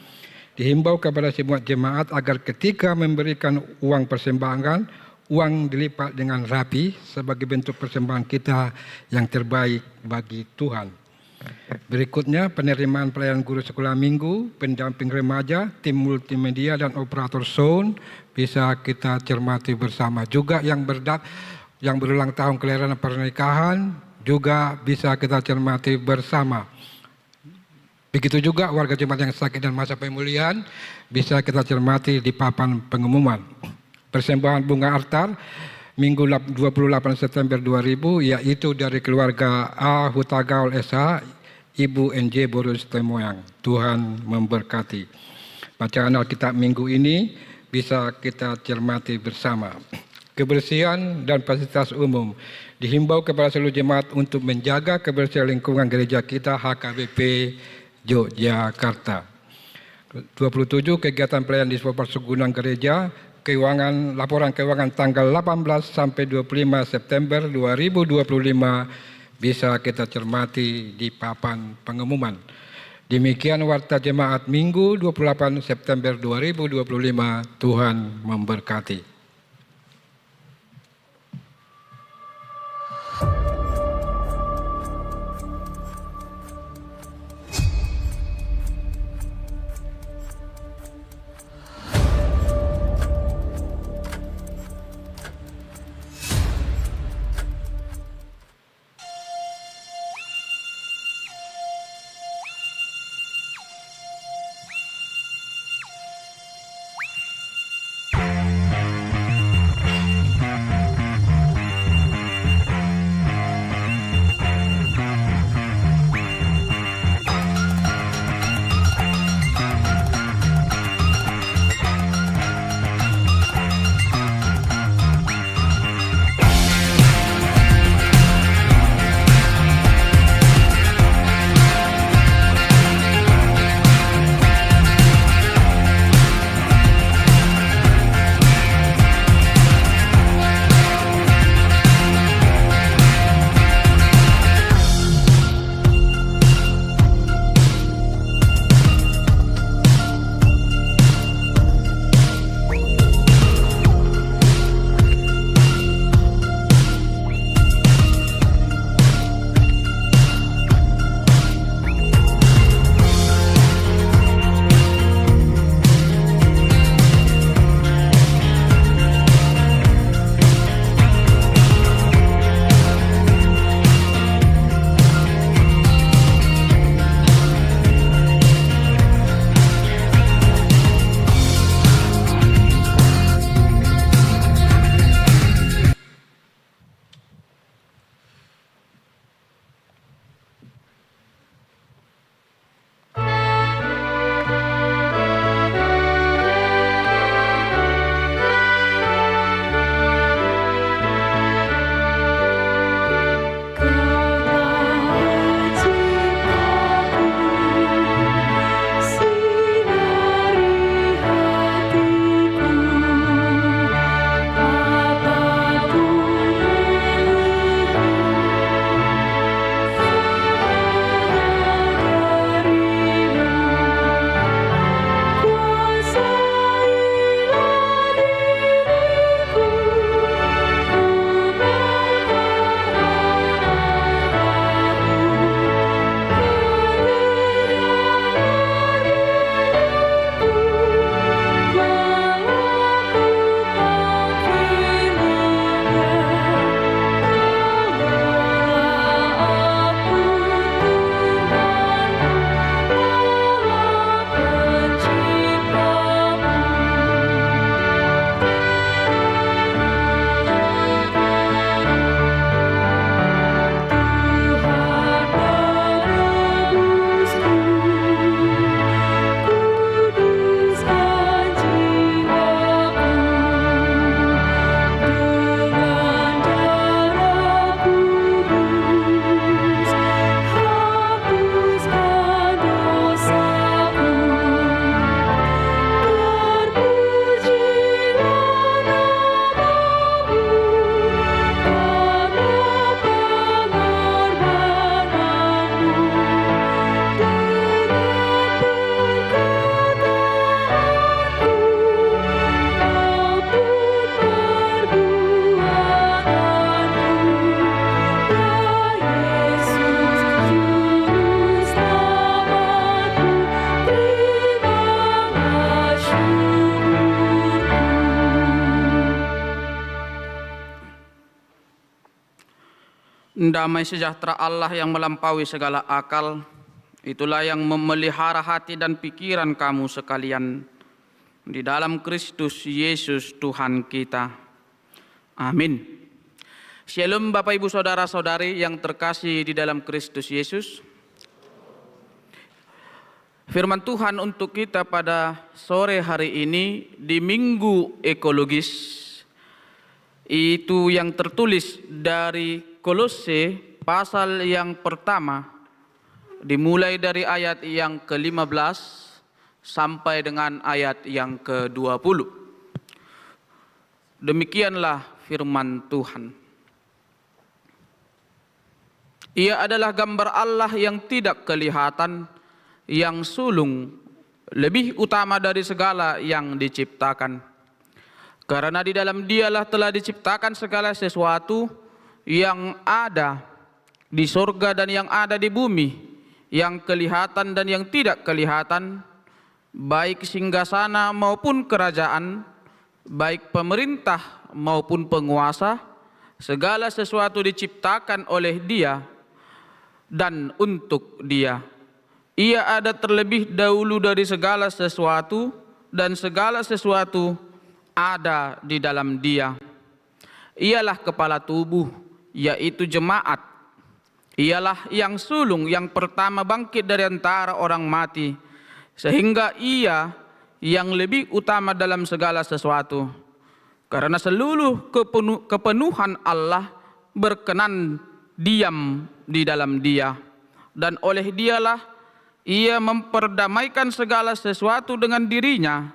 dihimbau kepada semua jemaat agar ketika memberikan uang persembahan, uang dilipat dengan rapi sebagai bentuk persembahan kita yang terbaik bagi Tuhan. Berikutnya, penerimaan pelayan guru sekolah minggu, pendamping remaja, tim multimedia, dan operator sound bisa kita cermati bersama. Juga yang berda-, yang berulang tahun kelahiran dan pernikahan juga bisa kita cermati bersama. Begitu juga warga jemaat yang sakit dan masa pemulihan bisa kita cermati di papan pengumuman. Persembahan bunga altar Minggu lap-, dua puluh delapan September dua ribu, yaitu dari keluarga A Hutagaul S H, Ibu N J Boru Sitomoyang. Tuhan memberkati. Bacaan Alkitab Minggu ini bisa kita cermati bersama. Kebersihan dan fasilitas umum. Dihimbau kepada seluruh jemaat untuk menjaga kebersihan lingkungan gereja kita, H K B P Yogyakarta. Dua puluh tujuh, kegiatan pelayanan di Sebuah Persegunan Gereja, keuangan, laporan keuangan tanggal delapan belas sampai dua puluh lima September dua ribu dua puluh lima bisa kita cermati di papan pengumuman. Demikian Warta Jemaat Minggu dua puluh delapan September dua ribu dua puluh lima. Tuhan memberkati. Damai sejahtera Allah yang melampaui segala akal, itulah yang memelihara hati dan pikiran kamu sekalian di dalam Kristus Yesus Tuhan kita. Amin. Shalom, Bapak, Ibu, saudara-saudari yang terkasih di dalam Kristus Yesus. Firman Tuhan untuk kita pada sore hari ini di Minggu Ekologis, itu yang tertulis dari Kolose pasal yang pertama, dimulai dari ayat yang kelima belas sampai dengan ayat yang kedua puluh. Demikianlah firman Tuhan. Ia adalah gambar Allah yang tidak kelihatan, yang sulung, lebih utama dari segala yang diciptakan. Karena di dalam Dialah telah diciptakan segala sesuatu yang ada di sorga dan yang ada di bumi, yang kelihatan dan yang tidak kelihatan, baik singgasana maupun kerajaan, baik pemerintah maupun penguasa, segala sesuatu diciptakan oleh Dia dan untuk Dia. Ia ada terlebih dahulu dari segala sesuatu, dan segala sesuatu ada di dalam Dia. Ialah kepala tubuh, yaitu jemaat. Ialah yang sulung yang pertama bangkit dari antara orang mati, sehingga Ia yang lebih utama dalam segala sesuatu. Karena seluruh kepenu-, kepenuhan Allah berkenan diam di dalam Dia, dan oleh Dialah Ia memperdamaikan segala sesuatu dengan dirinya,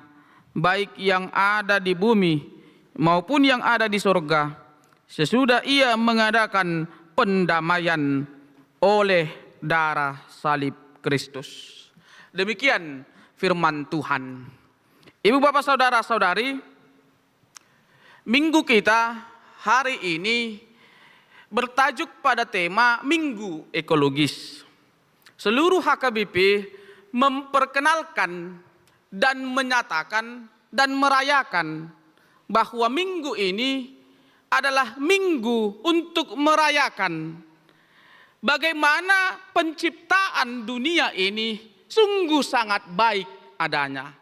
baik yang ada di bumi maupun yang ada di sorga, sesudah Ia mengadakan pendamaian oleh darah salib Kristus. Demikian firman Tuhan. Ibu, Bapak, saudara-saudari, Minggu kita hari ini bertajuk pada tema Minggu Ekologis. Seluruh H K B P memperkenalkan dan menyatakan dan merayakan bahwa minggu ini adalah minggu untuk merayakan bagaimana penciptaan dunia ini sungguh sangat baik adanya.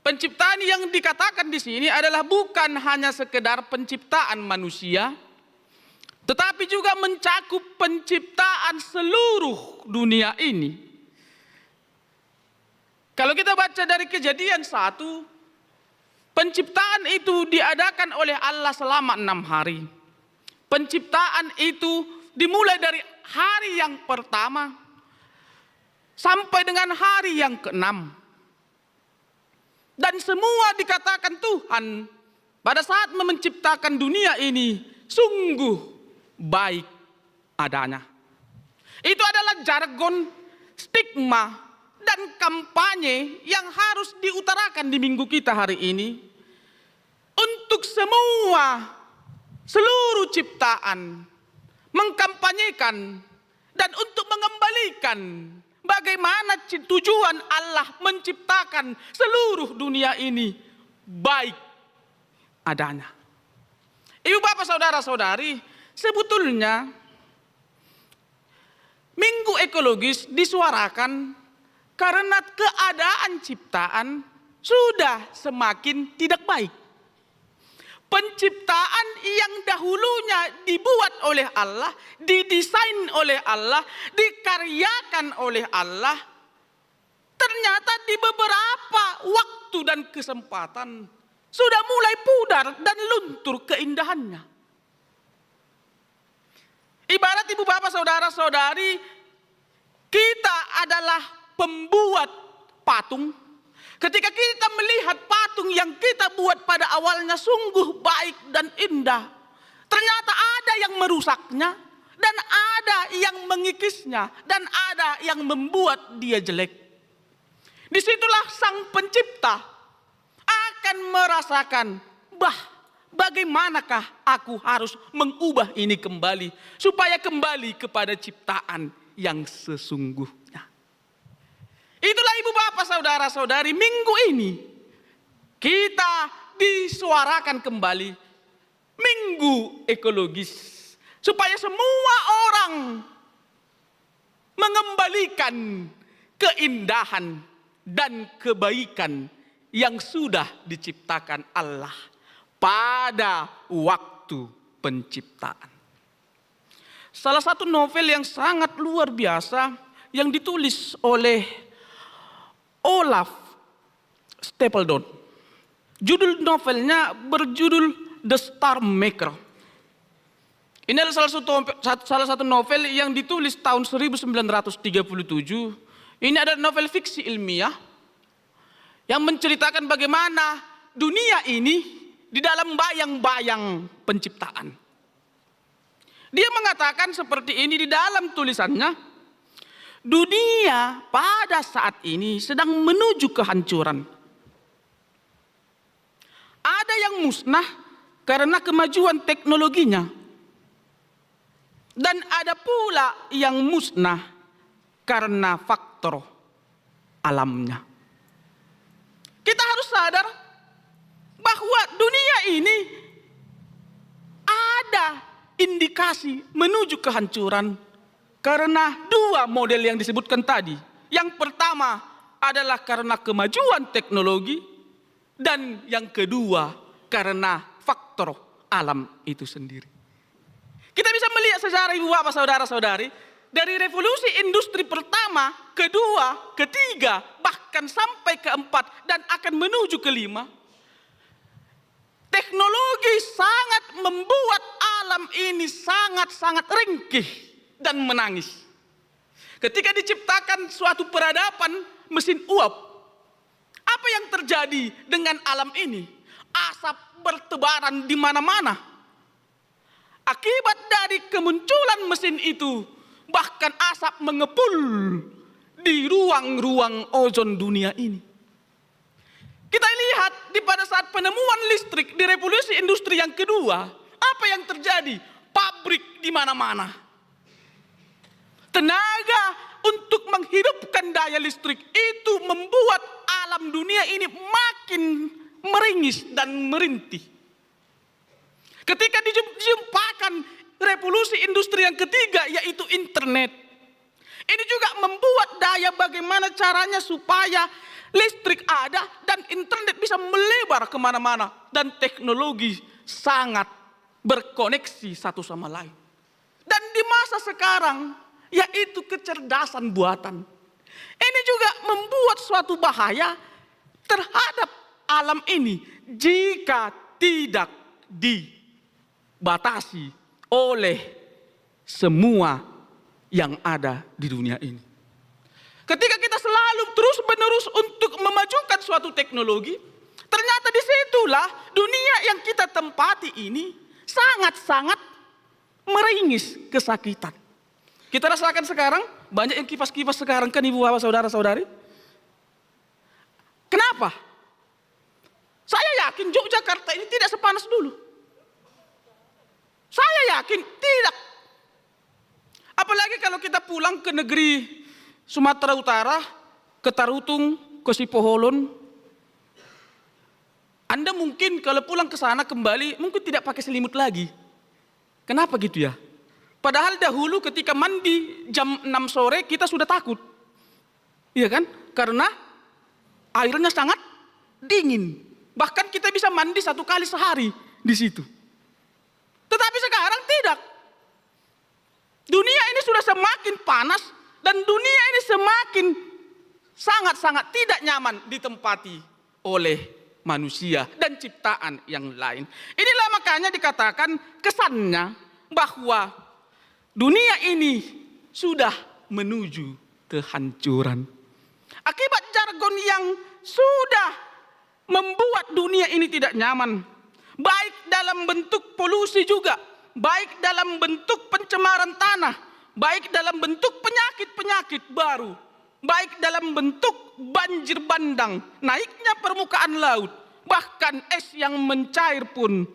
Penciptaan yang dikatakan di sini adalah bukan hanya sekedar penciptaan manusia, tetapi juga mencakup penciptaan seluruh dunia ini. Kalau kita baca dari Kejadian satu, penciptaan itu diadakan oleh Allah selama enam hari. Penciptaan itu dimulai dari hari yang pertama sampai dengan hari yang keenam. Dan semua dikatakan Tuhan pada saat menciptakan dunia ini sungguh baik adanya. Itu adalah jargon, stigma, dan kampanye yang harus diutarakan di minggu kita hari ini. Untuk semua, seluruh ciptaan, mengkampanyekan dan untuk mengembalikan bagaimana ci-, tujuan Allah menciptakan seluruh dunia ini baik adanya. Ibu, Bapak, saudara-saudari, sebetulnya Minggu Ekologis disuarakan karena keadaan ciptaan sudah semakin tidak baik. Penciptaan yang dahulunya dibuat oleh Allah, didesain oleh Allah, dikaryakan oleh Allah, ternyata di beberapa waktu dan kesempatan sudah mulai pudar dan luntur keindahannya. Ibarat, Ibu, Bapak, saudara-saudari, kita adalah pembuat patung. Ketika kita melihat patung yang kita buat pada awalnya sungguh baik dan indah, ternyata ada yang merusaknya, dan ada yang mengikisnya, dan ada yang membuat dia jelek. Disitulah Sang Pencipta akan merasakan, "Bah, bagaimanakah aku harus mengubah ini kembali, supaya kembali kepada ciptaan yang sesungguhnya?" Itulah, Ibu, Bapak, saudara-saudari, minggu ini kita disuarakan kembali Minggu Ekologis. supaya semua orang mengembalikan keindahan dan kebaikan yang sudah diciptakan Allah pada waktu penciptaan. Salah satu novel yang sangat luar biasa yang ditulis oleh Olaf Stapledon. Judul novelnya berjudul The Star Maker. Ini adalah salah satu, salah satu novel yang ditulis tahun seribu sembilan ratus tiga puluh tujuh. Ini adalah novel fiksi ilmiah yang menceritakan bagaimana dunia ini di dalam bayang-bayang penciptaan. Dia mengatakan seperti ini di dalam tulisannya, dunia pada saat ini sedang menuju kehancuran. Ada yang musnah karena kemajuan teknologinya. Dan ada pula yang musnah karena faktor alamnya. Kita harus sadar bahwa dunia ini ada indikasi menuju kehancuran karena dua model yang disebutkan tadi. Yang pertama adalah karena kemajuan teknologi, dan yang kedua karena faktor alam itu sendiri. Kita bisa melihat sejarah ibu bapak saudara-saudari, dari revolusi industri pertama, kedua, ketiga, bahkan sampai keempat dan akan menuju kelima. Teknologi sangat membuat alam ini sangat-sangat ringkih dan menangis. Ketika diciptakan suatu peradaban mesin uap, apa yang terjadi dengan alam ini? Asap bertebaran di mana-mana. Akibat dari kemunculan mesin itu, bahkan asap mengepul di ruang-ruang ozon dunia ini. Kita lihat di pada saat penemuan listrik di revolusi industri yang kedua, apa yang terjadi? Pabrik di mana-mana. Tenaga untuk menghidupkan daya listrik itu membuat alam dunia ini makin meringis dan merintih. Ketika dijum-, dijumpakan revolusi industri yang ketiga, yaitu internet. Ini juga membuat daya bagaimana caranya supaya listrik ada dan internet bisa melebar kemana-mana. Dan teknologi sangat berkoneksi satu sama lain. Dan di masa sekarang, yaitu kecerdasan buatan. Ini juga membuat suatu bahaya terhadap alam ini jika tidak dibatasi oleh semua yang ada di dunia ini. Ketika kita selalu terus-menerus untuk memajukan suatu teknologi, ternyata di situlah dunia yang kita tempati ini sangat-sangat meringis, kesakitan. Kita rasakan sekarang, banyak yang kipas-kipas sekarang kan, ibu bapak saudara-saudari. Kenapa? Saya yakin Yogyakarta ini tidak sepanas dulu. Saya yakin tidak. Apalagi kalau kita pulang ke negeri Sumatera Utara, ke Tarutung, ke Sipoholon, Anda mungkin kalau pulang ke sana kembali, mungkin tidak pakai selimut lagi. Kenapa gitu ya? Padahal dahulu ketika mandi jam enam sore, kita sudah takut. Iya kan? Karena airnya sangat dingin. Bahkan kita bisa mandi satu kali sehari di situ. Tetapi sekarang tidak. Dunia ini sudah semakin panas dan dunia ini semakin sangat-sangat tidak nyaman ditempati oleh manusia dan ciptaan yang lain. Inilah makanya dikatakan kesannya bahwa dunia ini sudah menuju kehancuran. Akibat jargon yang sudah membuat dunia ini tidak nyaman, baik dalam bentuk polusi juga, baik dalam bentuk pencemaran tanah, baik dalam bentuk penyakit-penyakit baru, baik dalam bentuk banjir bandang, naiknya permukaan laut, bahkan es yang mencair pun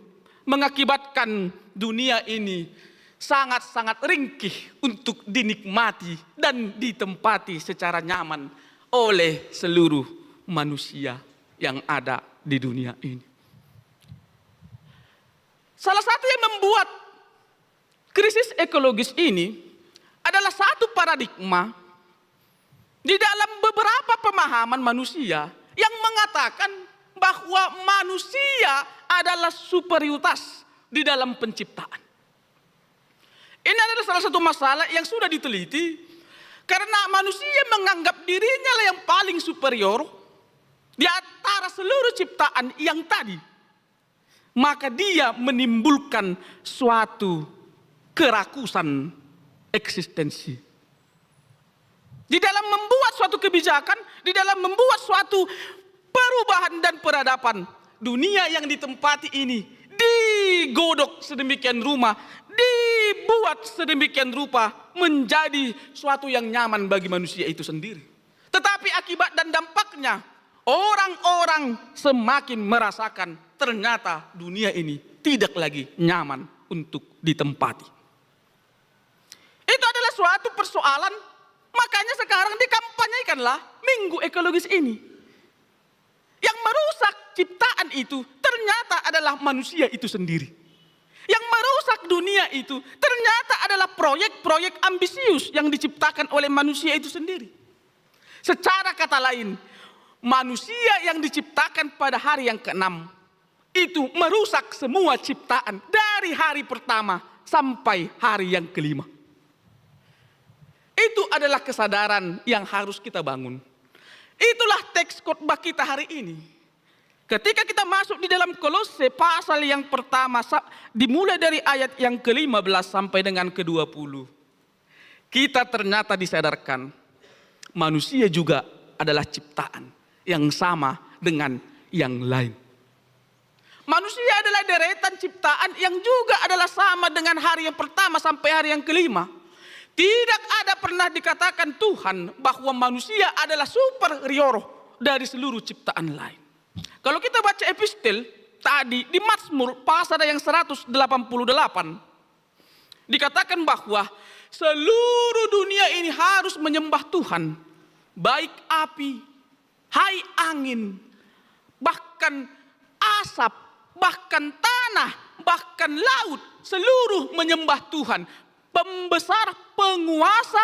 mengakibatkan dunia ini sangat-sangat ringkih untuk dinikmati dan ditempati secara nyaman oleh seluruh manusia yang ada di dunia ini. Salah satu yang membuat Krisis ekologis ini adalah satu paradigma di dalam beberapa pemahaman manusia yang mengatakan bahwa manusia adalah superioritas di dalam penciptaan. Ini adalah salah satu masalah yang sudah diteliti karena manusia menganggap dirinya lah yang paling superior di antara seluruh ciptaan yang tadi. Maka dia menimbulkan suatu kerakusan eksistensi. Di dalam membuat suatu kebijakan, di dalam membuat suatu perubahan dan peradaban, dunia yang ditempati ini digodok sedemikian rumah, dibuat sedemikian rupa menjadi suatu yang nyaman bagi manusia itu sendiri. Tetapi akibat dan dampaknya, orang-orang semakin merasakan ternyata dunia ini tidak lagi nyaman untuk ditempati. Itu adalah suatu persoalan, makanya sekarang dikampanyekanlah Minggu Ekologis ini. Yang merusak ciptaan itu ternyata adalah manusia itu sendiri. Yang merusak dunia itu ternyata adalah proyek-proyek ambisius yang diciptakan oleh manusia itu sendiri. Secara kata lain, manusia yang diciptakan pada hari yang keenam itu merusak semua ciptaan dari hari pertama sampai hari yang kelima. Itu adalah kesadaran yang harus kita bangun. Itulah teks khotbah kita hari ini. Ketika kita masuk di dalam Kolose pasal yang pertama, sa-, dimulai dari ayat yang kelima belas sampai dengan kedua puluh. Kita ternyata disadarkan, manusia juga adalah ciptaan yang sama dengan yang lain. Manusia adalah deretan ciptaan yang juga adalah sama dengan hari yang pertama sampai hari yang kelima. Tidak ada pernah dikatakan Tuhan bahwa manusia adalah superior dari seluruh ciptaan lain. Kalau kita baca epistel tadi di Mazmur pasal yang seratus delapan puluh delapan, dikatakan bahwa seluruh dunia ini harus menyembah Tuhan, baik api, hai angin, bahkan asap, bahkan tanah, bahkan laut, seluruh menyembah Tuhan. Pembesar, penguasa,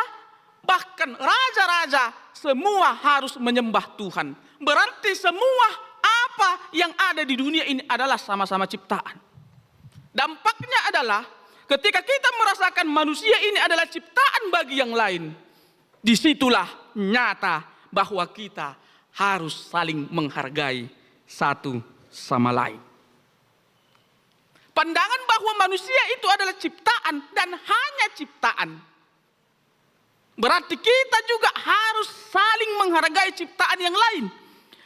bahkan raja-raja, semua harus menyembah Tuhan. Berarti semua apa yang ada di dunia ini adalah sama-sama ciptaan. Dampaknya adalah ketika kita merasakan manusia ini adalah ciptaan bagi yang lain, disitulah nyata bahwa kita harus saling menghargai satu sama lain. Pandangan bahwa manusia itu adalah ciptaan dan hanya ciptaan, berarti kita juga harus saling menghargai ciptaan yang lain.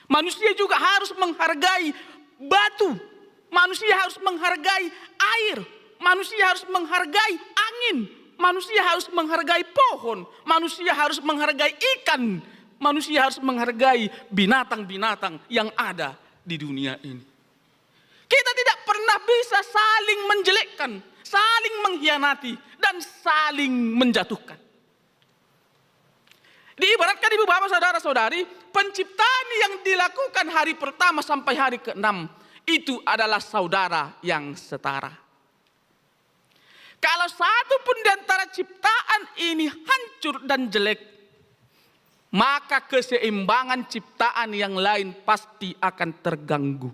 Manusia juga harus menghargai batu. Manusia harus menghargai air. Manusia harus menghargai angin. Manusia harus menghargai pohon. Manusia harus menghargai ikan. Manusia harus menghargai binatang-binatang yang ada di dunia ini. Kita tidak pernah bisa saling menjelekkan, saling mengkhianati, dan saling menjatuhkan. Diibaratkan, ibu bapak, saudara-saudari, penciptaan yang dilakukan hari pertama sampai hari keenam itu adalah saudara yang setara. Kalau satu pun di antara ciptaan ini hancur dan jelek, maka keseimbangan ciptaan yang lain pasti akan terganggu.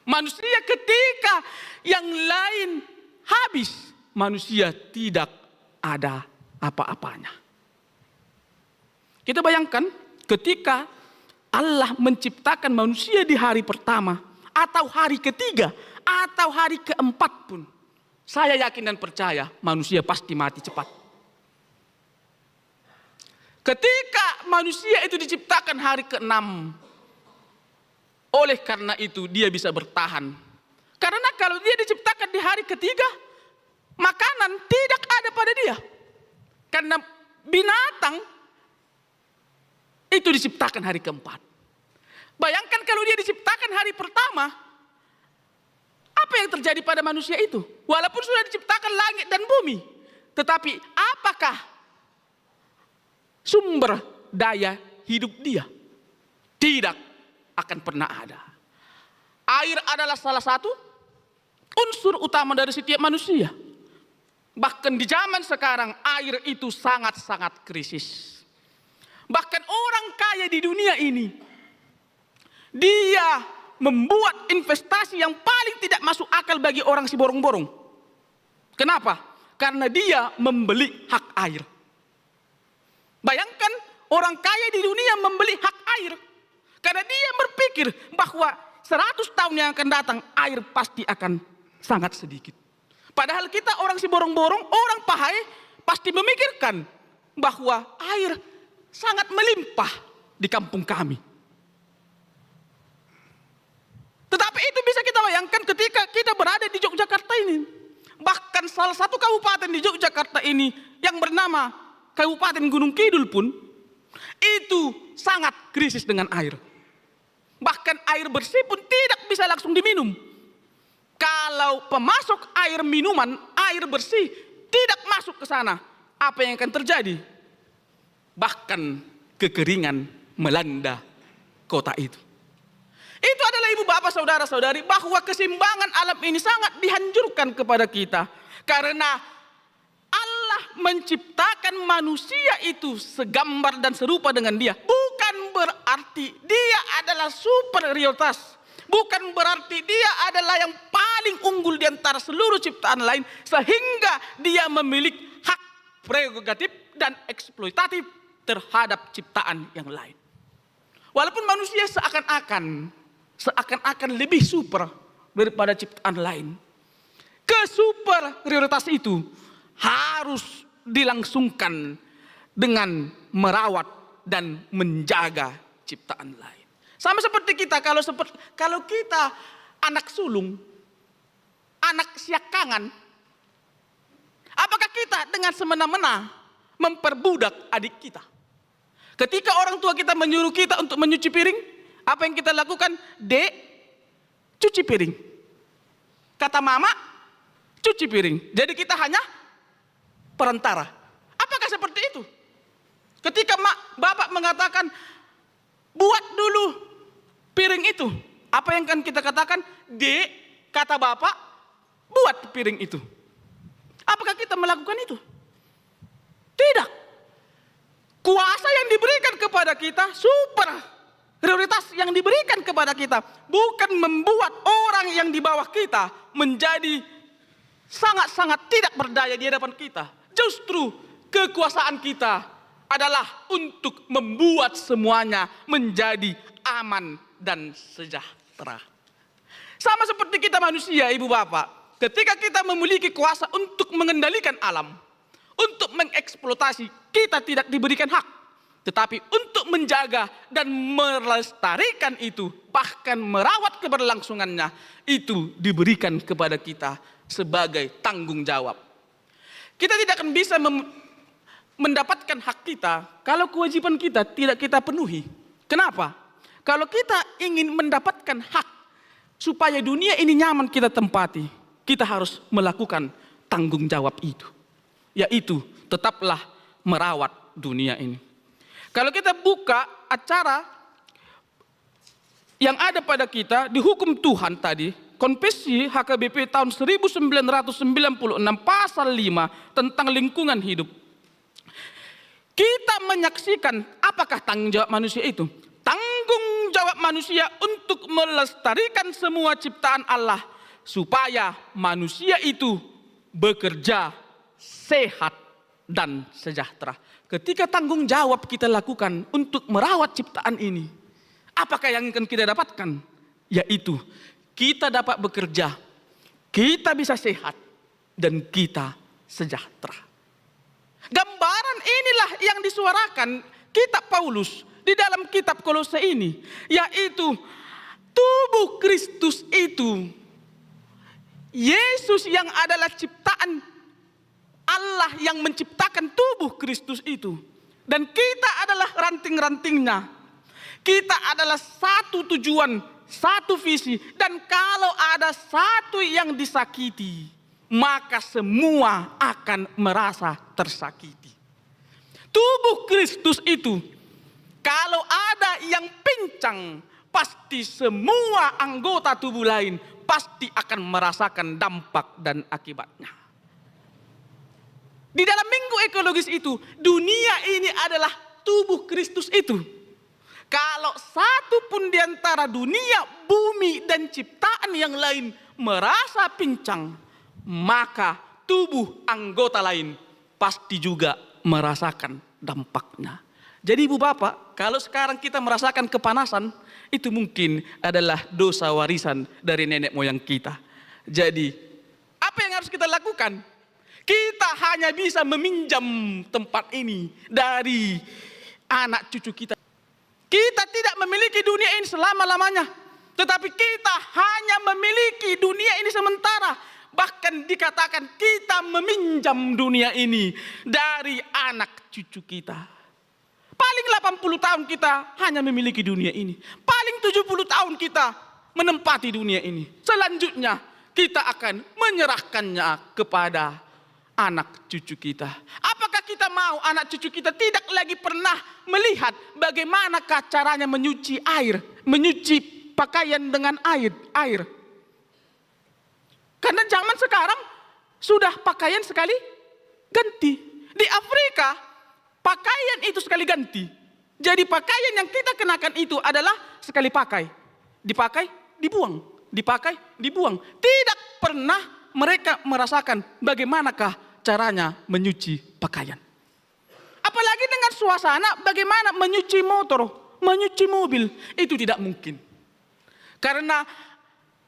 Manusia, ketika yang lain habis, manusia tidak ada apa-apanya. Kita bayangkan, ketika Allah menciptakan manusia di hari pertama, atau hari ketiga, atau hari keempat pun, saya yakin dan percaya manusia pasti mati cepat. Ketika manusia itu diciptakan hari keenam, oleh karena itu dia bisa bertahan. Karena kalau dia diciptakan di hari ketiga, makanan tidak ada pada dia. Karena binatang itu diciptakan hari keempat. Bayangkan kalau dia diciptakan hari pertama, apa yang terjadi pada manusia itu? Walaupun sudah diciptakan langit dan bumi, tetapi apakah sumber daya hidup dia? Tidak akan pernah ada. Air adalah salah satu unsur utama dari setiap manusia. Bahkan di zaman sekarang, air itu sangat-sangat krisis. Bahkan orang kaya di dunia ini, dia membuat investasi yang paling tidak masuk akal bagi orang Siborongborong. Kenapa? Karena dia membeli hak air. Bayangkan, orang kaya di dunia membeli hak air. Karena dia berpikir bahwa seratus tahun yang akan datang, air pasti akan sangat sedikit. Padahal kita orang Siborongborong, orang Pahai, pasti memikirkan bahwa air sangat melimpah di kampung kami. Tetapi itu bisa kita bayangkan ketika kita berada di Yogyakarta ini. Bahkan salah satu kabupaten di Yogyakarta ini yang bernama Kabupaten Gunung Kidul pun itu sangat krisis dengan air. Bahkan air bersih pun tidak bisa langsung diminum. Kalau pemasok air minuman, air bersih tidak masuk ke sana, apa yang akan terjadi? Bahkan kekeringan melanda kota itu. Itu adalah, ibu bapak, saudara-saudari, bahwa keseimbangan alam ini sangat dihancurkan kepada kita. Karena Allah menciptakan manusia itu segambar dan serupa dengan Dia. Bukan berarti dia adalah superioritas. Bukan berarti dia adalah yang paling unggul di antara seluruh ciptaan lain, sehingga dia memiliki hak prerogatif dan eksploitatif terhadap ciptaan yang lain. Walaupun manusia seakan-akan, seakan-akan lebih super daripada ciptaan lain, kesuperioritas itu harus dilangsungkan dengan merawat dan menjaga ciptaan lain. Sama seperti kita, kalau seperti, kalau kita anak sulung, anak siangkangan, apakah kita dengan semena-mena memperbudak adik kita? Ketika orang tua kita menyuruh kita untuk mencuci piring, apa yang kita lakukan? "Dek, cuci piring." Kata mama, "Cuci piring." Jadi kita hanya perantara. Apakah seperti itu? Ketika mak, bapak mengatakan, "Buat dulu piring itu," apa yang akan kita katakan? "Dek," kata bapak, "buat piring itu." Apakah kita melakukan itu? Tidak. Kuasa yang diberikan kepada kita, superioritas yang diberikan kepada kita, bukan membuat orang yang di bawah kita menjadi sangat-sangat tidak berdaya di hadapan kita. Justru kekuasaan kita adalah untuk membuat semuanya menjadi aman dan sejahtera. Sama seperti kita manusia, ibu bapak, ketika kita memiliki kuasa untuk mengendalikan alam, untuk mengeksploitasi, kita tidak diberikan hak. Tetapi untuk menjaga dan melestarikan itu, bahkan merawat keberlangsungannya, itu diberikan kepada kita sebagai tanggung jawab. Kita tidak akan bisa mem-, mendapatkan hak kita kalau kewajiban kita tidak kita penuhi. Kenapa? Kalau kita ingin mendapatkan hak supaya dunia ini nyaman kita tempati, kita harus melakukan tanggung jawab itu, yaitu tetaplah merawat dunia ini. Kalau kita buka acara yang ada pada kita di Hukum Tuhan tadi, Konvensi H K B P tahun seribu sembilan ratus sembilan puluh enam, pasal lima, tentang lingkungan hidup. Kita menyaksikan apakah tanggung jawab manusia itu? Tanggung jawab manusia untuk melestarikan semua ciptaan Allah supaya manusia itu bekerja sehat dan sejahtera. Ketika tanggung jawab kita lakukan untuk merawat ciptaan ini, apakah yang akan kita dapatkan? Yaitu kita dapat bekerja, kita bisa sehat, dan kita sejahtera. Gambaran inilah yang disuarakan kitab Paulus di dalam kitab Kolose ini, yaitu tubuh Kristus itu, Yesus yang adalah ciptaan Allah yang menciptakan tubuh Kristus itu. Dan kita adalah ranting-rantingnya. Kita adalah satu tujuan, satu visi. Dan kalau ada satu yang disakiti, maka semua akan merasa tersakiti. Tubuh Kristus itu, kalau ada yang pincang, pasti semua anggota tubuh lain pasti akan merasakan dampak dan akibatnya. Di dalam minggu ekologis itu, dunia ini adalah tubuh Kristus itu. Kalau satu pun di antara dunia, bumi, dan ciptaan yang lain merasa pincang, maka tubuh anggota lain pasti juga merasakan dampaknya. Jadi, ibu bapak, kalau sekarang kita merasakan kepanasan, itu mungkin adalah dosa warisan dari nenek moyang kita. Jadi, apa yang harus kita lakukan? Kita hanya bisa meminjam tempat ini dari anak cucu kita. Kita tidak memiliki dunia ini selama-lamanya, tetapi kita hanya memiliki dunia ini sementara. Bahkan dikatakan kita meminjam dunia ini dari anak cucu kita. Paling delapan puluh tahun kita hanya memiliki dunia ini. Paling tujuh puluh tahun kita menempati dunia ini. Selanjutnya, kita akan menyerahkannya kepada anak cucu kita. Apakah kita mau anak cucu kita tidak lagi pernah melihat bagaimanakah caranya menyuci air, menyuci pakaian dengan air, air? Karena zaman sekarang sudah pakaian sekali ganti. Di Afrika, pakaian itu sekali ganti. Jadi, pakaian yang kita kenakan itu adalah sekali pakai. Dipakai, dibuang. Dipakai, dibuang. Tidak pernah mereka merasakan bagaimanakah caranya menyuci pakaian. Apalagi dengan suasana bagaimana menyuci motor, menyuci mobil. Itu tidak mungkin. Karena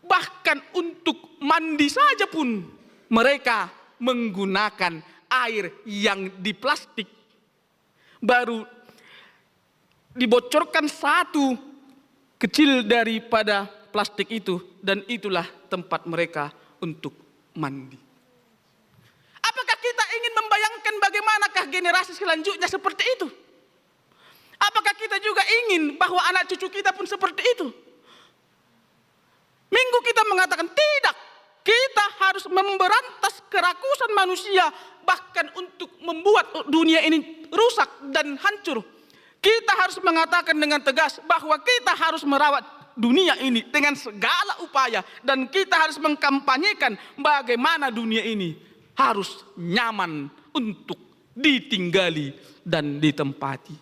bahkan untuk mandi saja pun mereka menggunakan air yang di plastik. Baru dibocorkan satu kecil daripada plastik itu, dan itulah tempat mereka untuk mandi. Apakah kita ingin membayangkan bagaimanakah generasi selanjutnya seperti itu? Apakah kita juga ingin bahwa anak cucu kita pun seperti itu? Minggu kita mengatakan tidak. Kita harus memberantas kerakusan manusia, bahkan untuk membuat dunia ini rusak dan hancur. Kita harus mengatakan dengan tegas bahwa kita harus merawat dunia ini dengan segala upaya, dan kita harus mengkampanyekan bagaimana dunia ini harus nyaman untuk ditinggali dan ditempati.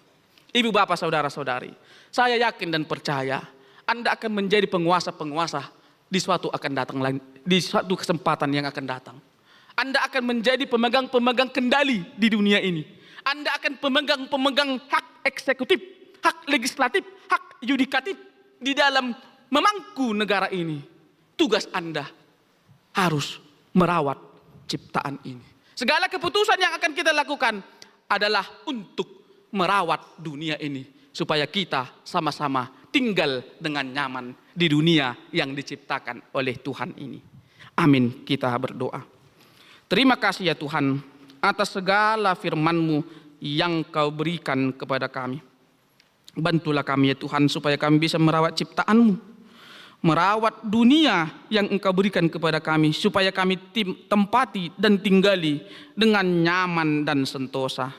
Ibu, bapak, saudara-saudari, saya yakin dan percaya Anda akan menjadi penguasa-penguasa di suatu akan datang lain, di suatu kesempatan yang akan datang. Anda akan menjadi pemegang-pemegang kendali di dunia ini. Anda akan pemegang-pemegang hak eksekutif, hak legislatif, hak yudikatif di dalam memangku negara ini. Tugas Anda harus merawat ciptaan ini. Segala keputusan yang akan kita lakukan adalah untuk merawat dunia ini, supaya kita sama-sama tinggal dengan nyaman di dunia yang diciptakan oleh Tuhan ini. Amin. Kita berdoa. Terima kasih, ya Tuhan, atas segala firman-Mu yang Kau berikan kepada kami. Bantulah kami, ya Tuhan, supaya kami bisa merawat ciptaan-Mu, merawat dunia yang Engkau berikan kepada kami, supaya kami tim-, tempati dan tinggali dengan nyaman dan sentosa.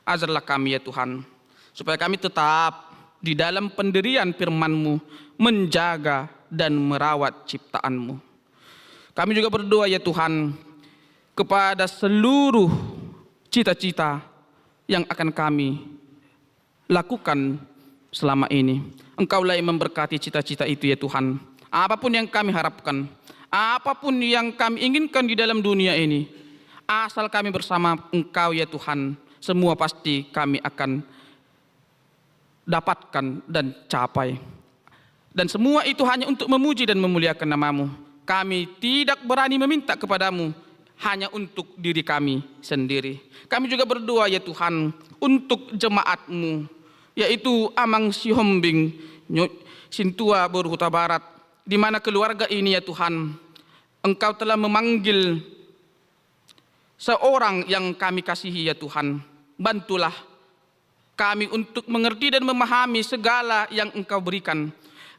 Ajarlah kami, ya Tuhan, supaya kami tetap di dalam pendirian firman-Mu, menjaga dan merawat ciptaan-Mu. Kami juga berdoa, ya Tuhan, kepada seluruh cita-cita yang akan kami lakukan selama ini. Engkaulah yang memberkati cita-cita itu, ya Tuhan. Apapun yang kami harapkan, apapun yang kami inginkan di dalam dunia ini, asal kami bersama Engkau, ya Tuhan, semua pasti kami akan dapatkan dan capai. Dan semua itu hanya untuk memuji dan memuliakan nama-Mu. Kami tidak berani meminta kepada-Mu hanya untuk diri kami sendiri. Kami juga berdoa, ya Tuhan, untuk jemaat-Mu, yaitu Amang Sihombing, Nyo-, Sintua boru Hutabarat, di mana keluarga ini, ya Tuhan, Engkau telah memanggil seorang yang kami kasihi, ya Tuhan. Bantulah kami untuk mengerti dan memahami segala yang Engkau berikan.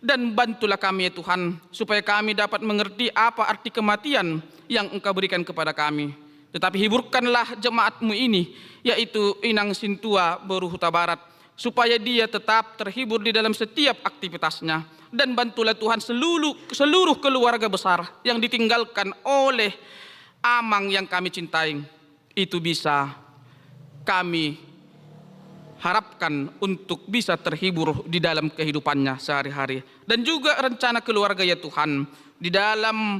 Dan bantulah kami, ya Tuhan, supaya kami dapat mengerti apa arti kematian yang Engkau berikan kepada kami. Tetapi hiburkanlah jemaat-Mu ini, yaitu Inang Sintua boru Hutabarat, supaya dia tetap terhibur di dalam setiap aktivitasnya. Dan bantulah, Tuhan, seluruh, seluruh keluarga besar yang ditinggalkan oleh Amang yang kami cintai. itu bisa kami harapkan untuk bisa terhibur di dalam kehidupannya sehari-hari. Dan juga rencana keluarga, ya Tuhan, di dalam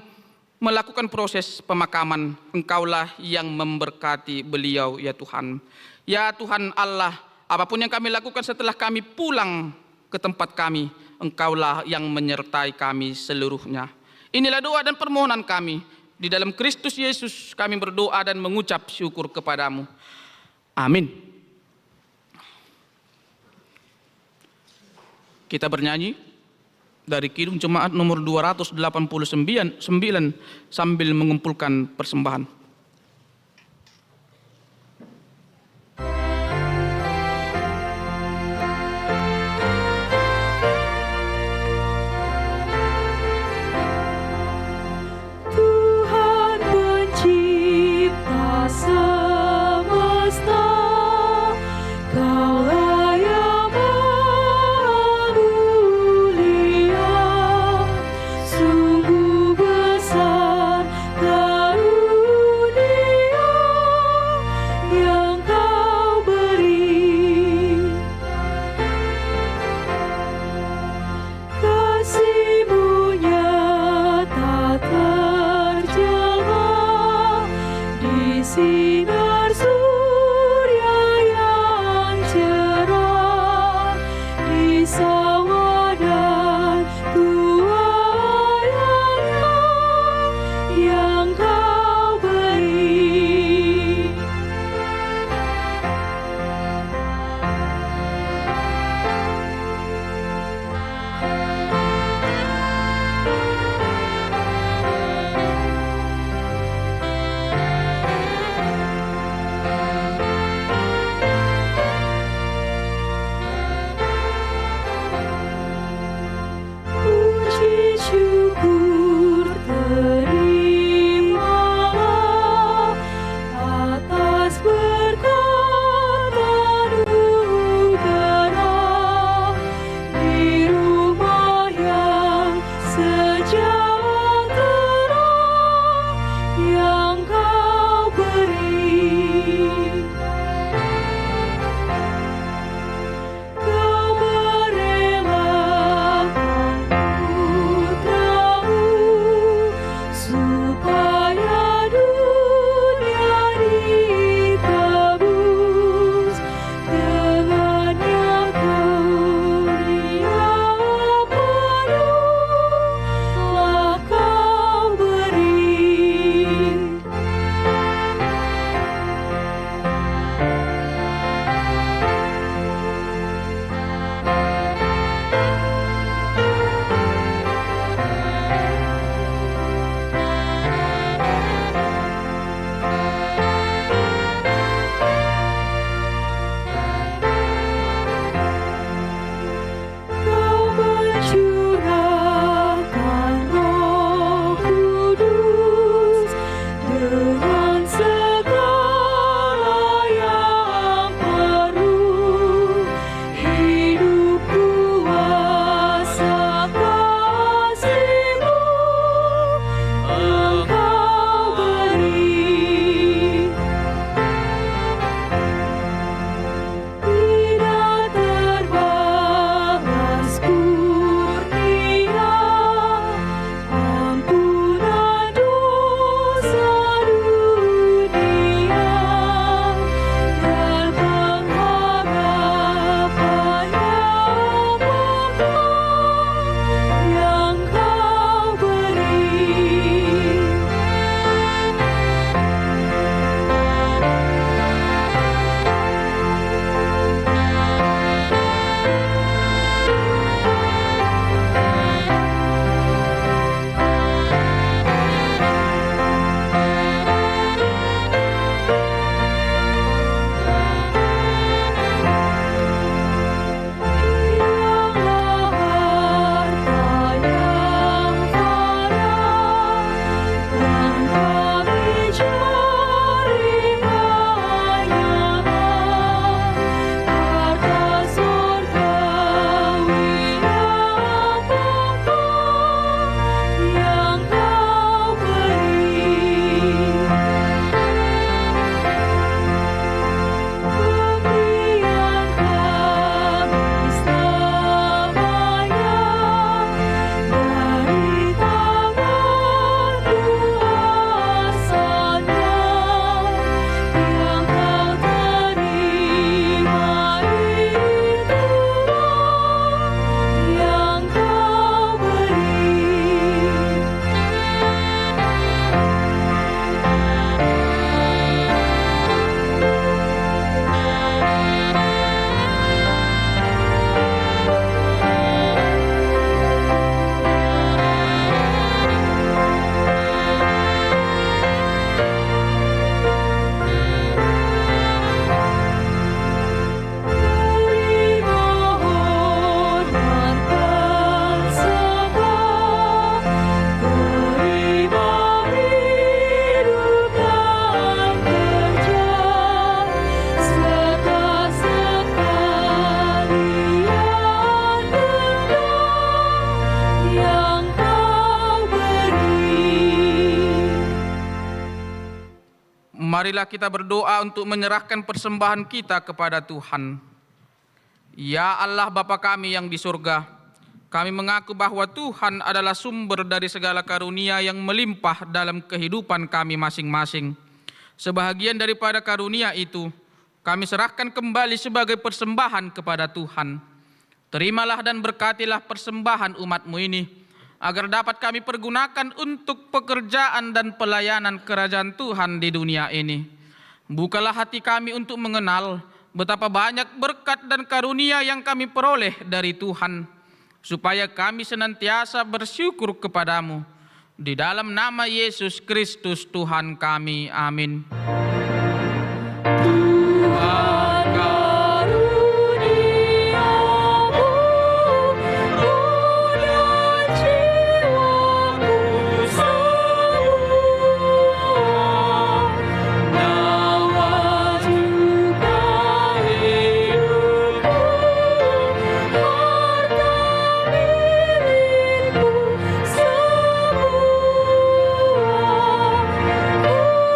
melakukan proses pemakaman, Engkaulah yang memberkati beliau, ya Tuhan. Ya Tuhan Allah, apapun yang kami lakukan setelah kami pulang ke tempat kami, Engkaulah yang menyertai kami seluruhnya. Inilah doa dan permohonan kami. Di dalam Kristus Yesus kami berdoa dan mengucap syukur kepada-Mu. Amin. Kita bernyanyi dari Kidung Jemaat nomor dua ratus delapan puluh sembilan, sembilan, sambil mengumpulkan persembahan. Tuhan pencipta semesta, Kaulah yang maha mulia, sungguh besar karunia-Mu. Marilah kita berdoa untuk menyerahkan persembahan kita kepada Tuhan. Ya Allah, Bapa kami yang di surga, kami mengaku bahwa Tuhan adalah sumber dari segala karunia yang melimpah dalam kehidupan kami masing-masing. Sebahagian daripada karunia itu, kami serahkan kembali sebagai persembahan kepada Tuhan. Terimalah dan berkatilah persembahan umat-Mu ini, agar dapat kami pergunakan untuk pekerjaan dan pelayanan kerajaan Tuhan di dunia ini. Bukalah hati kami untuk mengenal betapa banyak berkat dan karunia yang kami peroleh dari Tuhan, supaya kami senantiasa bersyukur kepada-Mu. Di dalam nama Yesus Kristus Tuhan kami. Amin. Tuhan, karuniamu, roh dan jiwaku semua nawas juga hidupku, harta milikku semua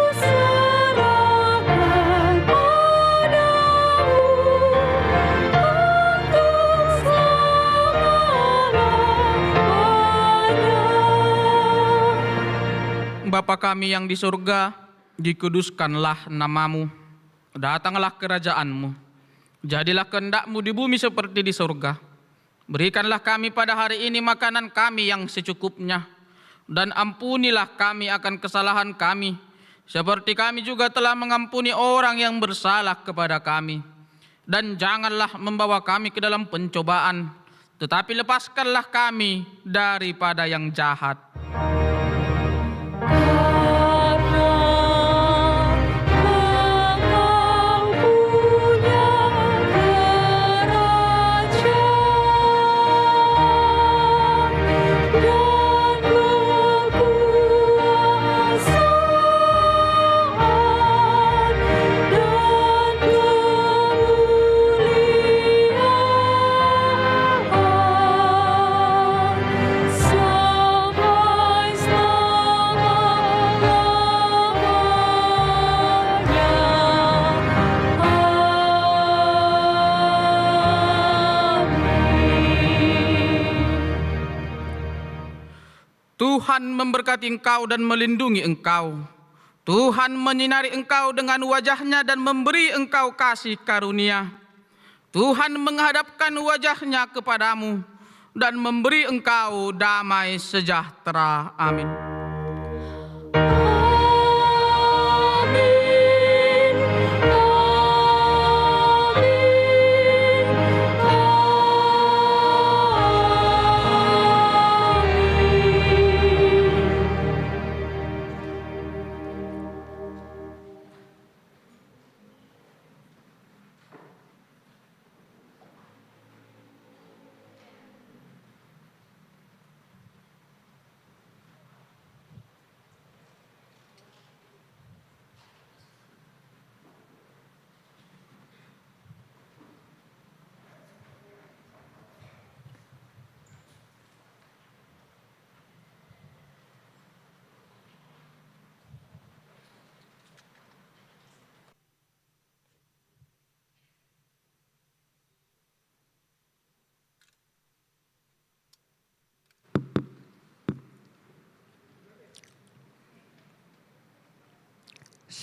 kuserahkan padamu untuk selama-lamanya. Bapa kami yang di surga, dikuduskanlah nama-Mu. Datanglah kerajaan-Mu. Jadilah kehendak-Mu di bumi seperti di surga. Berikanlah kami pada hari ini makanan kami yang secukupnya. Dan ampunilah kami akan kesalahan kami, seperti kami juga telah mengampuni orang yang bersalah kepada kami. Dan janganlah membawa kami ke dalam pencobaan, tetapi lepaskanlah kami daripada yang jahat. Karena Engkau punya kerajaan dan kekuasaan dan kemuliaan sampai selama-lamanya. Amin. Tuhan memberkati engkau dan melindungi engkau. Tuhan menyinari engkau dengan wajah-Nya dan memberi engkau kasih karunia. Tuhan menghadapkan wajah-Nya kepadamu dan memberi engkau damai sejahtera. Amin. Amin. Amin. Amin.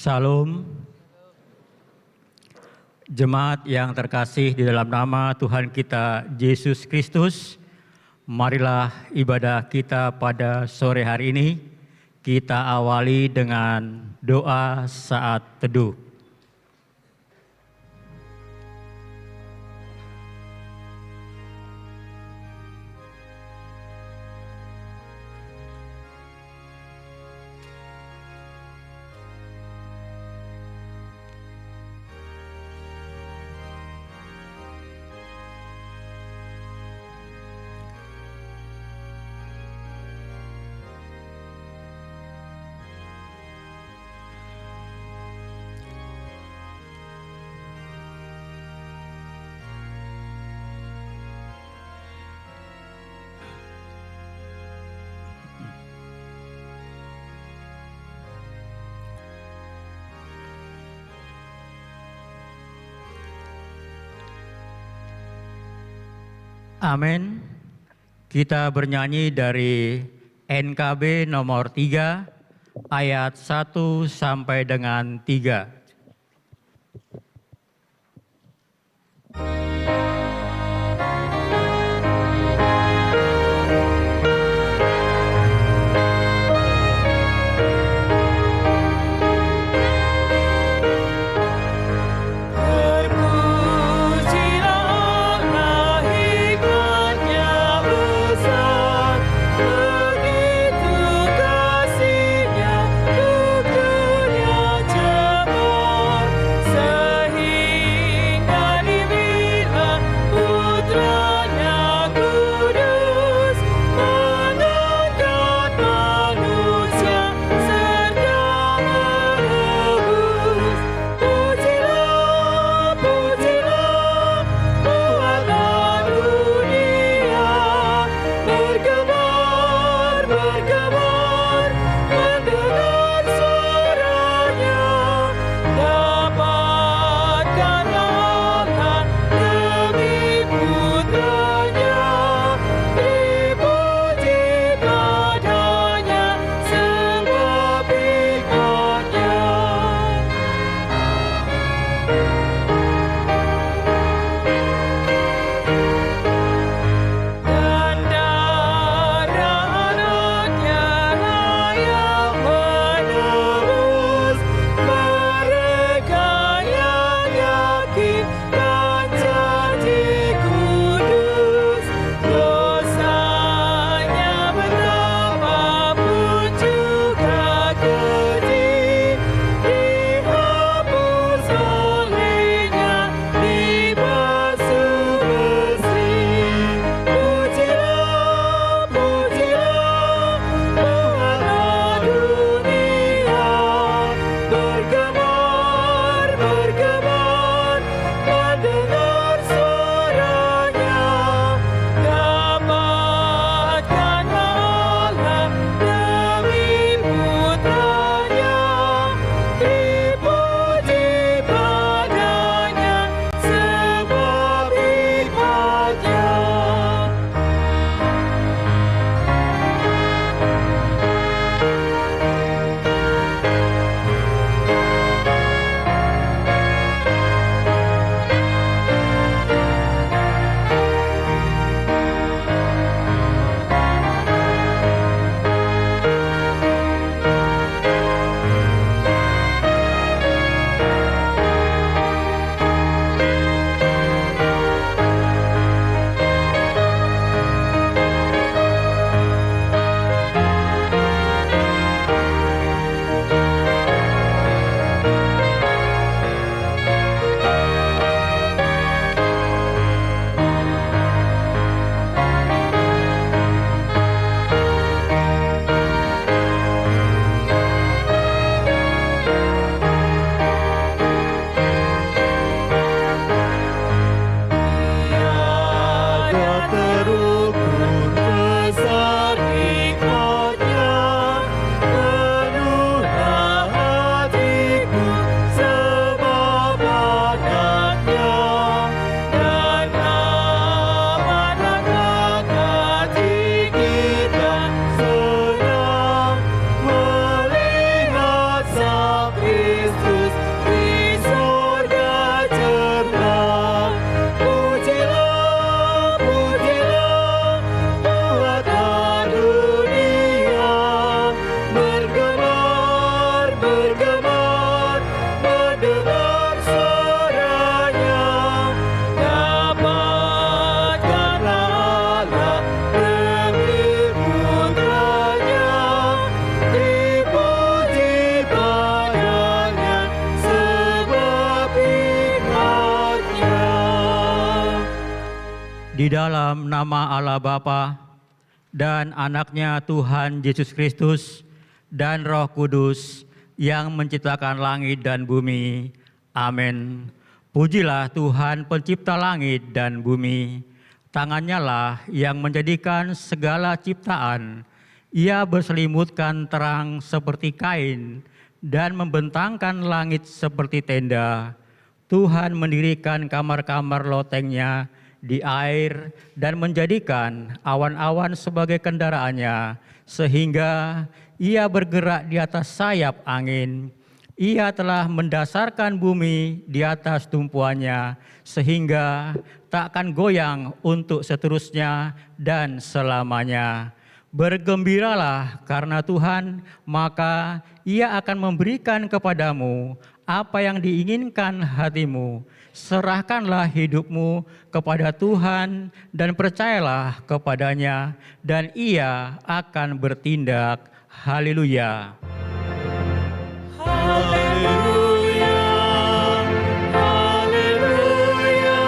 Syalom. Jemaat yang terkasih di dalam nama Tuhan kita Yesus Kristus, marilah ibadah kita pada sore hari ini kita awali dengan doa saat teduh. Amin. Kita bernyanyi dari N K B nomor tiga, ayat satu sampai dengan tiga. Di dalam nama Allah Bapa, dan Anaknya Tuhan Yesus Kristus, dan Roh Kudus yang menciptakan langit dan bumi. Amin. Pujilah Tuhan pencipta langit dan bumi. Tangannya lah yang menjadikan segala ciptaan. Ia berselimutkan terang seperti kain dan membentangkan langit seperti tenda. Tuhan mendirikan kamar-kamar lotengnya di air dan menjadikan awan-awan sebagai kendaraannya, sehingga ia bergerak di atas sayap angin. Ia telah mendasarkan bumi di atas tumpuannya, sehingga tak akan goyang untuk seterusnya dan selamanya. Bergembiralah karena Tuhan, maka Ia akan memberikan kepadamu apa yang diinginkan hatimu. Serahkanlah hidupmu kepada Tuhan dan percayalah kepada-Nya, dan Ia akan bertindak. Haleluya. Haleluya, haleluya, haleluya.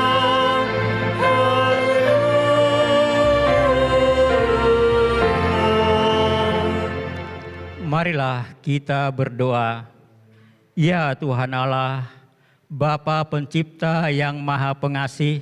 Marilah kita berdoa. Ya Tuhan Allah, Bapa Pencipta yang Maha Pengasih,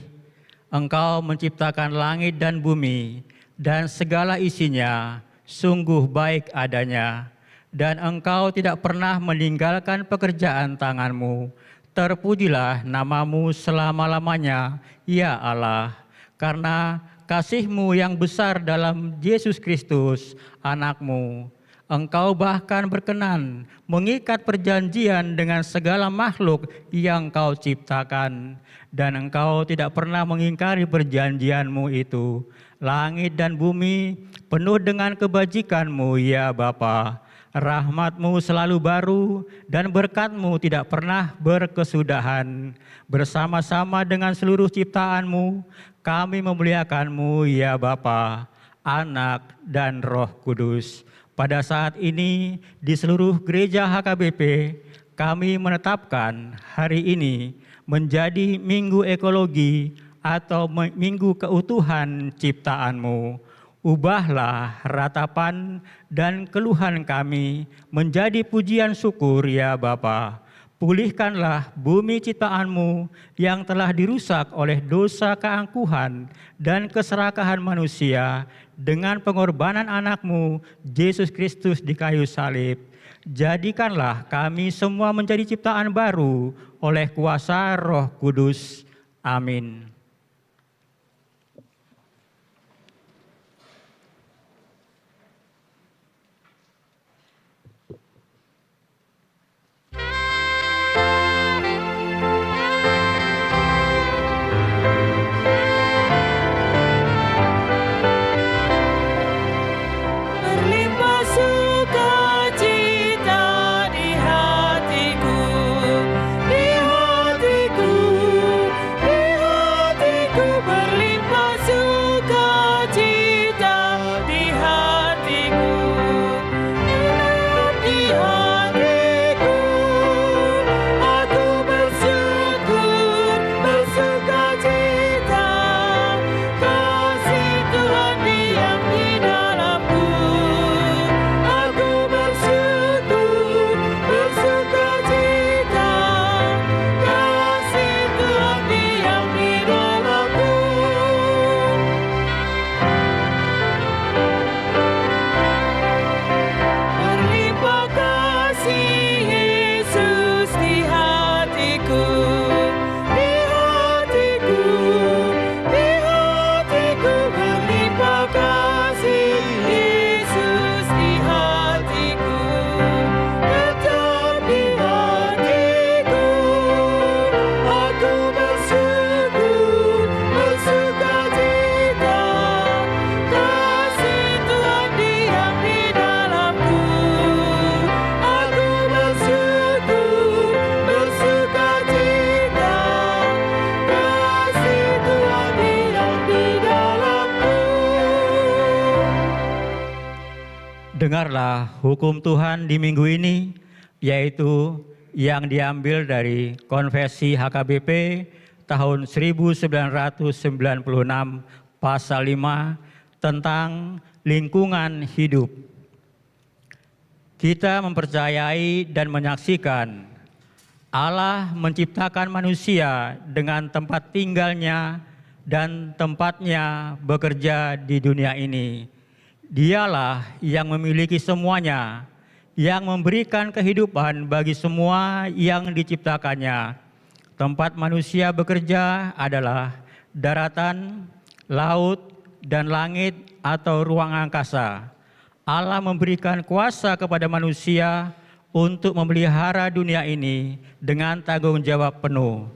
Engkau menciptakan langit dan bumi dan segala isinya, sungguh baik adanya, dan Engkau tidak pernah meninggalkan pekerjaan tangan-Mu. Terpujilah nama-Mu selama-lamanya, ya Allah, karena kasih-Mu yang besar dalam Yesus Kristus, Anak-Mu. Engkau bahkan berkenan mengikat perjanjian dengan segala makhluk yang Kau ciptakan, dan Engkau tidak pernah mengingkari perjanjian-Mu itu. Langit dan bumi penuh dengan kebajikan-Mu, ya Bapa. Rahmat-Mu selalu baru, dan berkat-Mu tidak pernah berkesudahan. Bersama-sama dengan seluruh ciptaan-Mu, kami memuliakan-Mu, ya Bapa, Anak, dan Roh Kudus. Pada saat ini, di seluruh gereja H K B P, kami menetapkan hari ini menjadi Minggu Ekologi atau me-, Minggu Keutuhan Ciptaan-Mu. Ubahlah ratapan dan keluhan kami menjadi pujian syukur, ya Bapa. Pulihkanlah bumi ciptaan-Mu yang telah dirusak oleh dosa, keangkuhan, dan keserakahan manusia dengan pengorbanan Anak-Mu, Yesus Kristus, di kayu salib. Jadikanlah kami semua menjadi ciptaan baru oleh kuasa Roh Kudus. Amin. Berlimpah sukacita di hatiku, di hatiku, di hatiku, berlimpah sukacita di hatiku, di hatiku. Aku bersyukur, bersukacita, kasih Tuhan diam di dalamku. Aku bersyukur, bersukacita, kasih Tuhan diam di dalamku. Berlimpah kasih Yesus di hatiku, di hatiku, di hatiku. Berlimpah kasih Yesus di hatiku, tetap di hatiku. Aku bersyukur, bersukacita, kasih Tuhan diam di dalamku. Aku bersyukur, bersukacita, kasih Tuhan diam di dalamku. Dengarlah hukum Tuhan di minggu ini, yaitu yang diambil dari Konfesi H K B P tahun seribu sembilan ratus sembilan puluh enam, pasal lima, tentang lingkungan hidup. Kita mempercayai dan menyaksikan Allah menciptakan manusia dengan tempat tinggalnya dan tempatnya bekerja di dunia ini. Dialah yang memiliki semuanya, yang memberikan kehidupan bagi semua yang diciptakannya. Tempat manusia bekerja adalah daratan, laut, dan langit atau ruang angkasa. Allah memberikan kuasa kepada manusia untuk memelihara dunia ini dengan tanggung jawab penuh.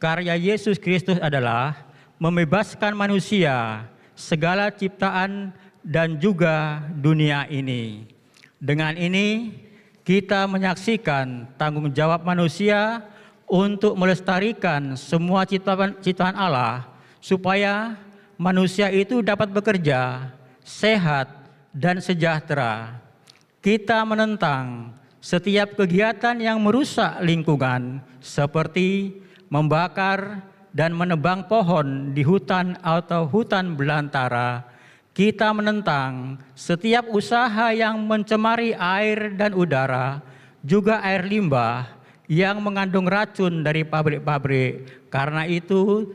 Karya Yesus Kristus adalah membebaskan manusia, segala ciptaan, dan juga dunia ini. Dengan ini, kita menyaksikan tanggung jawab manusia untuk melestarikan semua ciptaan, ciptaan Allah, supaya manusia itu dapat bekerja, sehat, dan sejahtera. Kita menentang setiap kegiatan yang merusak lingkungan, seperti membakar dan menebang pohon di hutan atau hutan belantara. Kita menentang setiap usaha yang mencemari air dan udara, juga air limbah yang mengandung racun dari pabrik-pabrik. Karena itu,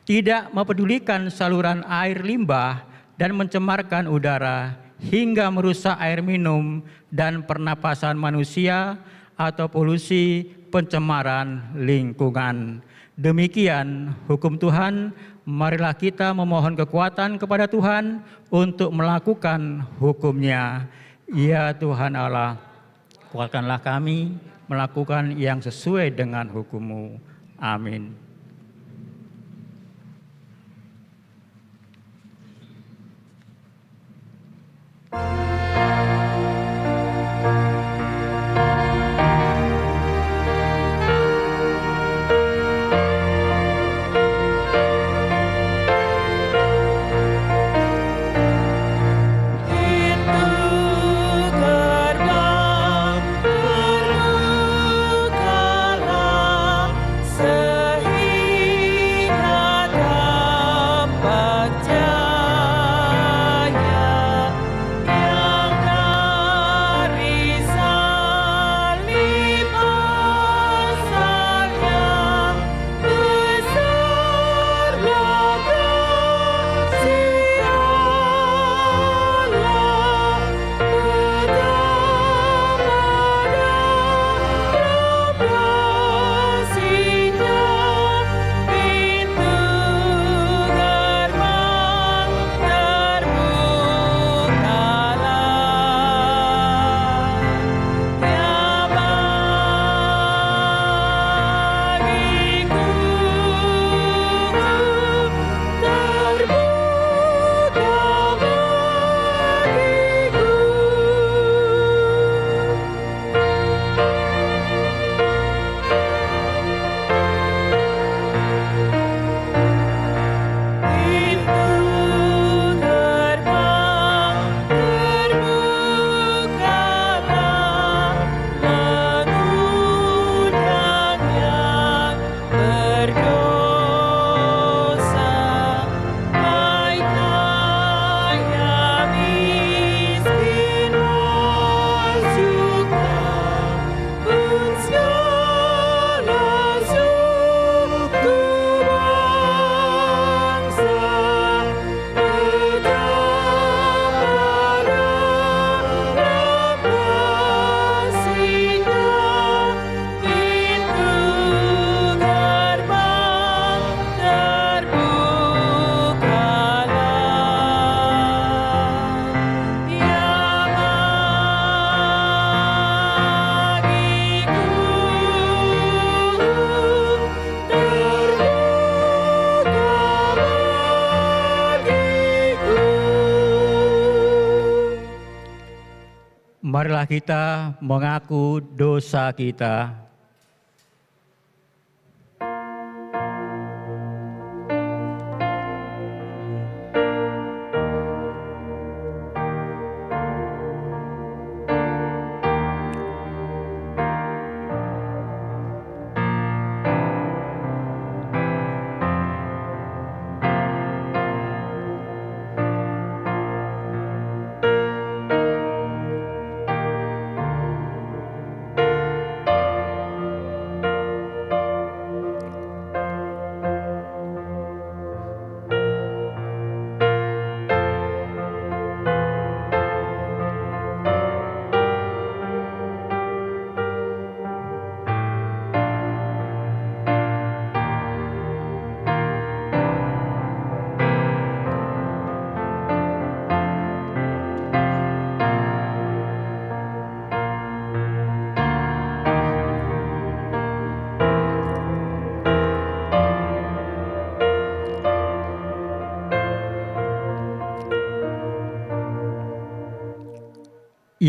tidak mempedulikan saluran air limbah dan mencemarkan udara hingga merusak air minum dan pernapasan manusia atau polusi pencemaran lingkungan. Demikian hukum Tuhan, marilah kita memohon kekuatan kepada Tuhan untuk melakukan hukum-Nya. Ya Tuhan Allah, kuatkanlah kami melakukan yang sesuai dengan hukum-Mu. Amin. Marilah kita mengaku dosa kita.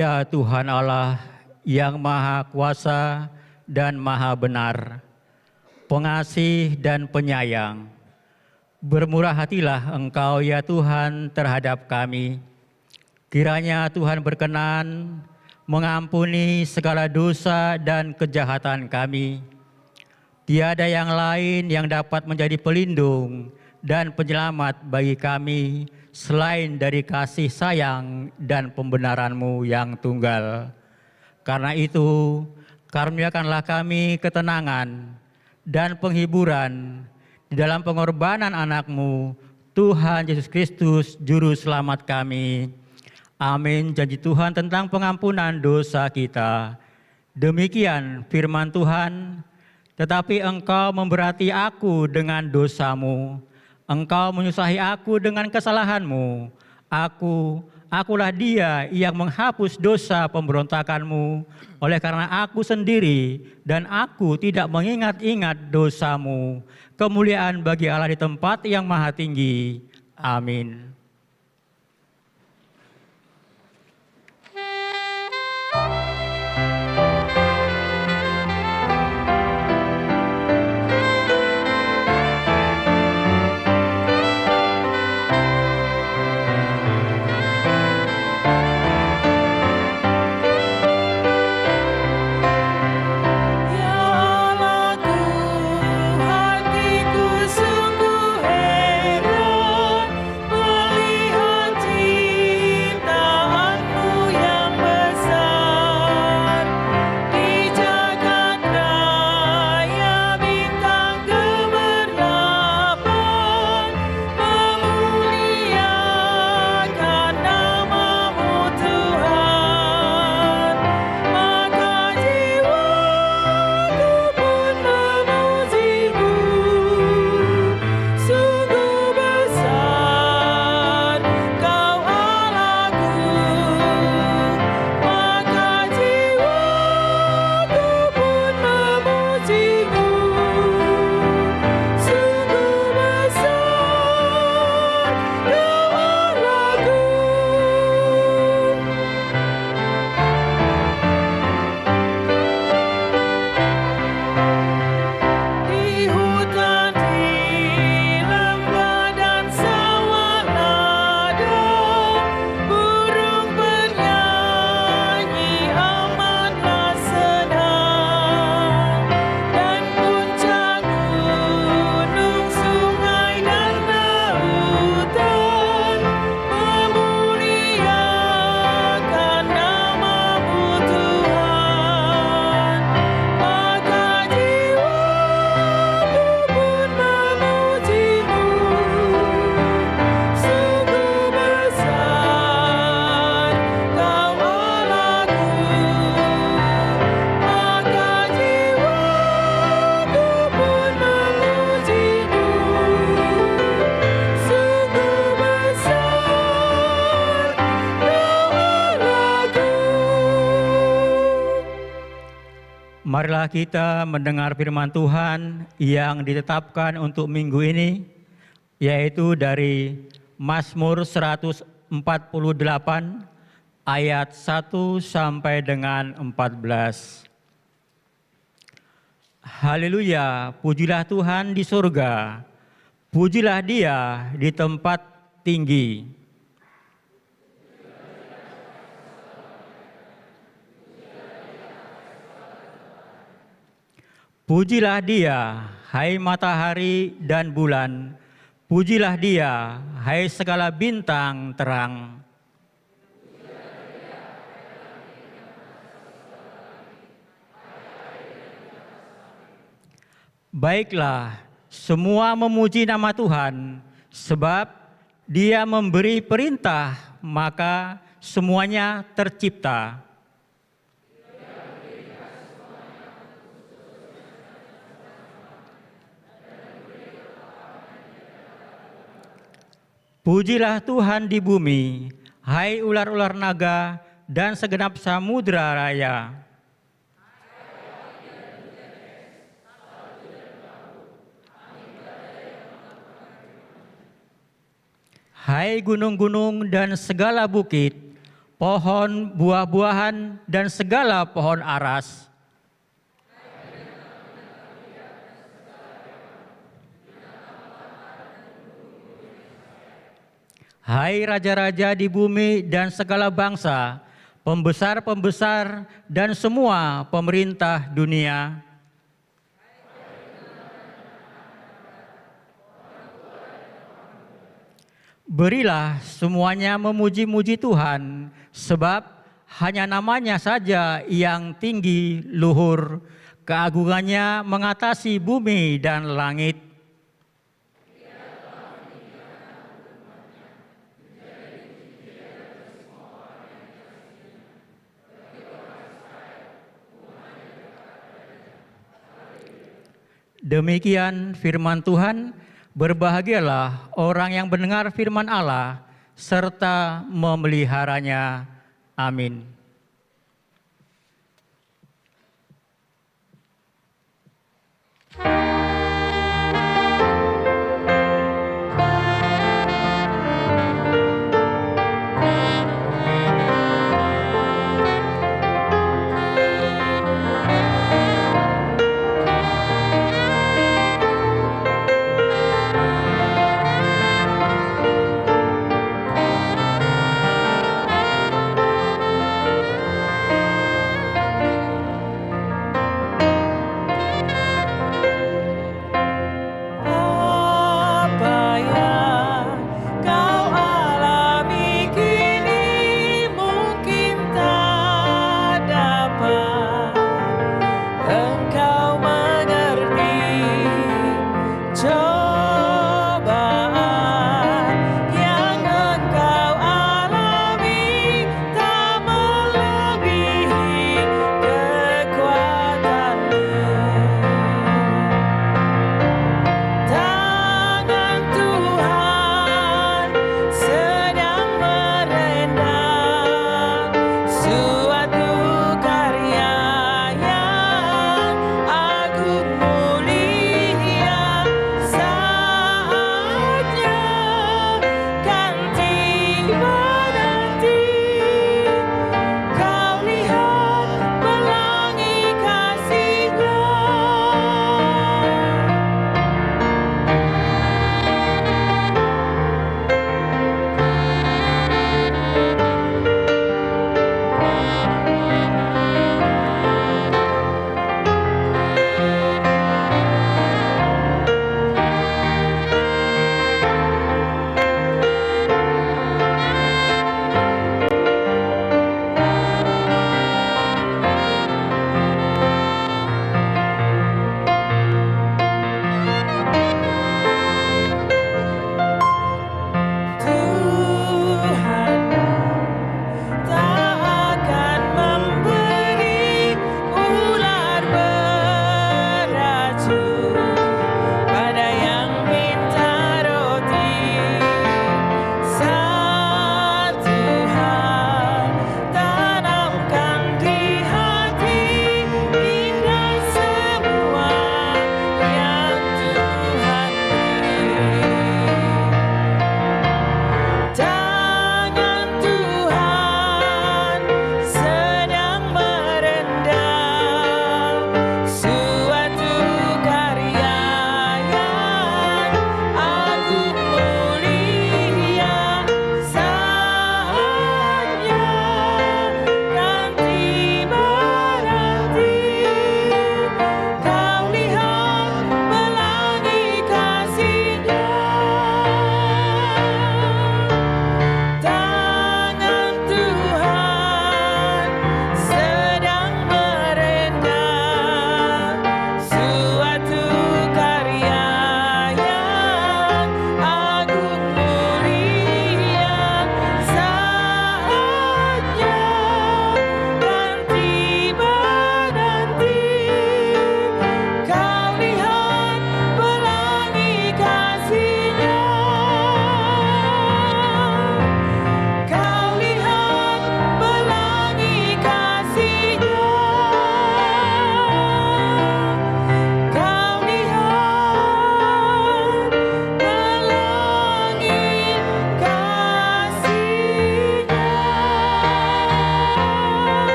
Ya Tuhan Allah yang Maha Kuasa dan Maha Benar, Pengasih dan Penyayang, bermurah hatilah Engkau, ya Tuhan, terhadap kami. Kiranya Tuhan berkenan mengampuni segala dosa dan kejahatan kami. Tiada yang lain yang dapat menjadi pelindung dan penyelamat bagi kami selain dari kasih sayang dan pembenaran-Mu yang tunggal. Karena itu, karuniakanlah kami ketenangan dan penghiburan di dalam pengorbanan Anak-Mu, Tuhan Yesus Kristus, Juru Selamat kami. Amin. Janji Tuhan tentang pengampunan dosa kita. Demikian firman Tuhan, "Tetapi engkau memberati aku dengan dosamu, engkau menyusahi aku dengan kesalahanmu. Aku, akulah Dia yang menghapus dosa pemberontakanmu, oleh karena aku sendiri, dan aku tidak mengingat-ingat dosamu." Kemuliaan bagi Allah di tempat yang maha tinggi. Amin. Ya Allahku, hatiku sungguh heran melihat ciptaan-Mu yang besar. Di jagat raya bintang gemerlapan, memuliakan nama-Mu, Tuhan. Maka jiwaku pun memuji-Mu. Sungguh besar Kau, Allahku, maka jiwaku pun memuji-Mu. Sungguh besar Kau, Allahku. Di hutan, di lembah, dan sawah ladang, burung bernyanyi amatlah senang. Dan puncak gunung, sungai, dan lautan memuliakan nama-Mu, Tuhan. Maka jiwaku pun memuji-Mu. Sungguh besar Kau, Allahku, maka jiwaku pun memuji-Mu. Sungguh besar Kau, Allahku. Marilah kita mendengar firman Tuhan yang ditetapkan untuk minggu ini, yaitu dari Mazmur seratus empat puluh delapan ayat satu sampai dengan empat belas. Haleluya, pujilah Tuhan di surga, pujilah Dia di tempat tinggi. Pujilah Dia, hai matahari dan bulan, pujilah Dia, hai segala bintang terang. Baiklah, semua memuji nama Tuhan, sebab Dia memberi perintah, maka semuanya tercipta. Pujilah Tuhan di bumi, hai ular-ular naga dan segenap samudra raya. Hai gunung-gunung dan segala bukit, pohon buah-buahan dan segala pohon aras. Hai raja-raja di bumi dan segala bangsa, pembesar-pembesar dan semua pemerintah dunia. Berilah semuanya memuji-muji Tuhan, sebab hanya namanya saja yang tinggi luhur, keagungannya mengatasi bumi dan langit. Demikian firman Tuhan, berbahagialah orang yang mendengar firman Allah serta memeliharanya. Amin.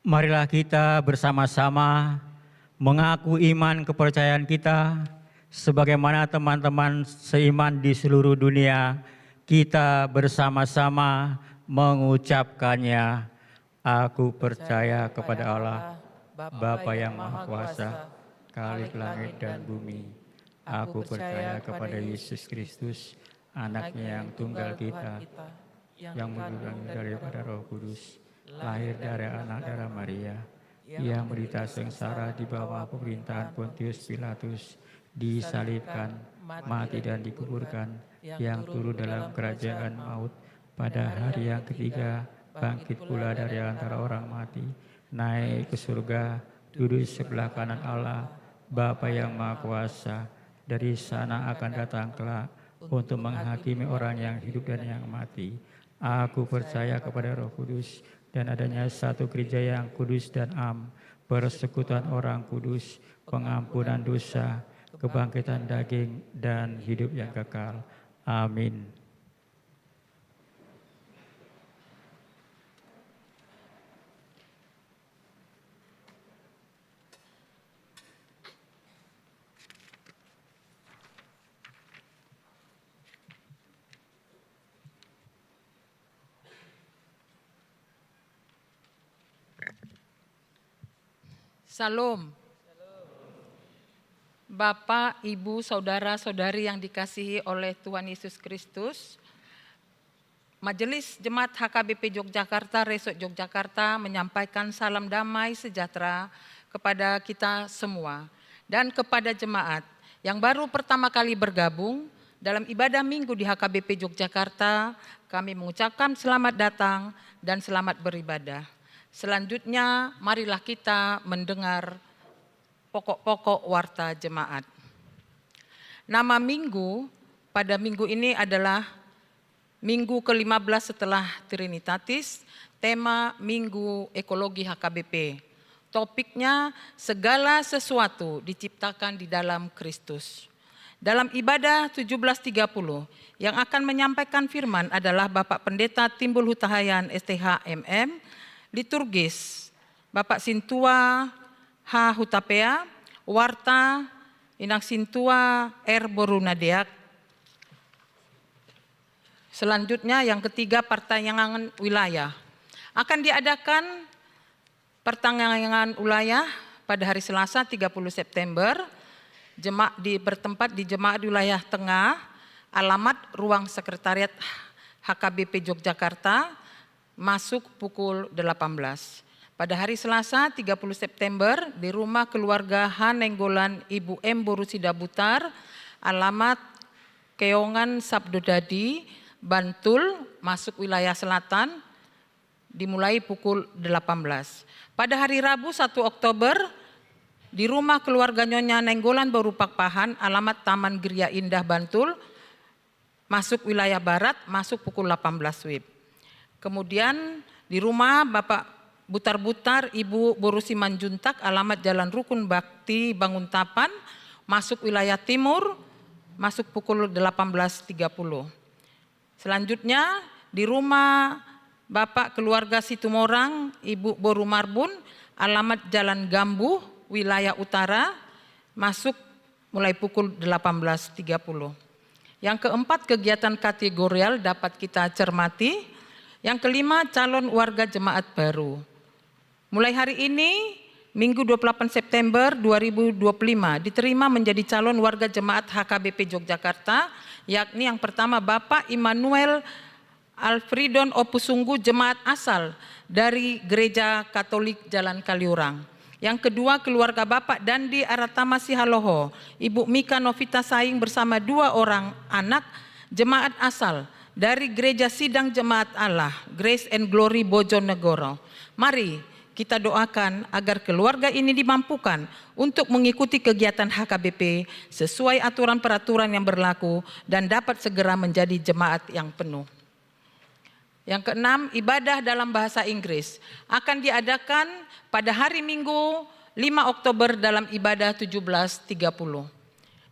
Marilah kita bersama-sama mengaku iman kepercayaan kita, sebagaimana teman-teman seiman di seluruh dunia, kita bersama-sama mengucapkannya. Aku percaya kepada Allah, Bapa yang Maha Kuasa, Khalik langit dan bumi. Aku percaya kepada Yesus Kristus, Anaknya yang tunggal kita, yang mengandung daripada Roh Kudus, lahir dari anak darah Maria, yang menderita sengsara di bawah pemerintahan Pontius Pilatus, disalibkan, mati dan dikuburkan, yang turun dalam kerajaan maut, pada hari yang ketiga bangkit pula dari antara orang mati, naik ke surga, duduk sebelah kanan Allah, Bapa yang Maha Kuasa. Dari sana akan datang kelak untuk menghakimi orang yang hidup dan yang mati. Aku percaya kepada Roh Kudus dan adanya satu gereja yang kudus dan am, persekutuan orang kudus, pengampunan dosa, kebangkitan daging, dan hidup yang kekal. Amin. Syalom. Bapak, Ibu, saudara-saudari yang dikasihi oleh Tuhan Yesus Kristus, Majelis Jemaat H K B P Yogyakarta, Resort Yogyakarta, menyampaikan salam damai sejahtera kepada kita semua dan kepada jemaat yang baru pertama kali bergabung dalam ibadah Minggu di H K B P Yogyakarta. Kami mengucapkan selamat datang dan selamat beribadah. Selanjutnya, marilah kita mendengar pokok-pokok warta jemaat. Nama minggu pada minggu ini adalah minggu kelima belas setelah Trinitatis, tema Minggu Ekologi H K B P. Topiknya, segala sesuatu diciptakan di dalam Kristus. Dalam ibadah tujuh belas tiga puluh, yang akan menyampaikan firman adalah Bapak Pendeta Timbul Hutahaean, S T H, M M, liturgis, Bapak Sintua H. Hutapea, warta, Inang Sintua R. Borunadeak. Selanjutnya, yang ketiga, pertanyangan wilayah. Akan diadakan pertanyangan wilayah pada hari Selasa, tiga puluh September, jema-, di, bertempat di Jemaat Wilayah Tengah, alamat Ruang Sekretariat H K B P Yogyakarta, masuk pukul delapan belas. Pada hari Selasa, tiga puluh September, di rumah keluarga H. Nainggolan, Ibu M. Boru Sidabutar, alamat Keongan Sabdodadi, Bantul, masuk wilayah selatan, dimulai pukul delapan belas. Pada hari Rabu, satu Oktober, di rumah keluarga Nyonya Nainggolan, Boru Pakpahan, alamat Taman Griya Indah, Bantul, masuk wilayah barat, masuk pukul delapan belas wib. Kemudian di rumah Bapak Butar-Butar, Ibu Boru Simanjuntak, alamat Jalan Rukun Bakti Banguntapan, masuk wilayah timur, masuk pukul delapan belas tiga puluh. Selanjutnya, di rumah Bapak keluarga Situmorang, Ibu Boru Marbun, alamat Jalan Gambuh, wilayah utara, masuk mulai pukul delapan belas tiga puluh. Yang keempat, kegiatan kategorial dapat kita cermati. Yang kelima, calon warga jemaat baru. Mulai hari ini, Minggu dua puluh delapan September dua ribu dua puluh lima, diterima menjadi calon warga jemaat H K B P Yogyakarta, yakni yang pertama, Bapak Immanuel Alfridon Opusunggu, jemaat asal dari Gereja Katolik Jalan Kaliurang. Yang kedua, keluarga Bapak Dandi Aratama Sihaloho, Ibu Mika Novita Saing bersama dua orang anak, jemaat asal dari Gereja Sidang Jemaat Allah, Grace and Glory, Bojonegoro. Mari kita doakan agar keluarga ini dimampukan untuk mengikuti kegiatan H K B P sesuai aturan peraturan yang berlaku dan dapat segera menjadi jemaat yang penuh. Yang keenam, ibadah dalam bahasa Inggris akan diadakan pada hari Minggu, lima Oktober, dalam ibadah tujuh belas tiga puluh.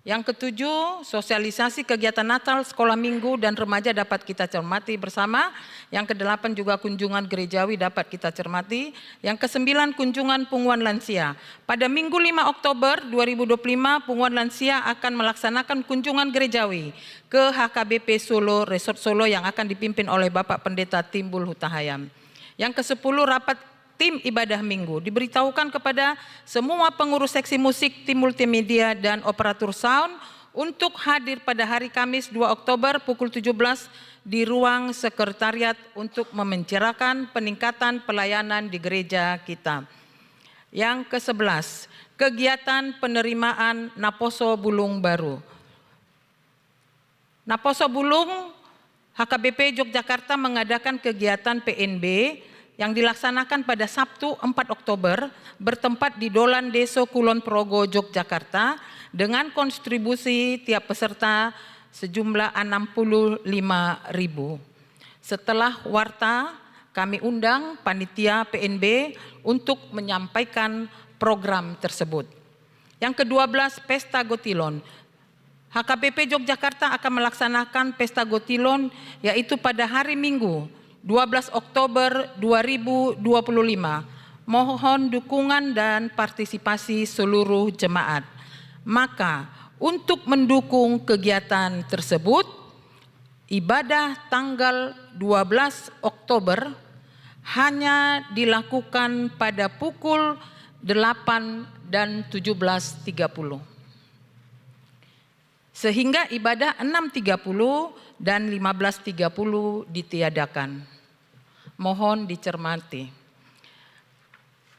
Yang ketujuh, sosialisasi kegiatan Natal, Sekolah Minggu, dan Remaja dapat kita cermati bersama. Yang kedelapan juga kunjungan gerejawi dapat kita cermati. Yang kesembilan, kunjungan punguan lansia. Pada Minggu lima Oktober dua ribu dua puluh lima, punguan lansia akan melaksanakan kunjungan gerejawi ke H K B P Solo, Resort Solo yang akan dipimpin oleh Bapak Pendeta Timbul Hutahayan. Yang kesepuluh, rapat tim ibadah minggu. Diberitahukan kepada semua pengurus seksi musik, tim multimedia, dan operatur sound untuk hadir pada hari Kamis dua Oktober pukul tujuh belas di ruang sekretariat untuk membicarakan peningkatan pelayanan di gereja kita. Yang kesebelas, kegiatan penerimaan naposo bulung baru. Naposo bulung, H K B P Yogyakarta mengadakan kegiatan P N B yang dilaksanakan pada Sabtu empat Oktober, bertempat di Dolan Deso, Kulon Progo, Yogyakarta, dengan kontribusi tiap peserta sejumlah enam puluh lima ribu. Setelah warta, kami undang panitia P N B untuk menyampaikan program tersebut. Yang kedua belas, Pesta Gotilon. H K B P Yogyakarta akan melaksanakan Pesta Gotilon, yaitu pada hari Minggu, dua belas Oktober dua ribu dua puluh lima. Mohon dukungan dan partisipasi seluruh jemaat. Maka, untuk mendukung kegiatan tersebut, ibadah tanggal dua belas Oktober hanya dilakukan pada pukul delapan dan tujuh belas tiga puluh. Sehingga ibadah enam tiga puluh dan lima belas tiga puluh ditiadakan. Mohon dicermati.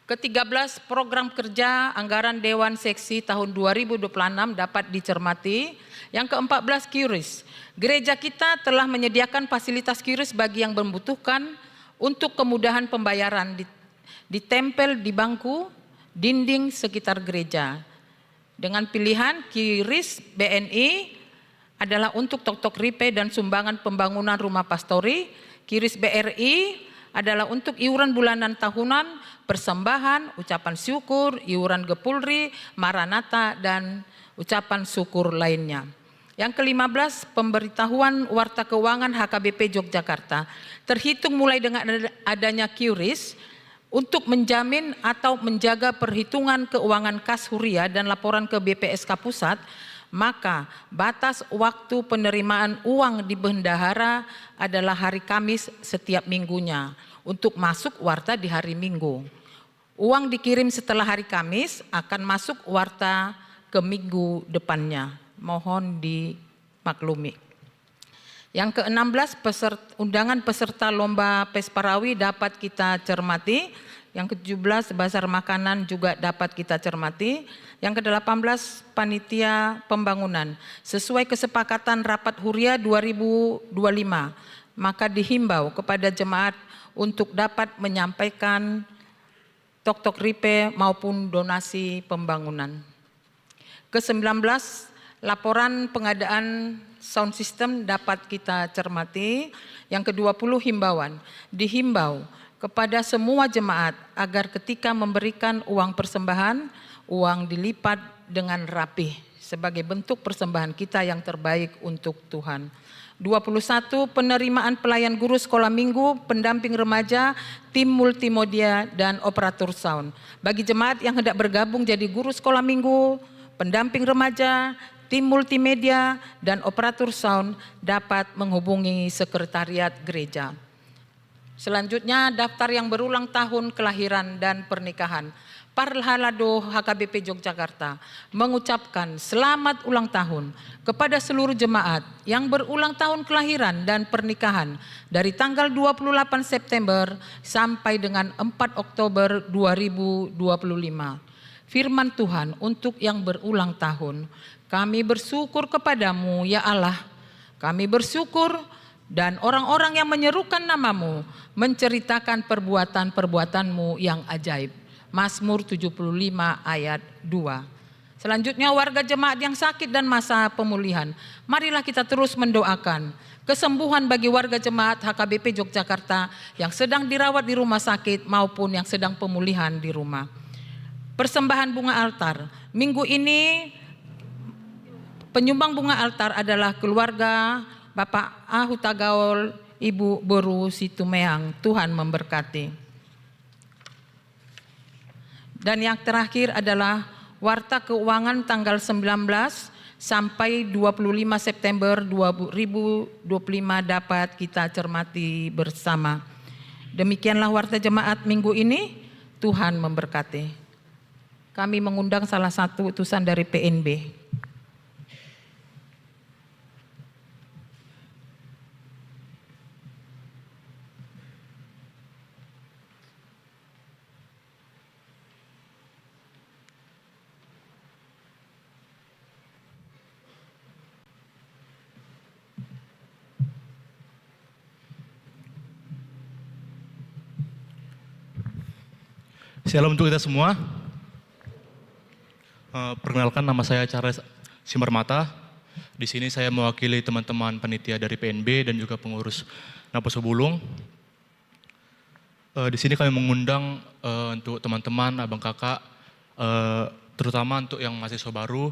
Ketiga belas, program kerja anggaran Dewan Seksi tahun dua ribu dua puluh enam dapat dicermati. Yang keempat belas, QRIS. Gereja kita telah menyediakan fasilitas QRIS bagi yang membutuhkan untuk kemudahan pembayaran di, ditempel di bangku dinding sekitar gereja. Dengan pilihan, QRIS B N I adalah untuk toktok ripe dan sumbangan pembangunan rumah pastori, QRIS B R I adalah untuk iuran bulanan tahunan, persembahan, ucapan syukur, iuran Gepulri, Maranatha, dan ucapan syukur lainnya. Yang kelima belas, pemberitahuan warta keuangan H K B P Yogyakarta. Terhitung mulai dengan ad-, adanya QRIS, untuk menjamin atau menjaga perhitungan keuangan kas huria dan laporan ke B P S K pusat, maka batas waktu penerimaan uang di bendahara adalah hari Kamis setiap minggunya untuk masuk warta di hari Minggu. Uang dikirim setelah hari Kamis akan masuk warta ke minggu depannya. Mohon dimaklumi. Yang keenam belas, peser-, undangan peserta lomba Pesparawi dapat kita cermati. Yang ketujuh belas, bazar makanan juga dapat kita cermati. Yang kedelapan belas, panitia pembangunan. Sesuai kesepakatan rapat huria dua ribu dua puluh lima, maka dihimbau kepada jemaat untuk dapat menyampaikan toktok ripe maupun donasi pembangunan. Kesembilan belas, laporan pengadaan sound system dapat kita cermati. Yang kedua puluh, himbauan. Dihimbau kepada semua jemaat agar ketika memberikan uang persembahan, uang dilipat dengan rapih sebagai bentuk persembahan kita yang terbaik untuk Tuhan. Dua puluh satu, penerimaan pelayan guru sekolah minggu, pendamping remaja, tim multimedia, dan operatur sound. Bagi jemaat yang hendak bergabung jadi guru sekolah minggu, pendamping remaja, tim multimedia, dan operatur sound dapat menghubungi sekretariat gereja. Selanjutnya, daftar yang berulang tahun kelahiran dan pernikahan. Parhalado H K B P Yogyakarta mengucapkan selamat ulang tahun kepada seluruh jemaat yang berulang tahun kelahiran dan pernikahan dari tanggal dua puluh delapan September sampai dengan empat Oktober dua ribu dua puluh lima. Firman Tuhan untuk yang berulang tahun. Kami bersyukur kepada-Mu, ya Allah. Kami bersyukur, dan orang-orang yang menyerukan nama-Mu menceritakan perbuatan-perbuatan-Mu yang ajaib. Mazmur tujuh puluh lima ayat dua. Selanjutnya, warga jemaat yang sakit dan masa pemulihan. Marilah kita terus mendoakan kesembuhan bagi warga jemaat H K B P Yogyakarta yang sedang dirawat di rumah sakit maupun yang sedang pemulihan di rumah. Persembahan bunga altar. Minggu ini, Penyumbang bunga altar adalah keluarga Bapak A. Hutagaol, Ibu Boru Situmeang. Tuhan memberkati. Dan yang terakhir adalah warta keuangan tanggal sembilan belas sampai dua puluh lima September dua ribu dua puluh lima dapat kita cermati bersama. Demikianlah warta jemaat minggu ini. Tuhan memberkati. Kami mengundang salah satu utusan dari P N B. Shalom untuk kita semua. Eh, perkenalkan, nama saya Charles Simarmata. Di sini saya mewakili teman-teman panitia dari P N B dan juga pengurus Naposo Bulung. Eh, di sini kami mengundang, eh, untuk teman-teman, abang kakak, eh, terutama untuk yang mahasiswa baru,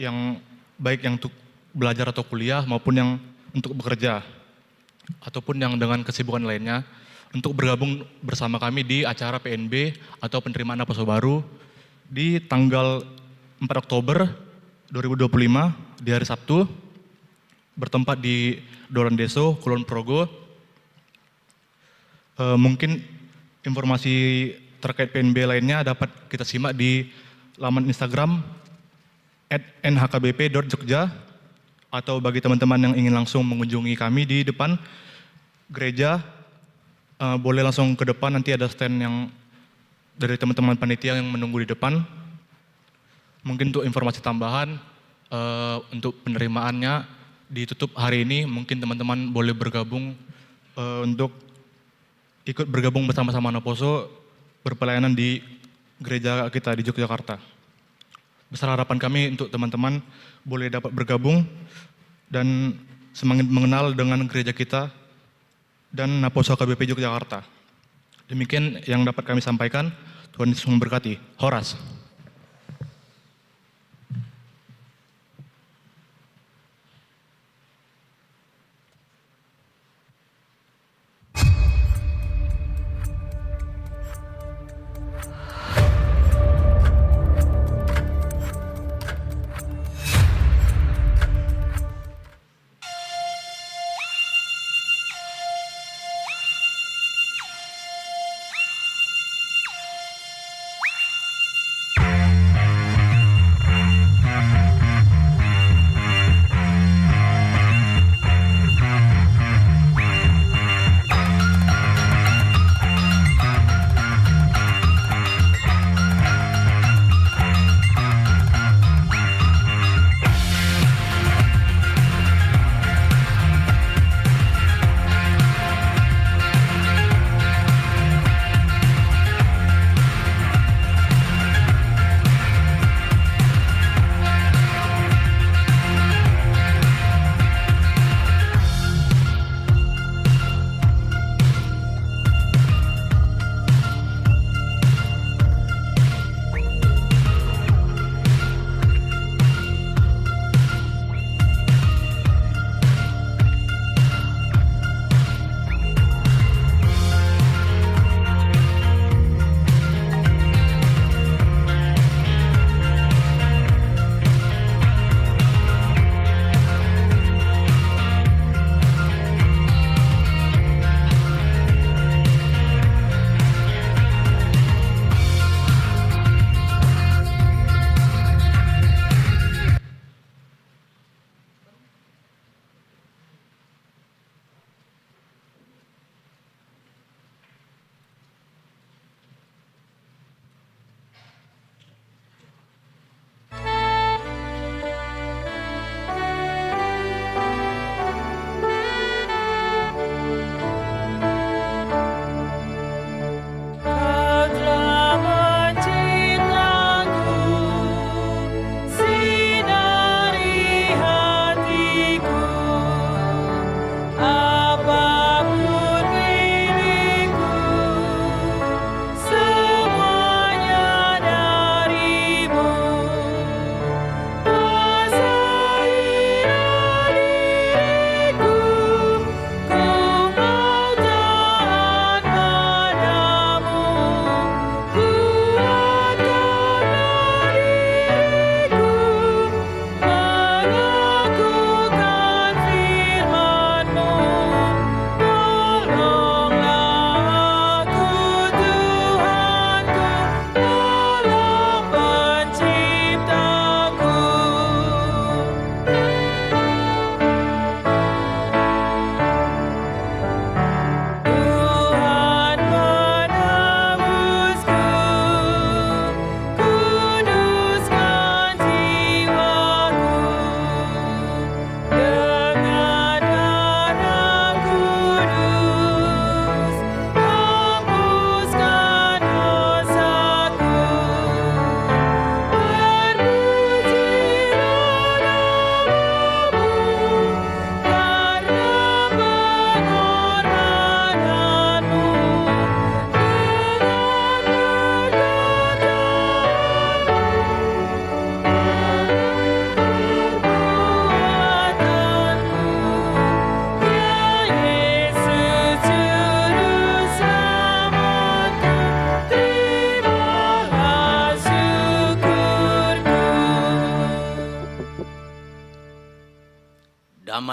yang baik yang untuk belajar atau kuliah maupun yang untuk bekerja, ataupun yang dengan kesibukan lainnya, untuk bergabung bersama kami di acara P N B atau penerimaan Naposo Baru di tanggal empat Oktober dua ribu dua puluh lima, di hari Sabtu, bertempat di Dolan Deso, Kulon Progo. Eh, mungkin informasi terkait P N B lainnya dapat kita simak di laman Instagram at N H K B P dot jogja, atau bagi teman-teman yang ingin langsung mengunjungi kami di depan gereja, eh, boleh langsung ke depan, nanti ada stand yang dari teman-teman panitia yang menunggu di depan. Mungkin untuk informasi tambahan, eh, untuk penerimaannya ditutup hari ini, mungkin teman-teman boleh bergabung, eh, untuk ikut bergabung bersama-sama Naposo berpelayanan di gereja kita di Yogyakarta. Besar harapan kami untuk teman-teman boleh dapat bergabung dan semakin mengenal dengan gereja kita dan Naposo H K B P Yogyakarta. Demikian yang dapat kami sampaikan. Tuhan Yesus memberkati. Horas.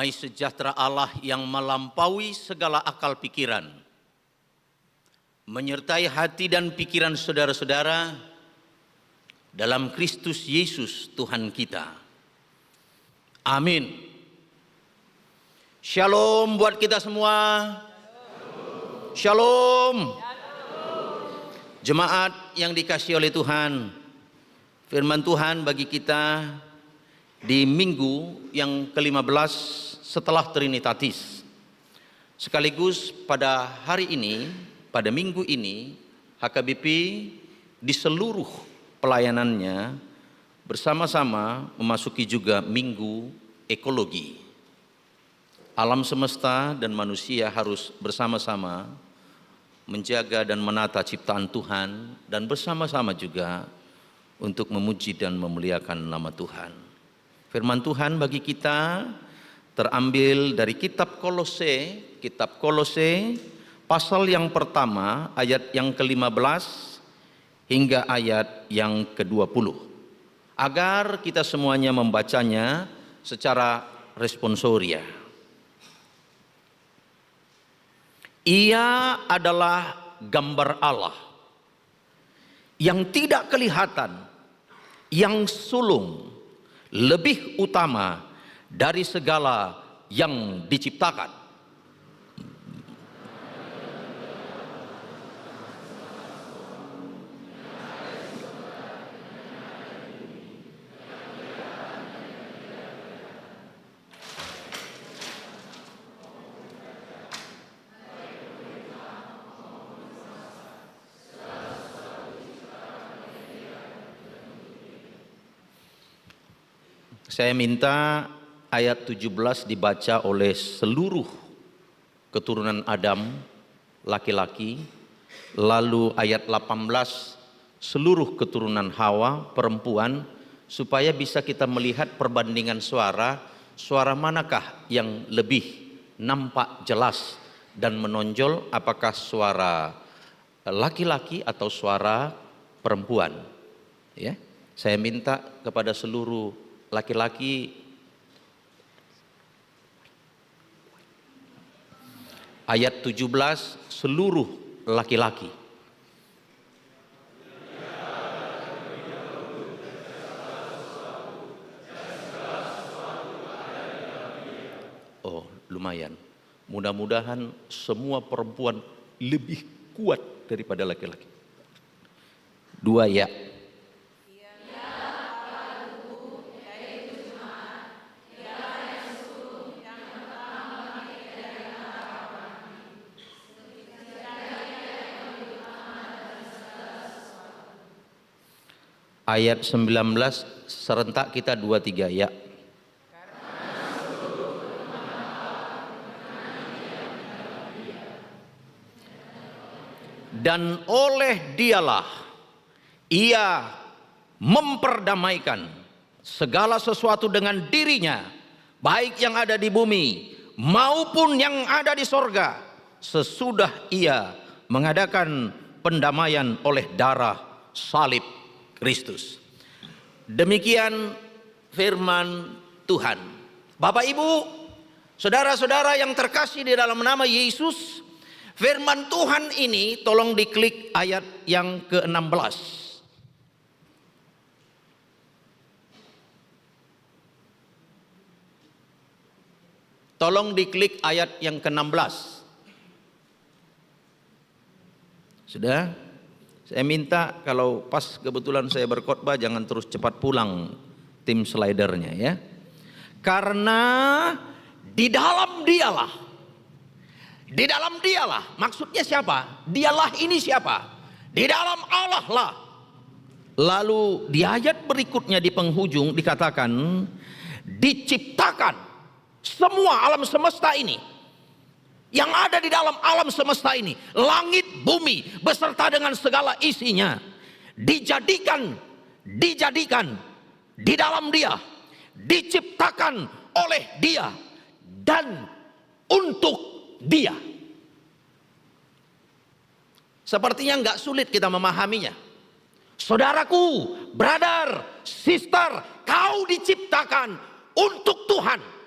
Damai sejahtera Allah yang melampaui segala akal pikiran menyertai hati dan pikiran saudara-saudara dalam Kristus Yesus Tuhan kita. Amin. Shalom buat kita semua. Shalom. Jemaat yang dikasihi oleh Tuhan, firman Tuhan bagi kita di minggu yang kelima belas setelah Trinitatis. Sekaligus pada hari ini, pada minggu ini, H K B P di seluruh pelayanannya bersama-sama memasuki juga minggu ekologi. Alam semesta dan manusia harus bersama-sama menjaga dan menata ciptaan Tuhan dan bersama-sama juga untuk memuji dan memuliakan nama Tuhan. Firman Tuhan bagi kita terambil dari kitab Kolose, kitab Kolose pasal yang pertama ayat yang kelima belas hingga ayat yang kedua puluh. Agar kita semuanya membacanya secara responsoria. Ia adalah gambar Allah yang tidak kelihatan, yang sulung, lebih utama dari segala yang diciptakan. Saya minta ayat tujuh belas dibaca oleh seluruh keturunan Adam, laki-laki, lalu ayat delapan belas, seluruh keturunan Hawa, perempuan, supaya bisa kita melihat perbandingan suara, suara manakah yang lebih nampak jelas dan menonjol, apakah suara laki-laki atau suara perempuan. Ya, saya minta kepada seluruh laki-laki, ayat tujuh belas, seluruh laki-laki. Oh, lumayan. Mudah-mudahan semua perempuan lebih kuat daripada laki-laki. Dua ya. Ayat sembilan belas, serentak kita dua tiga ya. Dan oleh Dialah Ia memperdamaikan segala sesuatu dengan diri-Nya, baik yang ada di bumi maupun yang ada di sorga, sesudah Ia mengadakan pendamaian oleh darah salib Kristus. Demikian firman Tuhan. Bapak, Ibu, saudara-saudara yang terkasih di dalam nama Yesus, firman Tuhan ini, tolong diklik ayat yang keenam belas. Tolong diklik ayat yang keenam belas. Sudah? Saya minta kalau pas kebetulan saya berkhotbah, jangan terus cepat pulang tim slidernya, ya. Karena di dalam Dialah, di dalam Dialah, maksudnya siapa? Dialah ini siapa? Di dalam Allah lah. Lalu di ayat berikutnya di penghujung dikatakan, diciptakan semua alam semesta ini, yang ada di dalam alam semesta ini, langit, bumi, beserta dengan segala isinya, dijadikan, dijadikan di dalam Dia, diciptakan oleh Dia, dan untuk Dia. Sepertinya nggak sulit kita memahaminya. Saudaraku, brother, sister, kau diciptakan untuk Tuhan.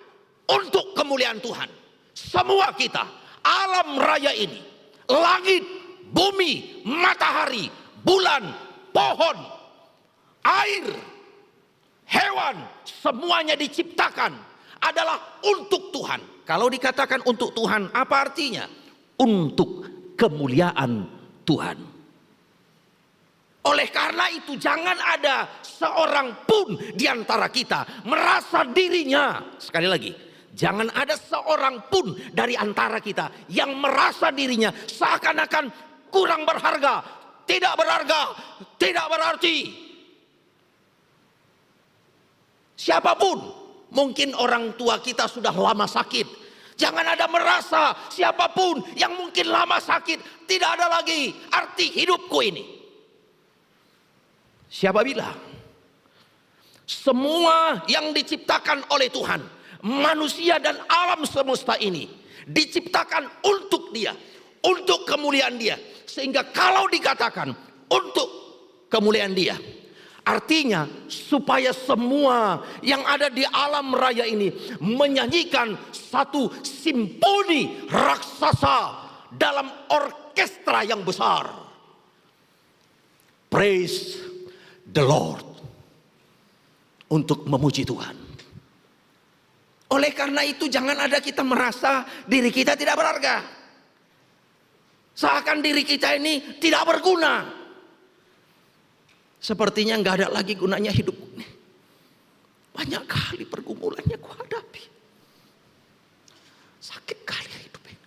untuk kemuliaan Tuhan. Semua kita, alam raya ini, langit, bumi, matahari, bulan, pohon, air, hewan, semuanya diciptakan adalah untuk Tuhan. Kalau dikatakan untuk Tuhan, apa artinya? Untuk kemuliaan Tuhan. Oleh karena itu, jangan ada seorang pun di antara kita merasa dirinya, sekali lagi, jangan ada seorang pun dari antara kita yang merasa dirinya seakan-akan kurang berharga, tidak berharga, tidak berarti. Siapapun, mungkin orang tua kita sudah lama sakit. Jangan ada merasa siapapun yang mungkin lama sakit, tidak ada lagi arti hidupku ini. Siapa bilang? Semua yang diciptakan oleh Tuhan, manusia dan alam semesta ini, diciptakan untuk Dia, untuk kemuliaan Dia. Sehingga kalau dikatakan untuk kemuliaan Dia, artinya supaya semua yang ada di alam raya ini menyanyikan satu simfoni raksasa dalam orkestra yang besar. Praise the Lord. Untuk memuji Tuhan. Oleh karena itu, jangan ada kita merasa diri kita tidak berharga. Seakan diri kita ini tidak berguna. Sepertinya nggak ada lagi gunanya hidupku ini. Banyak kali pergumulan yang kuhadapi. Sakit kali hidup ini.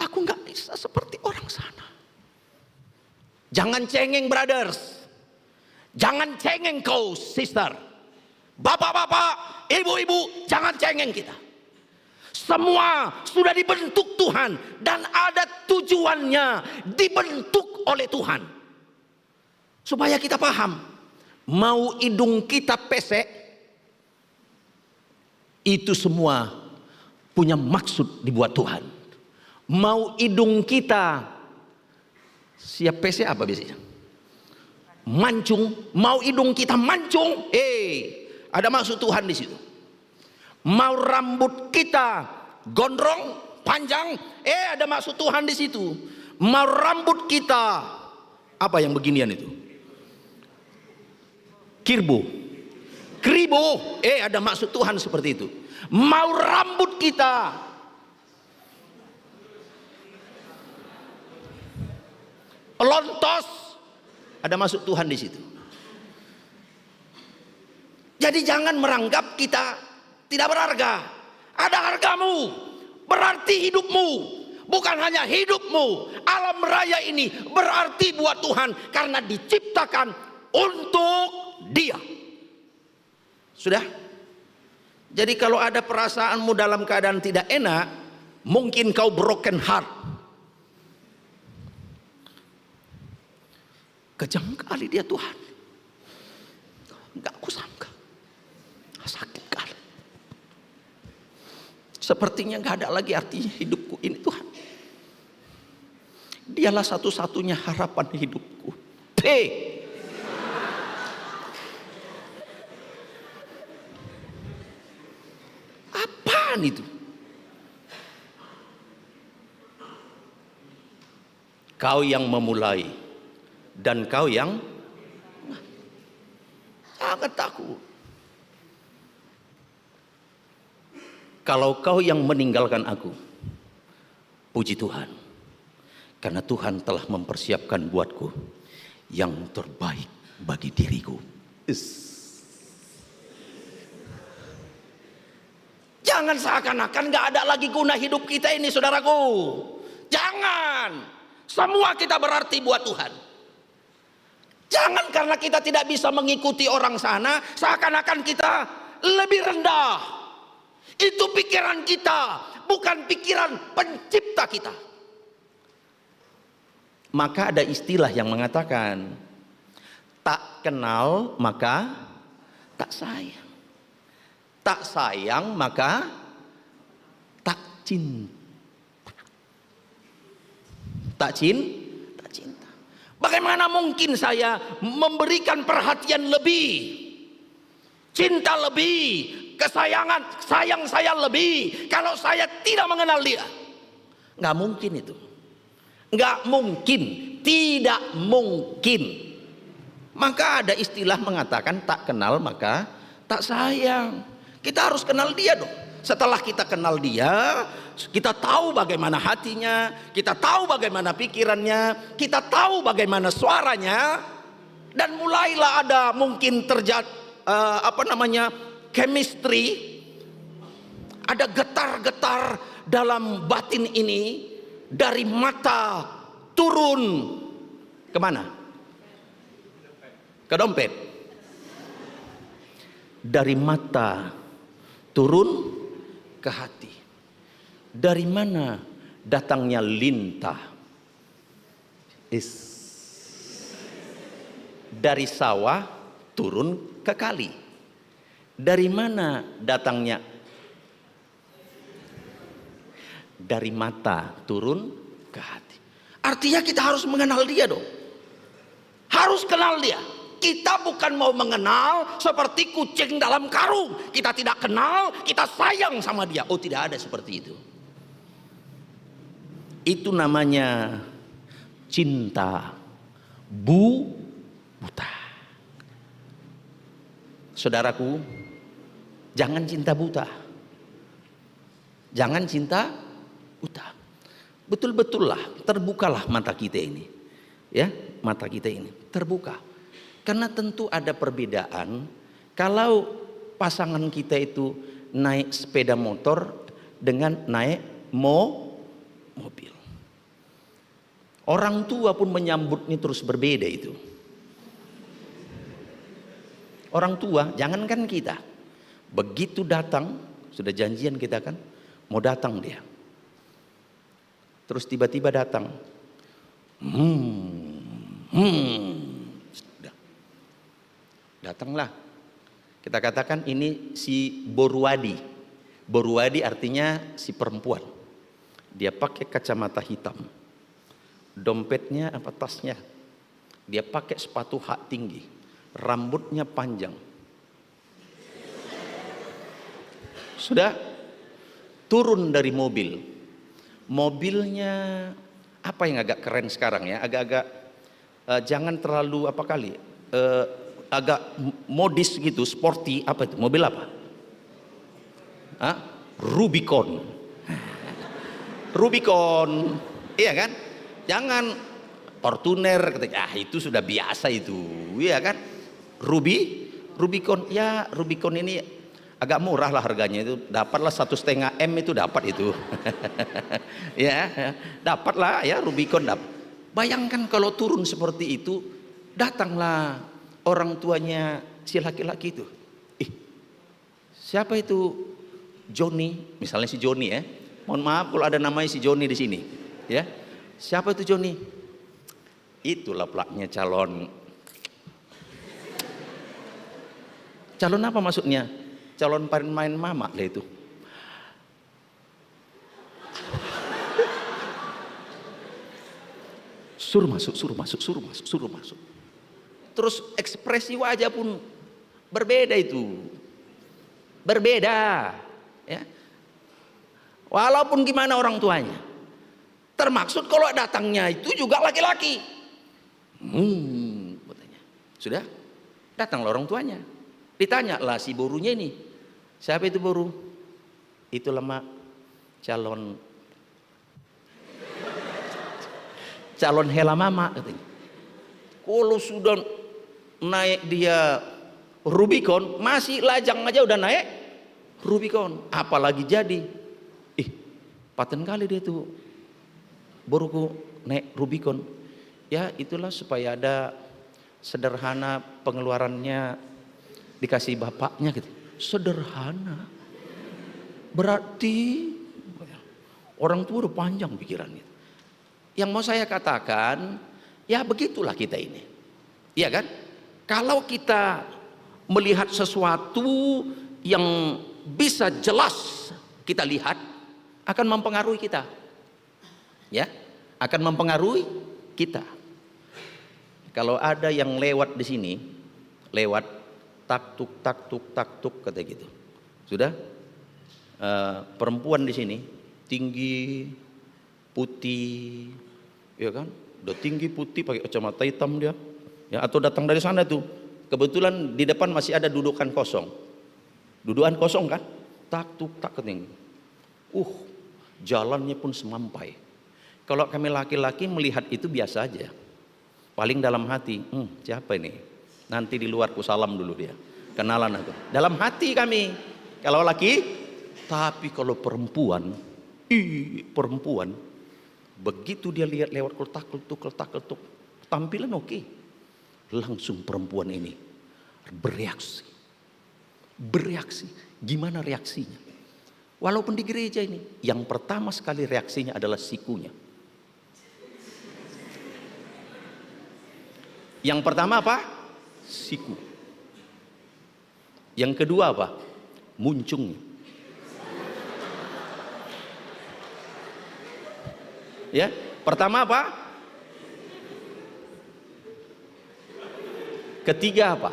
Aku nggak bisa seperti orang sana. Jangan cengeng, brothers. Jangan cengeng kau, sister. Bapak-bapak, ibu-ibu, jangan cengeng kita. Semua sudah dibentuk Tuhan dan ada tujuannya dibentuk oleh Tuhan. Supaya kita paham, mau hidung kita pesek, itu semua punya maksud dibuat Tuhan. Mau hidung kita siap pesek apa biasanya? Mancung, mau hidung kita mancung, eh, ada maksud Tuhan di situ. Mau rambut kita gondrong, panjang, eh, ada maksud Tuhan di situ. Mau rambut kita apa yang beginian itu? Kirbo. Kribo, eh, ada maksud Tuhan seperti itu. Mau rambut kita lontos, ada maksud Tuhan di situ. Jadi jangan meranggap kita tidak berharga. Ada hargamu, berarti hidupmu. Bukan hanya hidupmu, alam raya ini berarti buat Tuhan karena diciptakan untuk Dia. Sudah? Jadi kalau ada perasaanmu dalam keadaan tidak enak, mungkin kau broken heart. Kejam kali dia, Tuhan. Nggak kusangka. Sakit kali. Sepertinya nggak ada lagi artinya hidupku ini, Tuhan. Dialah satu-satunya harapan hidupku. Pe. Apaan itu? Kau yang memulai dan Kau yang, jangan takut. Kalau Kau yang meninggalkan aku, puji Tuhan, karena Tuhan telah mempersiapkan buatku yang terbaik bagi diriku. Is. Jangan seakan-akan nggak ada lagi guna hidup kita ini, saudaraku. Jangan. Semua kita berarti buat Tuhan. Jangan karena kita tidak bisa mengikuti orang sana, seakan-akan kita lebih rendah. Itu pikiran kita, bukan pikiran Pencipta kita. Maka ada istilah yang mengatakan, tak kenal maka tak sayang. Tak sayang maka tak cinta. Tak cin-, tak cinta. Bagaimana mungkin saya memberikan perhatian lebih, cinta lebih, kesayangan, sayang saya lebih kalau saya tidak mengenal dia. Nggak mungkin itu. Nggak mungkin, tidak mungkin. Maka ada istilah mengatakan tak kenal maka tak sayang. Kita harus kenal dia dong. Setelah kita kenal dia, kita tahu bagaimana hatinya, kita tahu bagaimana pikirannya, kita tahu bagaimana suaranya, dan mulailah ada mungkin terjadi, eh, apa namanya, chemistry, ada getar-getar dalam batin ini dari mata turun kemana? Ke dompet. Dari mata turun ke hati. Dari mana datangnya lintah? Is. Dari sawah turun ke kali. Dari mana datangnya? Dari mata turun ke hati. Artinya kita harus mengenal dia dong. Harus kenal dia. Kita bukan mau mengenal seperti kucing dalam karung. Kita tidak kenal, kita sayang sama dia. Oh, tidak ada seperti itu. Itu namanya cinta bu-, buta. Saudaraku, jangan cinta buta. Jangan cinta buta. Betul-betullah, terbukalah mata kita ini. Ya, mata kita ini terbuka. Karena tentu ada perbedaan kalau pasangan kita itu naik sepeda motor dengan naik mo-, mobil. Orang tua pun menyambutnya terus berbeda itu. Orang tua, jangankan kita. Begitu datang, sudah janjian kita kan, mau datang dia. Terus tiba-tiba datang. Hmm, hmm. Sudah. Datanglah. Kita katakan ini si Boruadi. Boruadi artinya si perempuan. Dia pakai kacamata hitam. Dompetnya apa, tasnya? Dia pakai sepatu hak tinggi. Rambutnya panjang. Sudah turun dari mobil. Mobilnya apa yang agak keren sekarang ya? Agak-agak, eh, jangan terlalu apa kali, eh, agak m-, modis gitu, sporty, apa itu? Mobil apa? Hah? Rubicon. Rubicon. Iya kan? Jangan Fortuner, kata, "Ah, itu sudah biasa itu." Iya kan? Rubi-, Rubicon. Ya, Rubicon ini agak murah lah harganya itu. Dapatlah satu setengah M itu dapat itu. Ya, ya. Dapatlah ya Rubicon dapat. Bayangkan kalau turun seperti itu, datanglah orang tuanya si laki-laki itu. Ih, siapa itu Joni? Misalnya si Joni ya. Mohon maaf kalau ada namanya si Joni di sini. Ya. Siapa itu Joni? Itu laplaknya calon. Calon apa maksudnya? Calon pemain mamak lah itu. Suruh masuk, suruh masuk, suruh masuk, suruh masuk. Terus ekspresi wajah pun berbeda itu. Berbeda. Ya. Walaupun gimana orang tuanya. Termaksud kalau datangnya itu juga laki-laki. Hmm, katanya. Sudah, datanglah orang tuanya. Ditanya lah si borunya ini, "Siapa itu, boru?" "Itulah, Mak, calon, calon hela mama," katanya. Kalau sudah naik dia Rubicon, masih lajang aja udah naik Rubicon, apalagi jadi. Ih, paten kali dia tuh, boruku, naik Rubicon. Ya, itulah supaya ada sederhana pengeluarannya dikasih bapaknya gitu. Sederhana. Berarti orang tua udah panjang pikirannya. Yang mau saya katakan, ya begitulah kita ini. Iya kan? Kalau kita melihat sesuatu yang bisa jelas kita lihat, akan mempengaruhi kita. Ya, akan mempengaruhi kita. Kalau ada yang lewat di sini, lewat, tak tuk, tak tuk, tak tuk, kata gitu. Sudah? Eh, perempuan di sini tinggi, putih, ya kan? Udah tinggi, putih, pakai kacamata hitam dia. Ya, atau datang dari sana tuh. Kebetulan di depan masih ada dudukan kosong. Dudukan kosong kan? Tak tuk tak keting. Uh, jalannya pun semampai. Kalau kami laki-laki melihat itu biasa aja. Paling dalam hati, "Hmm, siapa ini? Nanti di luar ku salam dulu dia. Kenalan aku." Dalam hati kami. Kalau laki, tapi kalau perempuan, ih, perempuan, begitu dia lihat lewat keletak-keletuk, keletak-keletuk, tampilan oke. Langsung perempuan ini bereaksi. Bereaksi. Gimana reaksinya? Walaupun di gereja ini, yang pertama sekali reaksinya adalah sikunya. Yang pertama apa? Siku. Yang kedua apa? Muncungnya. Ya, pertama apa? Ketiga apa?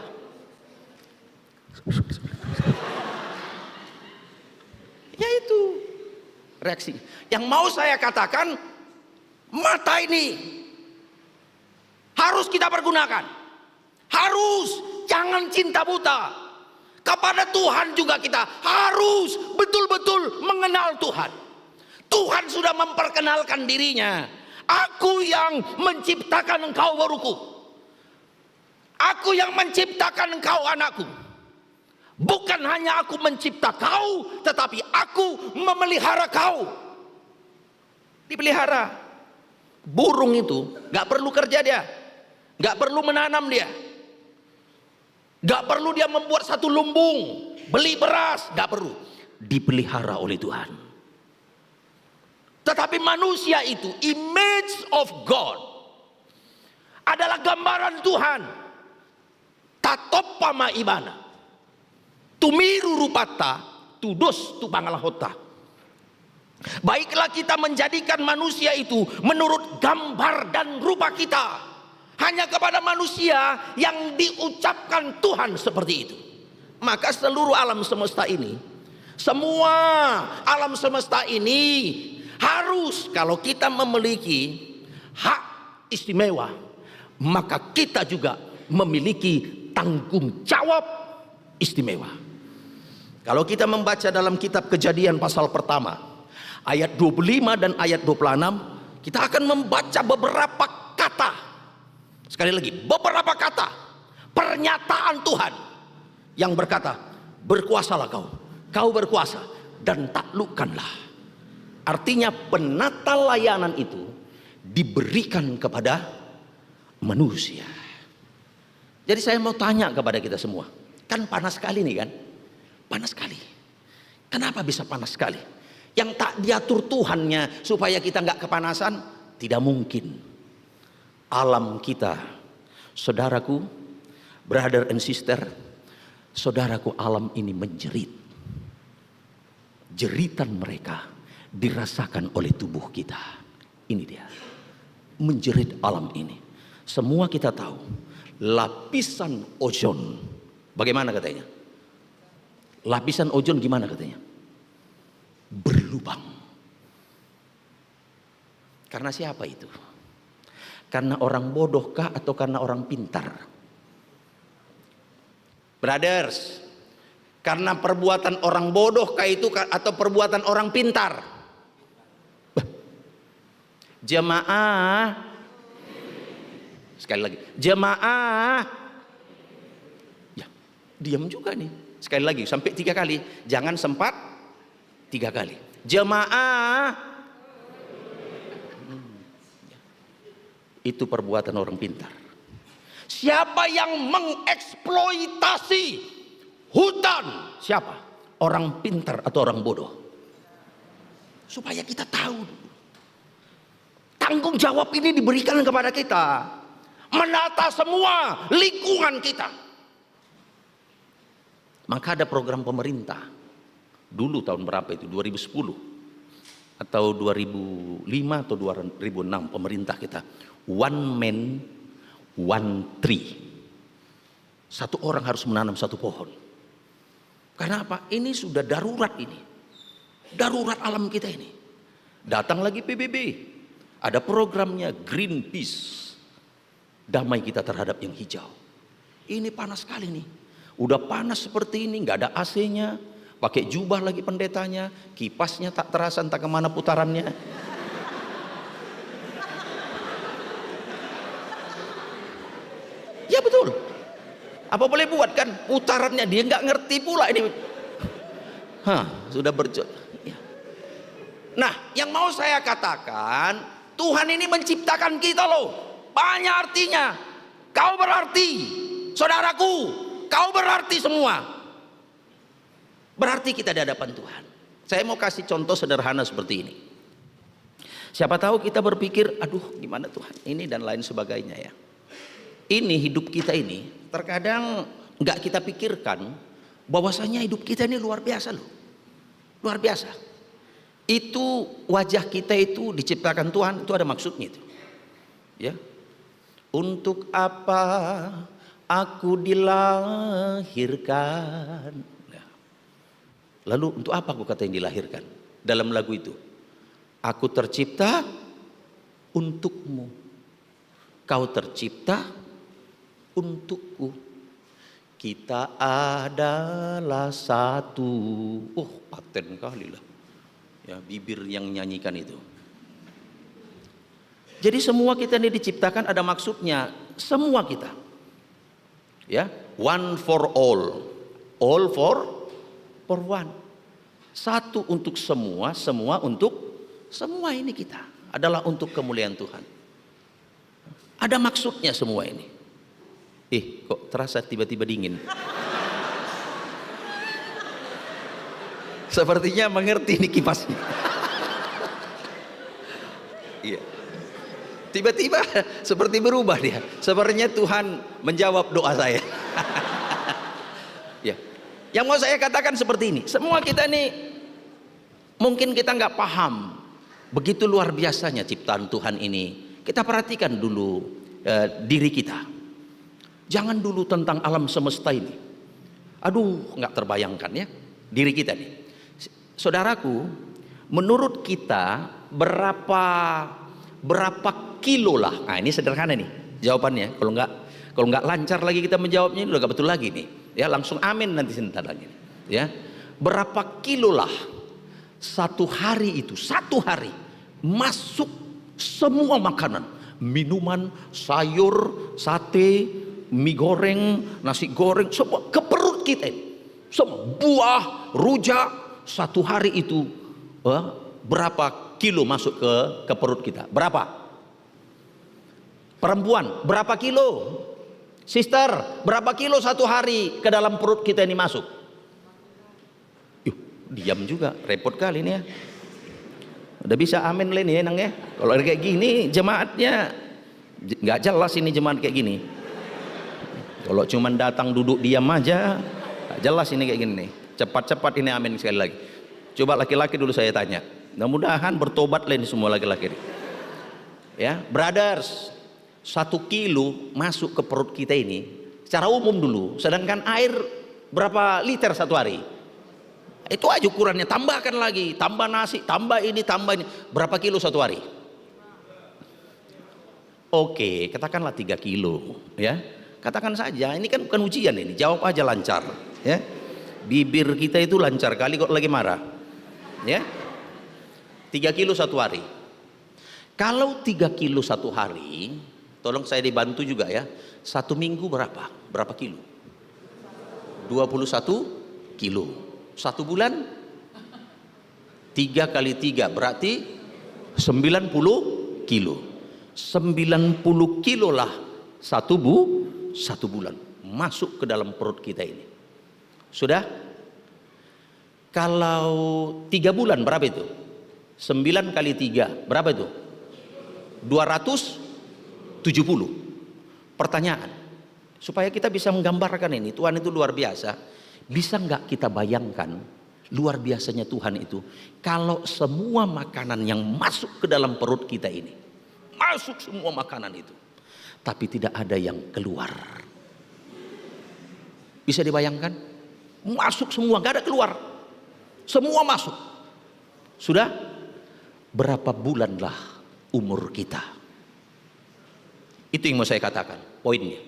Ya itu reaksi. Yang mau saya katakan, mata ini harus kita pergunakan. Harus, jangan cinta buta. Kepada Tuhan juga kita harus betul-betul mengenal Tuhan. Tuhan sudah memperkenalkan dirinya. "Aku yang menciptakan engkau, boruku. Aku yang menciptakan engkau, anakku. Bukan hanya aku mencipta kau, tetapi aku memelihara kau." Dipelihara. Burung itu nggak perlu kerja dia, nggak perlu menanam dia, nggak perlu dia membuat satu lumbung, beli beras, nggak perlu. Dipelihara oleh Tuhan. Tetapi manusia itu, image of God, adalah gambaran Tuhan. Tatompa ma ibana. Tumiru rupanta, tudos tu pangalahonta. Baiklah, kita menjadikan manusia itu menurut gambar dan rupa kita. Hanya kepada manusia yang diucapkan Tuhan seperti itu. Maka seluruh alam semesta ini, semua alam semesta ini harus, kalau kita memiliki hak istimewa, maka kita juga memiliki tanggung jawab istimewa. Kalau kita membaca dalam kitab Kejadian pasal pertama, ayat dua puluh lima dan ayat dua puluh enam, kita akan membaca beberapa kata. Sekali lagi, beberapa kata pernyataan Tuhan yang berkata, "Berkuasalah kau, kau berkuasa, dan taklukkanlah." Artinya, penata layanan itu diberikan kepada manusia. Jadi, saya mau tanya kepada kita semua, kan panas sekali nih, kan? Panas sekali. Kenapa bisa panas sekali? Yang tak diatur Tuhannya supaya kita nggak kepanasan? Tidak mungkin. Alam kita, saudaraku, brother and sister, saudaraku, alam ini menjerit. Jeritan mereka dirasakan oleh tubuh kita. Ini dia. Menjerit alam ini. Semua kita tahu, lapisan ozon. Bagaimana katanya? Lapisan ozon gimana katanya? Berlubang. Karena siapa itu? Karena orang bodoh kah atau karena orang pintar? Brothers, karena perbuatan orang bodoh kah itu ka-, atau perbuatan orang pintar? Bah. Jemaah. Sekali lagi, jemaah. Ya, diam juga nih. Sekali lagi, sampai tiga kali. Jangan sempat tiga kali. Jemaah. Hmm. Itu perbuatan orang pintar. Siapa yang mengeksploitasi hutan? Siapa? Orang pintar atau orang bodoh? Supaya kita tahu. Tanggung jawab ini diberikan kepada kita. Menata semua lingkungan kita. Maka ada program pemerintah. Dulu tahun berapa itu? Dua ribu sepuluh atau dua ribu lima atau dua ribu enam, pemerintah kita. One man, one tree. Satu orang harus menanam satu pohon. Karena apa? Ini sudah darurat ini. Darurat alam kita ini. Datang lagi P B B. Ada programnya Greenpeace. Damai kita terhadap yang hijau. Ini panas sekali nih. Udah panas seperti ini, nggak ada A C-nya. Pakai jubah lagi pendetanya, kipasnya tak terasa entah kemana putarannya. Ya betul. Apa boleh buat kan? Putarannya dia nggak ngerti pula ini. Hah, sudah berjo-, ya. Nah, yang mau saya katakan, Tuhan ini menciptakan kita loh. Banyak artinya. Kau berarti, saudaraku, kau berarti semua. Berarti kita di hadapan Tuhan. Saya mau kasih contoh sederhana seperti ini. Siapa tahu kita berpikir, "Aduh, gimana Tuhan ini?" dan lain sebagainya ya. Ini hidup kita ini, terkadang nggak kita pikirkan bahwasanya hidup kita ini luar biasa loh. Luar biasa. Itu wajah kita itu diciptakan Tuhan, itu ada maksudnya itu. Ya. "Untuk apa aku dilahirkan?" Nah. Lalu, "Untuk apa aku," katanya, "dilahirkan?" Dalam lagu itu, "Aku tercipta untukmu. Kau tercipta untukku. Kita adalah satu." Oh, paten kali lah. Ya, bibir yang nyanyikan itu. Jadi semua kita ini diciptakan ada maksudnya. Semua kita. Ya, one for all. All for, for one. Satu untuk semua, semua untuk semua, ini kita. Adalah untuk kemuliaan Tuhan. Ada maksudnya semua ini. Ih, kok terasa tiba-tiba dingin? Sepertinya mengerti nih kipasnya. Iya. Tiba-tiba seperti berubah dia. Sepertinya Tuhan menjawab doa saya. Ya. Yang mau saya katakan seperti ini. Semua kita nih mungkin kita nggak paham begitu luar biasanya ciptaan Tuhan ini. Kita perhatikan dulu, eh, diri kita. Jangan dulu tentang alam semesta ini. Aduh, nggak terbayangkan ya, diri kita nih. Saudaraku, menurut kita berapa, berapa kilo lah? Nah, ini sederhana nih jawabannya. Kalau nggak, kalau nggak lancar lagi kita menjawabnya, ini udah nggak betul lagi nih. Ya, langsung amin nanti sebentar lagi. Ya, berapa kilo lah satu hari itu, satu hari masuk semua makanan, minuman, sayur, sate, mie goreng, nasi goreng, semua ke perut kita ini. Semua buah, rujak, satu hari itu, eh, berapa kilo masuk ke, ke perut kita? Berapa? Perempuan, berapa kilo? Sister, berapa kilo satu hari ke dalam perut kita ini masuk? Yuh, diam juga, repot kali ini ya. Udah bisa amin lah ini ya, Nang ya. Kalau kayak gini jemaatnya j-, nggak jelas ini jemaat kayak gini. Kalau cuman datang duduk diam aja, nggak jelas ini kayak gini nih. Cepat-cepat ini amin sekali lagi. Coba laki-laki dulu saya tanya. Mudah-mudahan bertobat lah ini semua laki-laki nih. Ya, brothers, satu kilo masuk ke perut kita ini, secara umum dulu, sedangkan air berapa liter satu hari? Itu aja ukurannya, tambahkan lagi, tambah nasi, tambah ini, tambah ini. Berapa kilo satu hari? Oke, katakanlah tiga kilo, ya. Katakan saja, ini kan bukan ujian ini, jawab aja lancar, ya. Bibir kita itu lancar kali kok lagi marah, ya. Tiga kilo satu hari. Kalau tiga kilo satu hari, tolong saya dibantu juga ya, satu minggu berapa? Berapa kilo? Dua puluh satu kilo. Satu bulan? Tiga kali tiga, berarti sembilan puluh kilo. Sembilan puluh kilo lah satu bu-, satu bulan. Masuk ke dalam perut kita ini. Sudah? Kalau tiga bulan, berapa itu? Sembilan kali tiga, berapa itu? Dua ratus tujuh puluh. Pertanyaan, supaya kita bisa menggambarkan ini, Tuhan itu luar biasa. Bisa nggak kita bayangkan luar biasanya Tuhan itu? Kalau semua makanan yang masuk ke dalam perut kita ini, masuk semua makanan itu, tapi tidak ada yang keluar. Bisa dibayangkan? Masuk semua, nggak ada keluar. Semua masuk. Sudah? Berapa bulanlah umur kita? Itu yang mau saya katakan, poinnya.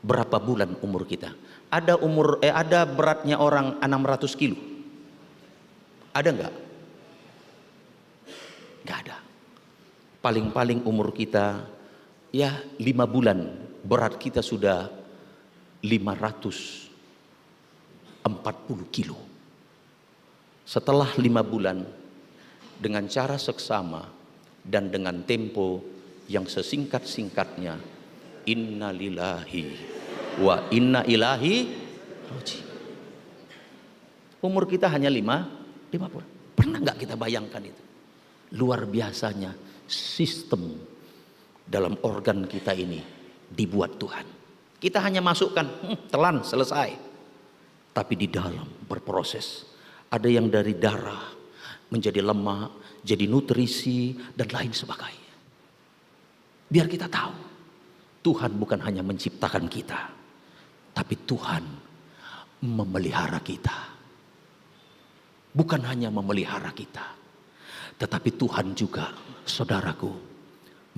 Berapa bulan umur kita? Ada umur, eh, ada beratnya orang enam ratus kilo? Ada nggak? Nggak ada. Paling-paling umur kita, ya, lima bulan, berat kita sudah lima ratus empat puluh kilo. Setelah lima bulan, dengan cara seksama dan dengan tempo yang sesingkat-singkatnya, inna lillahi wa inna ilaihi raji'un. Umur kita hanya lima, lima bulan. Pernah nggak kita bayangkan itu? Luar biasanya sistem dalam organ kita ini dibuat Tuhan. Kita hanya masukkan, hmm, telan, selesai. Tapi di dalam berproses. Ada yang dari darah menjadi lemak, jadi nutrisi, dan lain sebagainya. Biar kita tahu, Tuhan bukan hanya menciptakan kita, tapi Tuhan memelihara kita. Bukan hanya memelihara kita, tetapi Tuhan juga, saudaraku,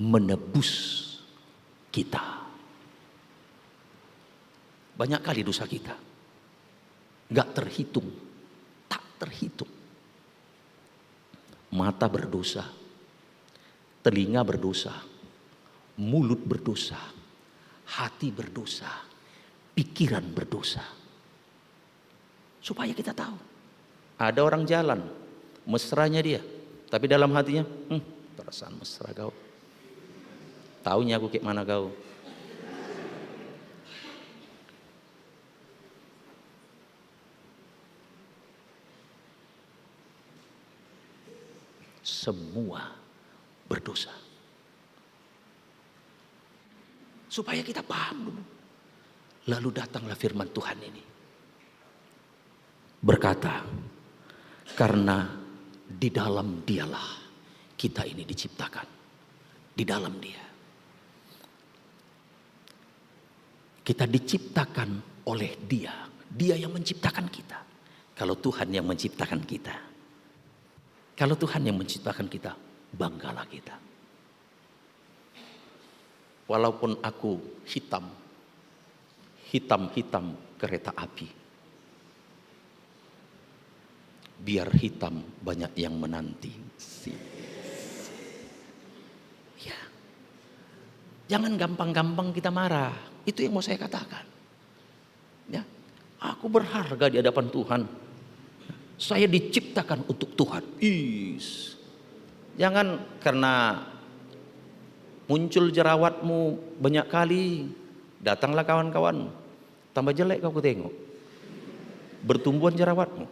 menebus kita. Banyak kali dosa kita. Nggak terhitung. Tak terhitung. Mata berdosa. Telinga berdosa. Mulut berdosa. Hati berdosa. Pikiran berdosa. Supaya kita tahu. Ada orang jalan, mesranya dia. Tapi dalam hatinya, hmm, perasaan mesra kau. Taunya aku kayak mana kau. Semua berdosa. Supaya kita paham dulu. Lalu datanglah firman Tuhan ini. Berkata, karena di dalam dialah kita ini diciptakan. Di dalam dia. Kita diciptakan oleh dia. Dia yang menciptakan kita. Kalau Tuhan yang menciptakan kita. Kalau Tuhan yang menciptakan kita, banggalah kita. Walaupun aku hitam, hitam-hitam kereta api. Biar hitam banyak yang menanti. Si. Ya. Jangan gampang-gampang kita marah. Itu yang mau saya katakan. Ya. Aku berharga di hadapan Tuhan. Saya diciptakan untuk Tuhan. Is. Jangan karena muncul jerawatmu banyak kali, datanglah kawan-kawan. Tambah jelek kau kutengok. Bertumbuhan jerawatmu.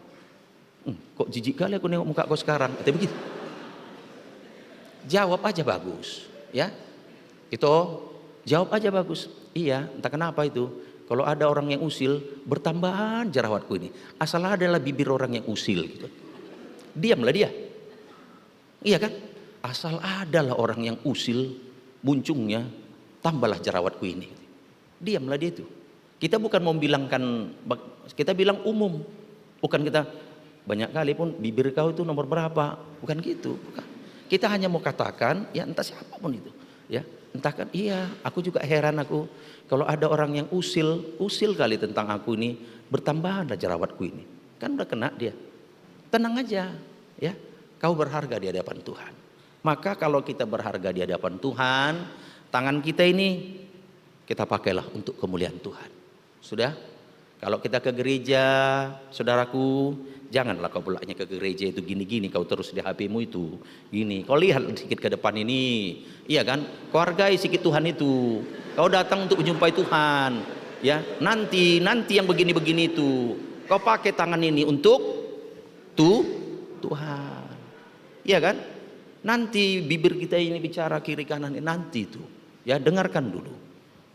Hmm, kok jijik kali aku nengok muka kau sekarang. Kata begitu. Jawab aja bagus, ya. Itu, jawab aja bagus. Iya, entah kenapa itu. Kalau ada orang yang usil, bertambahan jerawatku ini. Asal adalah bibir orang yang usil gitu. Diamlah dia. Iya kan? Asal adalah orang yang usil, muncungnya, tambahlah jerawatku ini. Diamlah dia itu. Kita bukan membilangkan, kita bilang umum. Bukan kita, banyak kali pun, bibir kau itu nomor berapa? Bukan gitu. Bukan. Kita hanya mau katakan, ya, entah siapa pun itu. Ya, entah kan, iya, aku juga heran aku. Kalau ada orang yang usil, usil kali tentang aku ini, bertambahlah jerawatku ini. Kan udah kena dia. Tenang aja, ya. Kau berharga di hadapan Tuhan. Maka kalau kita berharga di hadapan Tuhan, tangan kita ini kita pakailah untuk kemuliaan Tuhan. Sudah? Kalau kita ke gereja, saudaraku, janganlah kau pulaknya ke gereja itu gini-gini, kau terus di H P-mu itu gini. Kau lihat sedikit ke depan ini, iya kan? Kau hargai sedikit Tuhan itu. Kau datang untuk menjumpai Tuhan, ya. Nanti, nanti yang begini-begini itu, kau pakai tangan ini untuk tu Tuhan. Iya kan? Nanti bibir kita ini bicara kiri kanan, nanti itu. Ya, dengarkan dulu.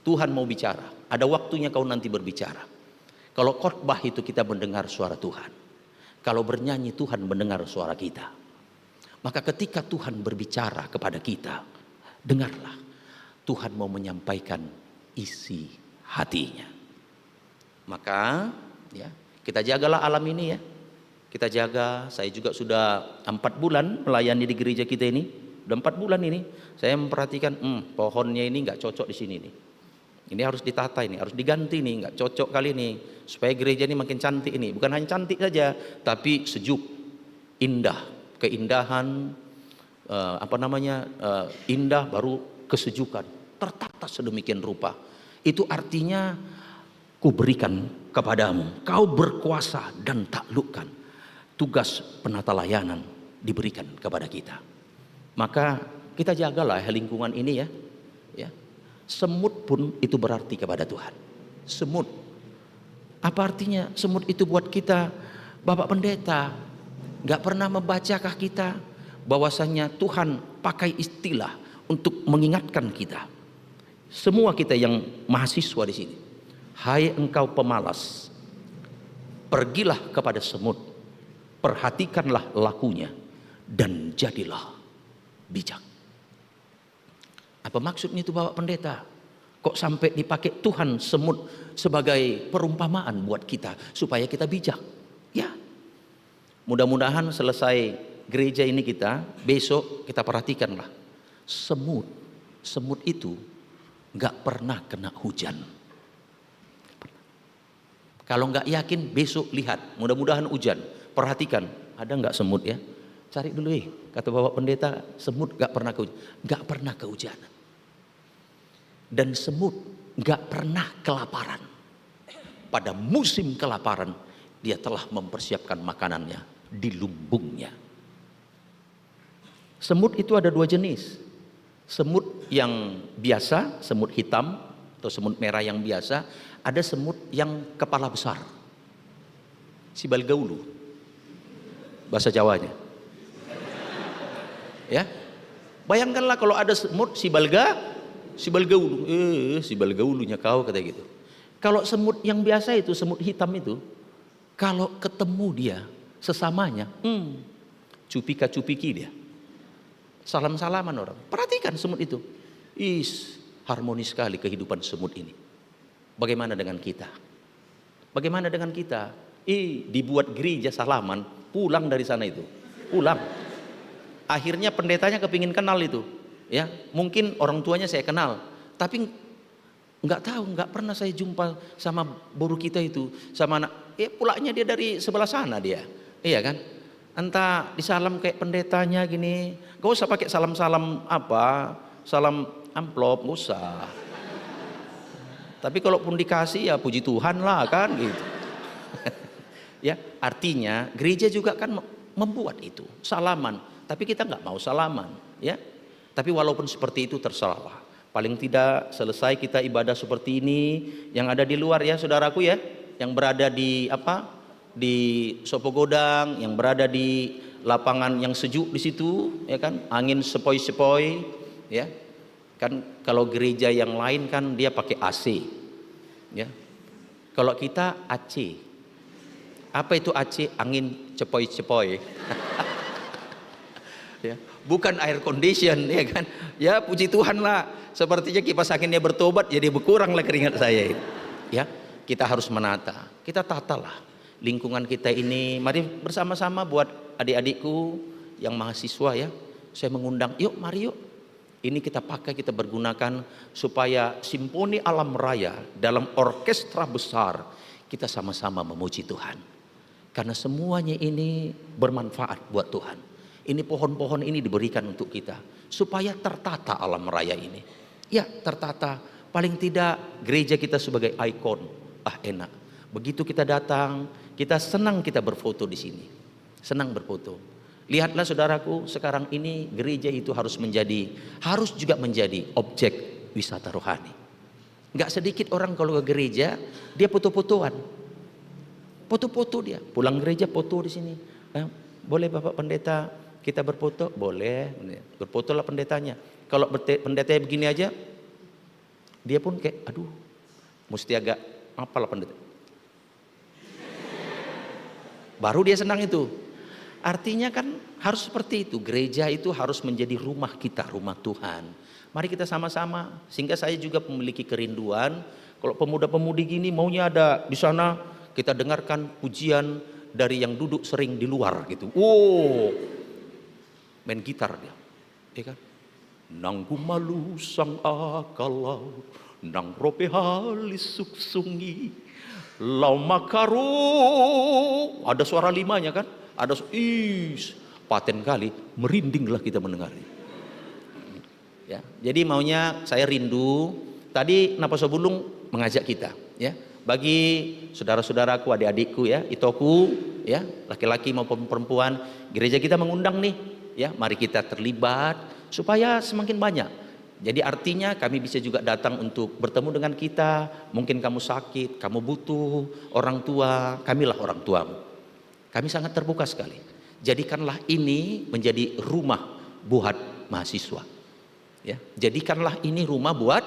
Tuhan mau bicara. Ada waktunya kau nanti berbicara. Kalau khotbah itu kita mendengar suara Tuhan. Kalau bernyanyi Tuhan mendengar suara kita. Maka ketika Tuhan berbicara kepada kita, dengarlah. Tuhan mau menyampaikan isi hatinya. Maka, ya, Kita jagalah alam ini ya. Kita jaga, saya juga sudah empat bulan melayani di gereja kita ini. Udah empat bulan ini, saya memperhatikan, hmm, pohonnya ini nggak cocok di sini nih. Ini harus ditata ini, harus diganti nih, nggak cocok kali ini. Supaya gereja ini makin cantik ini. Bukan hanya cantik saja, tapi sejuk, indah, keindahan, eh, apa namanya, eh, indah baru kesejukan. Tertata sedemikian rupa. Itu artinya, Kuberikan kepadamu, kau berkuasa dan taklukkan. Tugas penata layanan diberikan kepada kita. Maka kita jagalah lingkungan ini ya. Ya. Semut pun itu berarti kepada Tuhan. Semut. Apa artinya semut itu buat kita? Bapak Pendeta, nggak pernah membacakah kita bahwasanya Tuhan pakai istilah untuk mengingatkan kita? Semua kita yang mahasiswa di sini, hai engkau pemalas, pergilah kepada semut, perhatikanlah lakunya, dan jadilah bijak. Apa maksudnya itu, Bapak Pendeta? Kok sampai dipakai Tuhan semut sebagai perumpamaan buat kita supaya kita bijak? Ya, mudah-mudahan selesai gereja ini kita, besok kita perhatikanlah. Semut, semut itu nggak pernah kena hujan. Kalau nggak yakin, besok lihat, mudah-mudahan hujan. Perhatikan, ada nggak semut ya? Cari dulu eh, kata Bapak Pendeta, semut nggak pernah kehujanan. Nggak pernah kehujanan. Dan semut nggak pernah kelaparan. Pada musim kelaparan, dia telah mempersiapkan makanannya di lumbungnya. Semut itu ada dua jenis. Semut yang biasa, semut hitam atau semut merah yang biasa, ada semut yang kepala besar. Sibalga ulu. Bahasa Jawanya. Ya. Bayangkanlah kalau ada semut sibalga, sibalga ulu. Eh, sibalga ulunya kau kata gitu. Kalau semut yang biasa itu, semut hitam itu, kalau ketemu dia sesamanya, hmm, cupika-cupiki dia. Salam-salaman orang. Perhatikan semut itu. Is, harmonis sekali kehidupan semut ini. Bagaimana dengan kita? Bagaimana dengan kita? Ih, dibuat gereja salaman, pulang dari sana itu. Pulang. Akhirnya pendetanya kepingin kenal itu. Ya, mungkin orang tuanya saya kenal, tapi nggak tahu, nggak pernah saya jumpa sama boru kita itu, sama anak. Ya, pulaknya dia dari sebelah sana dia. Iya kan? Entah disalam kayak pendetanya gini, gak usah pakai salam-salam apa, salam amplop, gak usah. Tapi kalaupun dikasih, ya puji Tuhan lah kan gitu. Ya, artinya gereja juga kan me-, membuat itu, salaman. Tapi kita nggak mau salaman, ya. Tapi walaupun seperti itu, terserahlah. Paling tidak selesai kita ibadah seperti ini, yang ada di luar ya, saudaraku ya, yang berada di apa, di Sopogodang, yang berada di lapangan yang sejuk di situ, ya kan, angin sepoi-sepoi, ya. Kan kalau gereja yang lain kan dia pakai A C, ya. Kalau kita A C. Apa itu A C? Angin cepoi-cepoi. Ya, bukan air condition, ya kan? Ya, puji Tuhan lah. Sepertinya kipas anginnya bertobat, jadi berkurang lah keringat saya ini. Ya, kita harus menata. Kita tatalah lingkungan kita ini. Mari bersama-sama buat adik-adikku yang mahasiswa ya. Saya mengundang, yuk mari yuk. Ini kita pakai, kita bergunakan supaya simfoni alam raya dalam orkestra besar kita sama-sama memuji Tuhan. Karena semuanya ini bermanfaat buat Tuhan. Ini pohon-pohon ini diberikan untuk kita supaya tertata alam raya ini. Ya, tertata. Paling tidak gereja kita sebagai ikon. Ah, enak. Begitu kita datang, kita senang kita berfoto di sini. Senang berfoto. Lihatlah saudaraku, sekarang ini gereja itu harus menjadi, harus juga menjadi objek wisata rohani. Nggak sedikit orang kalau ke gereja, dia foto-fotoan. Foto-foto dia, pulang gereja foto di sini. Nah, boleh Bapak Pendeta kita berfoto? Boleh. Berfotolah pendetanya. Kalau berte-, pendetanya begini aja, dia pun kayak, aduh, mesti agak apa lah pendeta. Baru dia senang itu. Artinya kan harus seperti itu. Gereja itu harus menjadi rumah kita, rumah Tuhan. Mari kita sama-sama, sehingga saya juga memiliki kerinduan, kalau pemuda-pemudi gini maunya ada di sana, Kita dengarkan pujian dari yang duduk sering di luar gitu. Wow, main gitar dia, ya kan? Nang gumalusang akal au, nang ro pe halisuk sungi, laho mangkaru. Ada suara limanya kan? Ada su-, is, paten kali, merindinglah kita mendengarnya. Ya, jadi maunya saya rindu, tadi Napasobulung mengajak kita, ya. Bagi saudara-saudaraku, adik-adikku, ya, itoku, ya, laki-laki maupun perempuan, gereja kita mengundang nih, ya, mari kita terlibat supaya semakin banyak. Jadi artinya kami bisa juga datang untuk bertemu dengan kita, mungkin kamu sakit, kamu butuh orang tua, kamilah orang tuamu. Kami sangat terbuka sekali. Jadikanlah ini menjadi rumah buat mahasiswa. Ya, jadikanlah ini rumah buat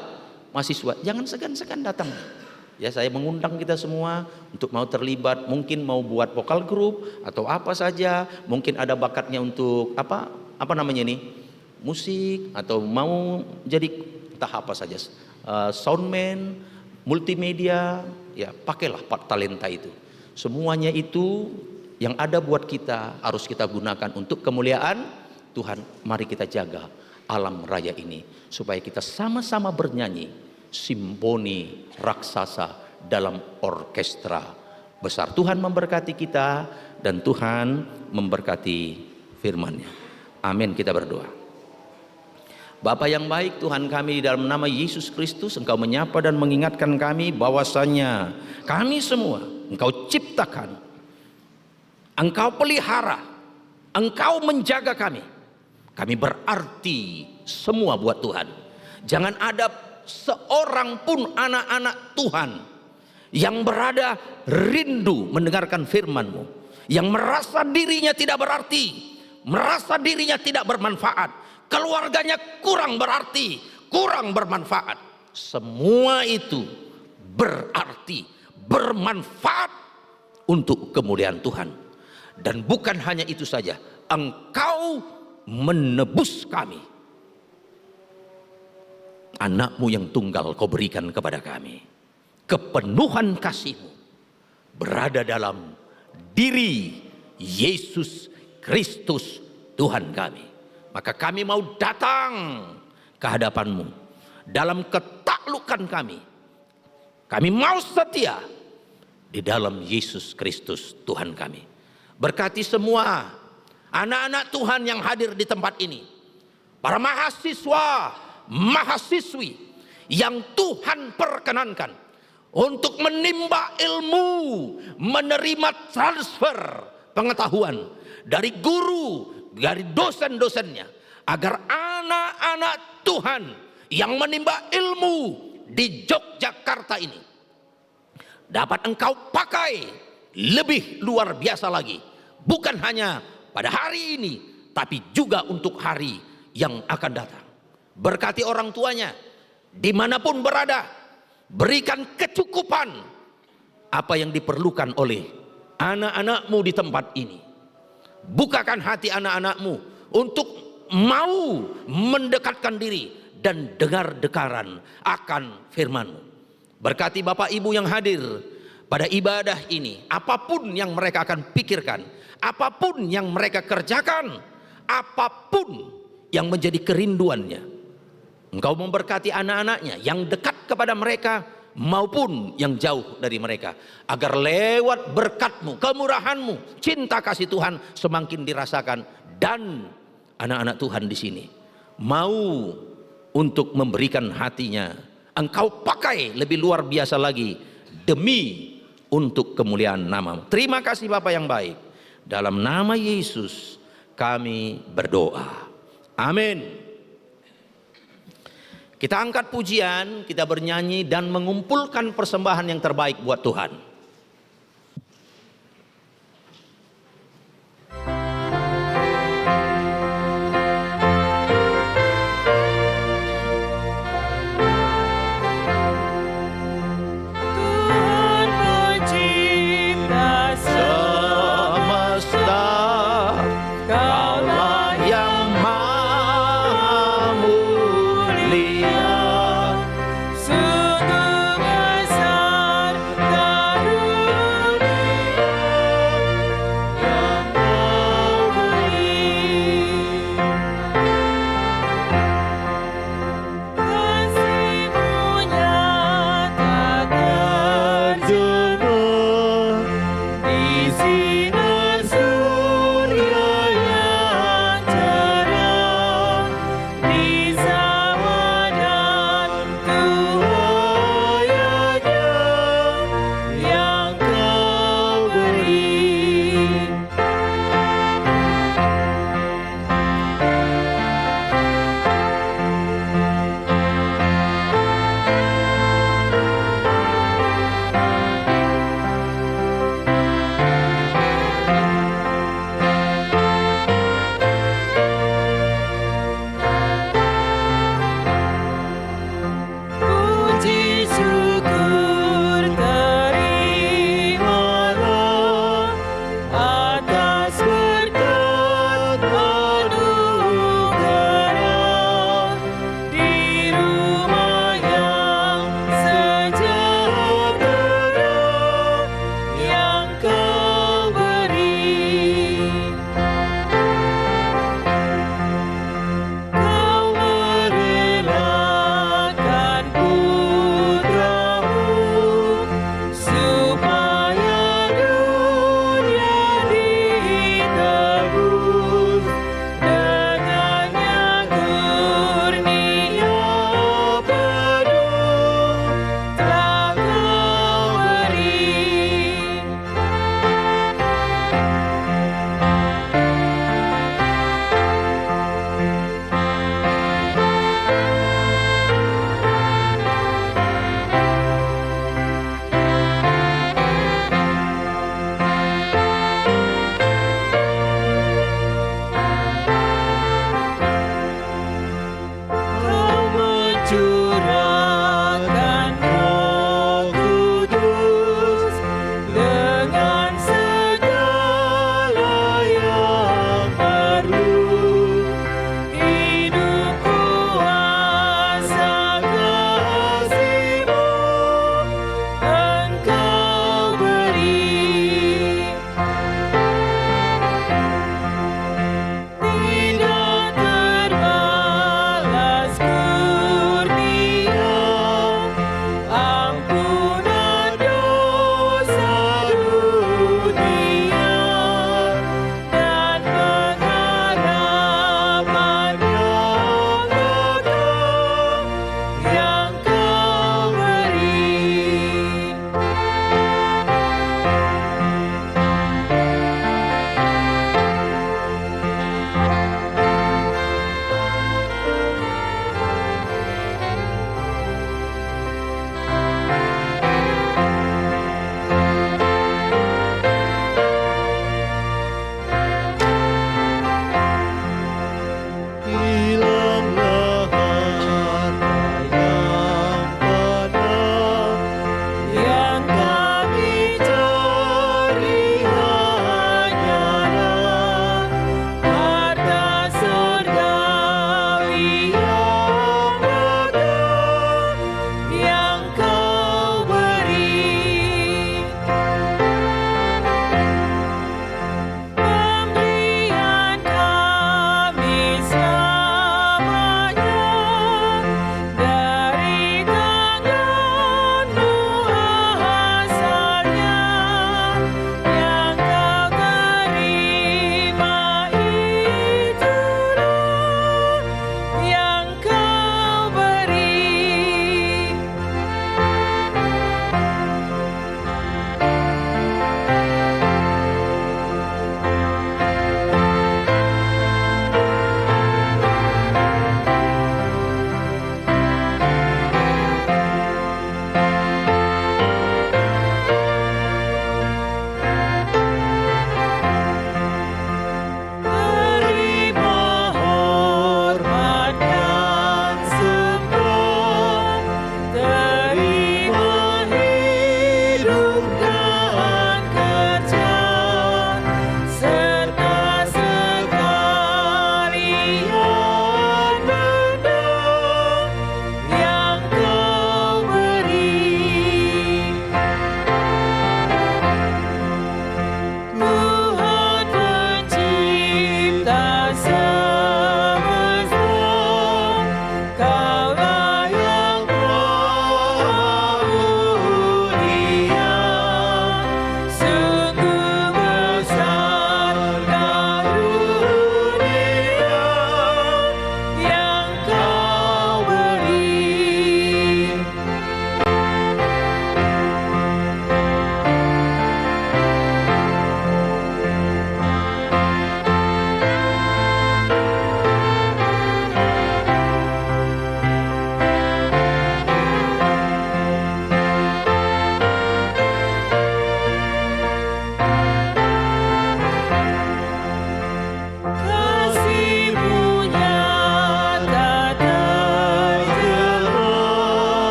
mahasiswa. Jangan segan-segan datang. Ya, saya mengundang kita semua untuk mau terlibat, mungkin mau buat vokal grup atau apa saja, mungkin ada bakatnya untuk apa, apa namanya ini? Musik, atau mau jadi entah apa saja, eh, soundman, multimedia, ya, pakailah pa-, talenta itu. Semuanya itu yang ada buat kita harus kita gunakan untuk kemuliaan Tuhan. Mari kita jaga alam raya ini supaya kita sama-sama bernyanyi simfoni raksasa dalam orkestra besar. Tuhan memberkati kita dan Tuhan memberkati firman-Nya. Amin. Kita berdoa. Bapa yang baik, Tuhan kami, di dalam nama Yesus Kristus, Engkau menyapa dan mengingatkan kami bahwasanya kami semua Engkau ciptakan, Engkau pelihara, Engkau menjaga kami. Kami berarti semua buat Tuhan. Jangan ada seorang pun anak-anak Tuhan yang berada rindu mendengarkan firman-Mu, yang merasa dirinya tidak berarti, merasa dirinya tidak bermanfaat, keluarganya kurang berarti, kurang bermanfaat. Semua itu berarti, bermanfaat untuk kemuliaan Tuhan. Dan bukan hanya itu saja, Engkau menebus kami. Anak-Mu yang tunggal Kau berikan kepada kami. Kepenuhan kasih-Mu berada dalam diri Yesus Kristus Tuhan kami. Maka kami mau datang ke hadapan-Mu dalam ketaklukan kami. Kami mau setia di dalam Yesus Kristus Tuhan kami. Berkati semua anak-anak Tuhan yang hadir di tempat ini. Para mahasiswa, mahasiswi yang Tuhan perkenankan untuk menimba ilmu, menerima transfer pengetahuan dari guru, dari dosen-dosennya, agar anak-anak Tuhan yang menimba ilmu di Yogyakarta ini dapat Engkau pakai lebih luar biasa lagi, bukan hanya pada hari ini, tapi juga untuk hari yang akan datang. Berkati orang tuanya, di mana pun berada, berikan kecukupan apa yang diperlukan oleh anak-anak-Mu di tempat ini. Bukakan hati anak-anak-Mu untuk mau mendekatkan diri dan dengar-dekaran akan firman-Mu. Berkati Bapak Ibu yang hadir pada ibadah ini, apapun yang mereka akan pikirkan, apapun yang mereka kerjakan, apapun yang menjadi kerinduannya, Engkau memberkati anak-anaknya yang dekat kepada mereka maupun yang jauh dari mereka, agar lewat berkat-Mu, kemurahan-Mu, cinta kasih Tuhan semakin dirasakan, dan anak-anak Tuhan di sini mau untuk memberikan hatinya, Engkau pakai lebih luar biasa lagi demi untuk kemuliaan nama-Mu. Terima kasih Bapa yang baik. Dalam nama Yesus kami berdoa. Amin. Kita angkat pujian, kita bernyanyi dan mengumpulkan persembahan yang terbaik buat Tuhan. Tuhan pencipta semesta, Kaulah yang maha mulia. Sungguh besar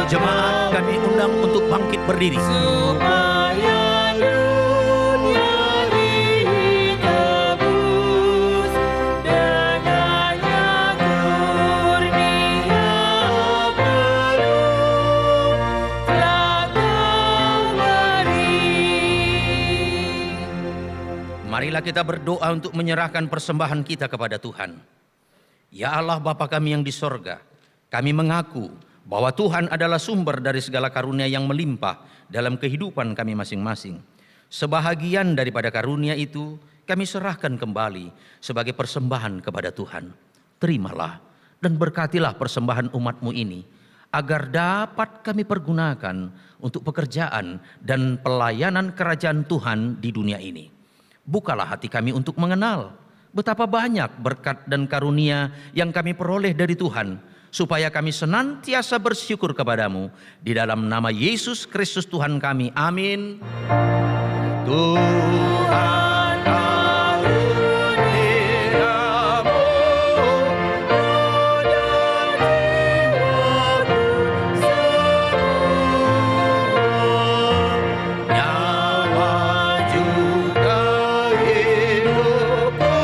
Jemaat kami undang untuk bangkit berdiri. Supaya dunia ini tebus dengannya kurnia penuh telah Kau beri. Marilah kita berdoa untuk menyerahkan persembahan kita kepada Tuhan. Ya Allah, Bapa kami yang di sorga, kami mengaku bahwa Tuhan adalah sumber dari segala karunia yang melimpah dalam kehidupan kami masing-masing. Sebahagian daripada karunia itu kami serahkan kembali sebagai persembahan kepada Tuhan. Terimalah dan berkatilah persembahan umat-Mu ini, agar dapat kami pergunakan untuk pekerjaan dan pelayanan kerajaan Tuhan di dunia ini. Bukalah hati kami untuk mengenal betapa banyak berkat dan karunia yang kami peroleh dari Tuhan, supaya kami senantiasa bersyukur kepada-Mu. Di dalam nama Yesus Kristus Tuhan kami. Amin. Tuhan, karuniamu pada jiwaku semua. Nyawa juga hidupku,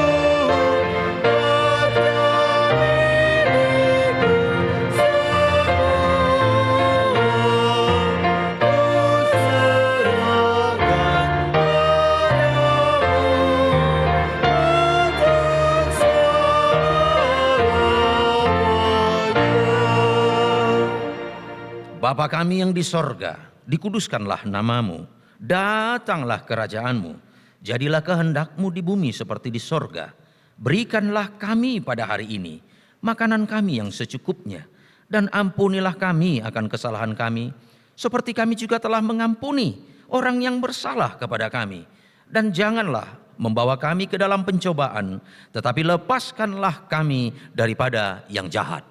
harta milikku semua, ku serahkan padamu untuk selamanya. Bapa kami yang di sorga, dikuduskanlah nama-Mu. Datanglah kerajaan-Mu, jadilah kehendak-Mu di bumi seperti di sorga. Berikanlah kami pada hari ini makanan kami yang secukupnya, dan ampunilah kami akan kesalahan kami, seperti kami juga telah mengampuni orang yang bersalah kepada kami. Dan janganlah membawa kami ke dalam pencobaan, tetapi lepaskanlah kami daripada yang jahat.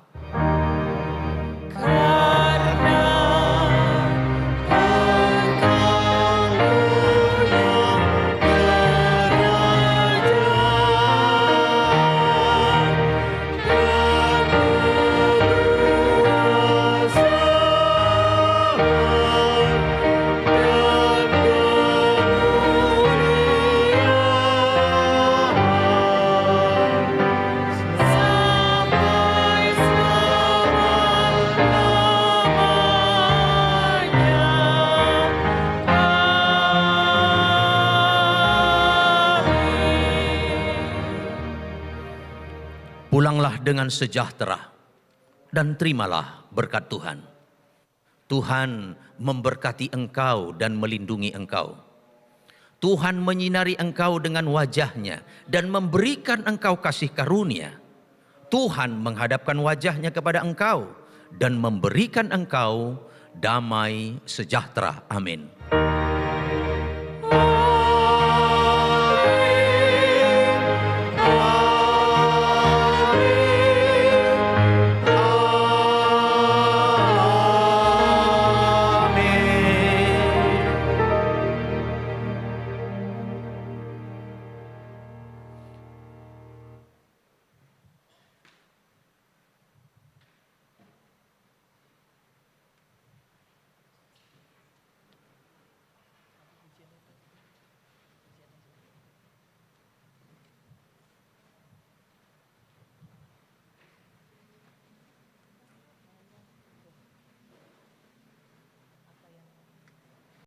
Karena Engkau punya kerajaan dan kuasa dan kemuliaan sampai selama-lamanya. Amin. Pulanglah dengan sejahtera dan terimalah berkat Tuhan. Tuhan memberkati engkau dan melindungi engkau. Tuhan menyinari engkau dengan wajah-Nya dan memberikan engkau kasih karunia. Tuhan menghadapkan wajah-Nya kepada engkau dan memberikan engkau damai sejahtera. Amin.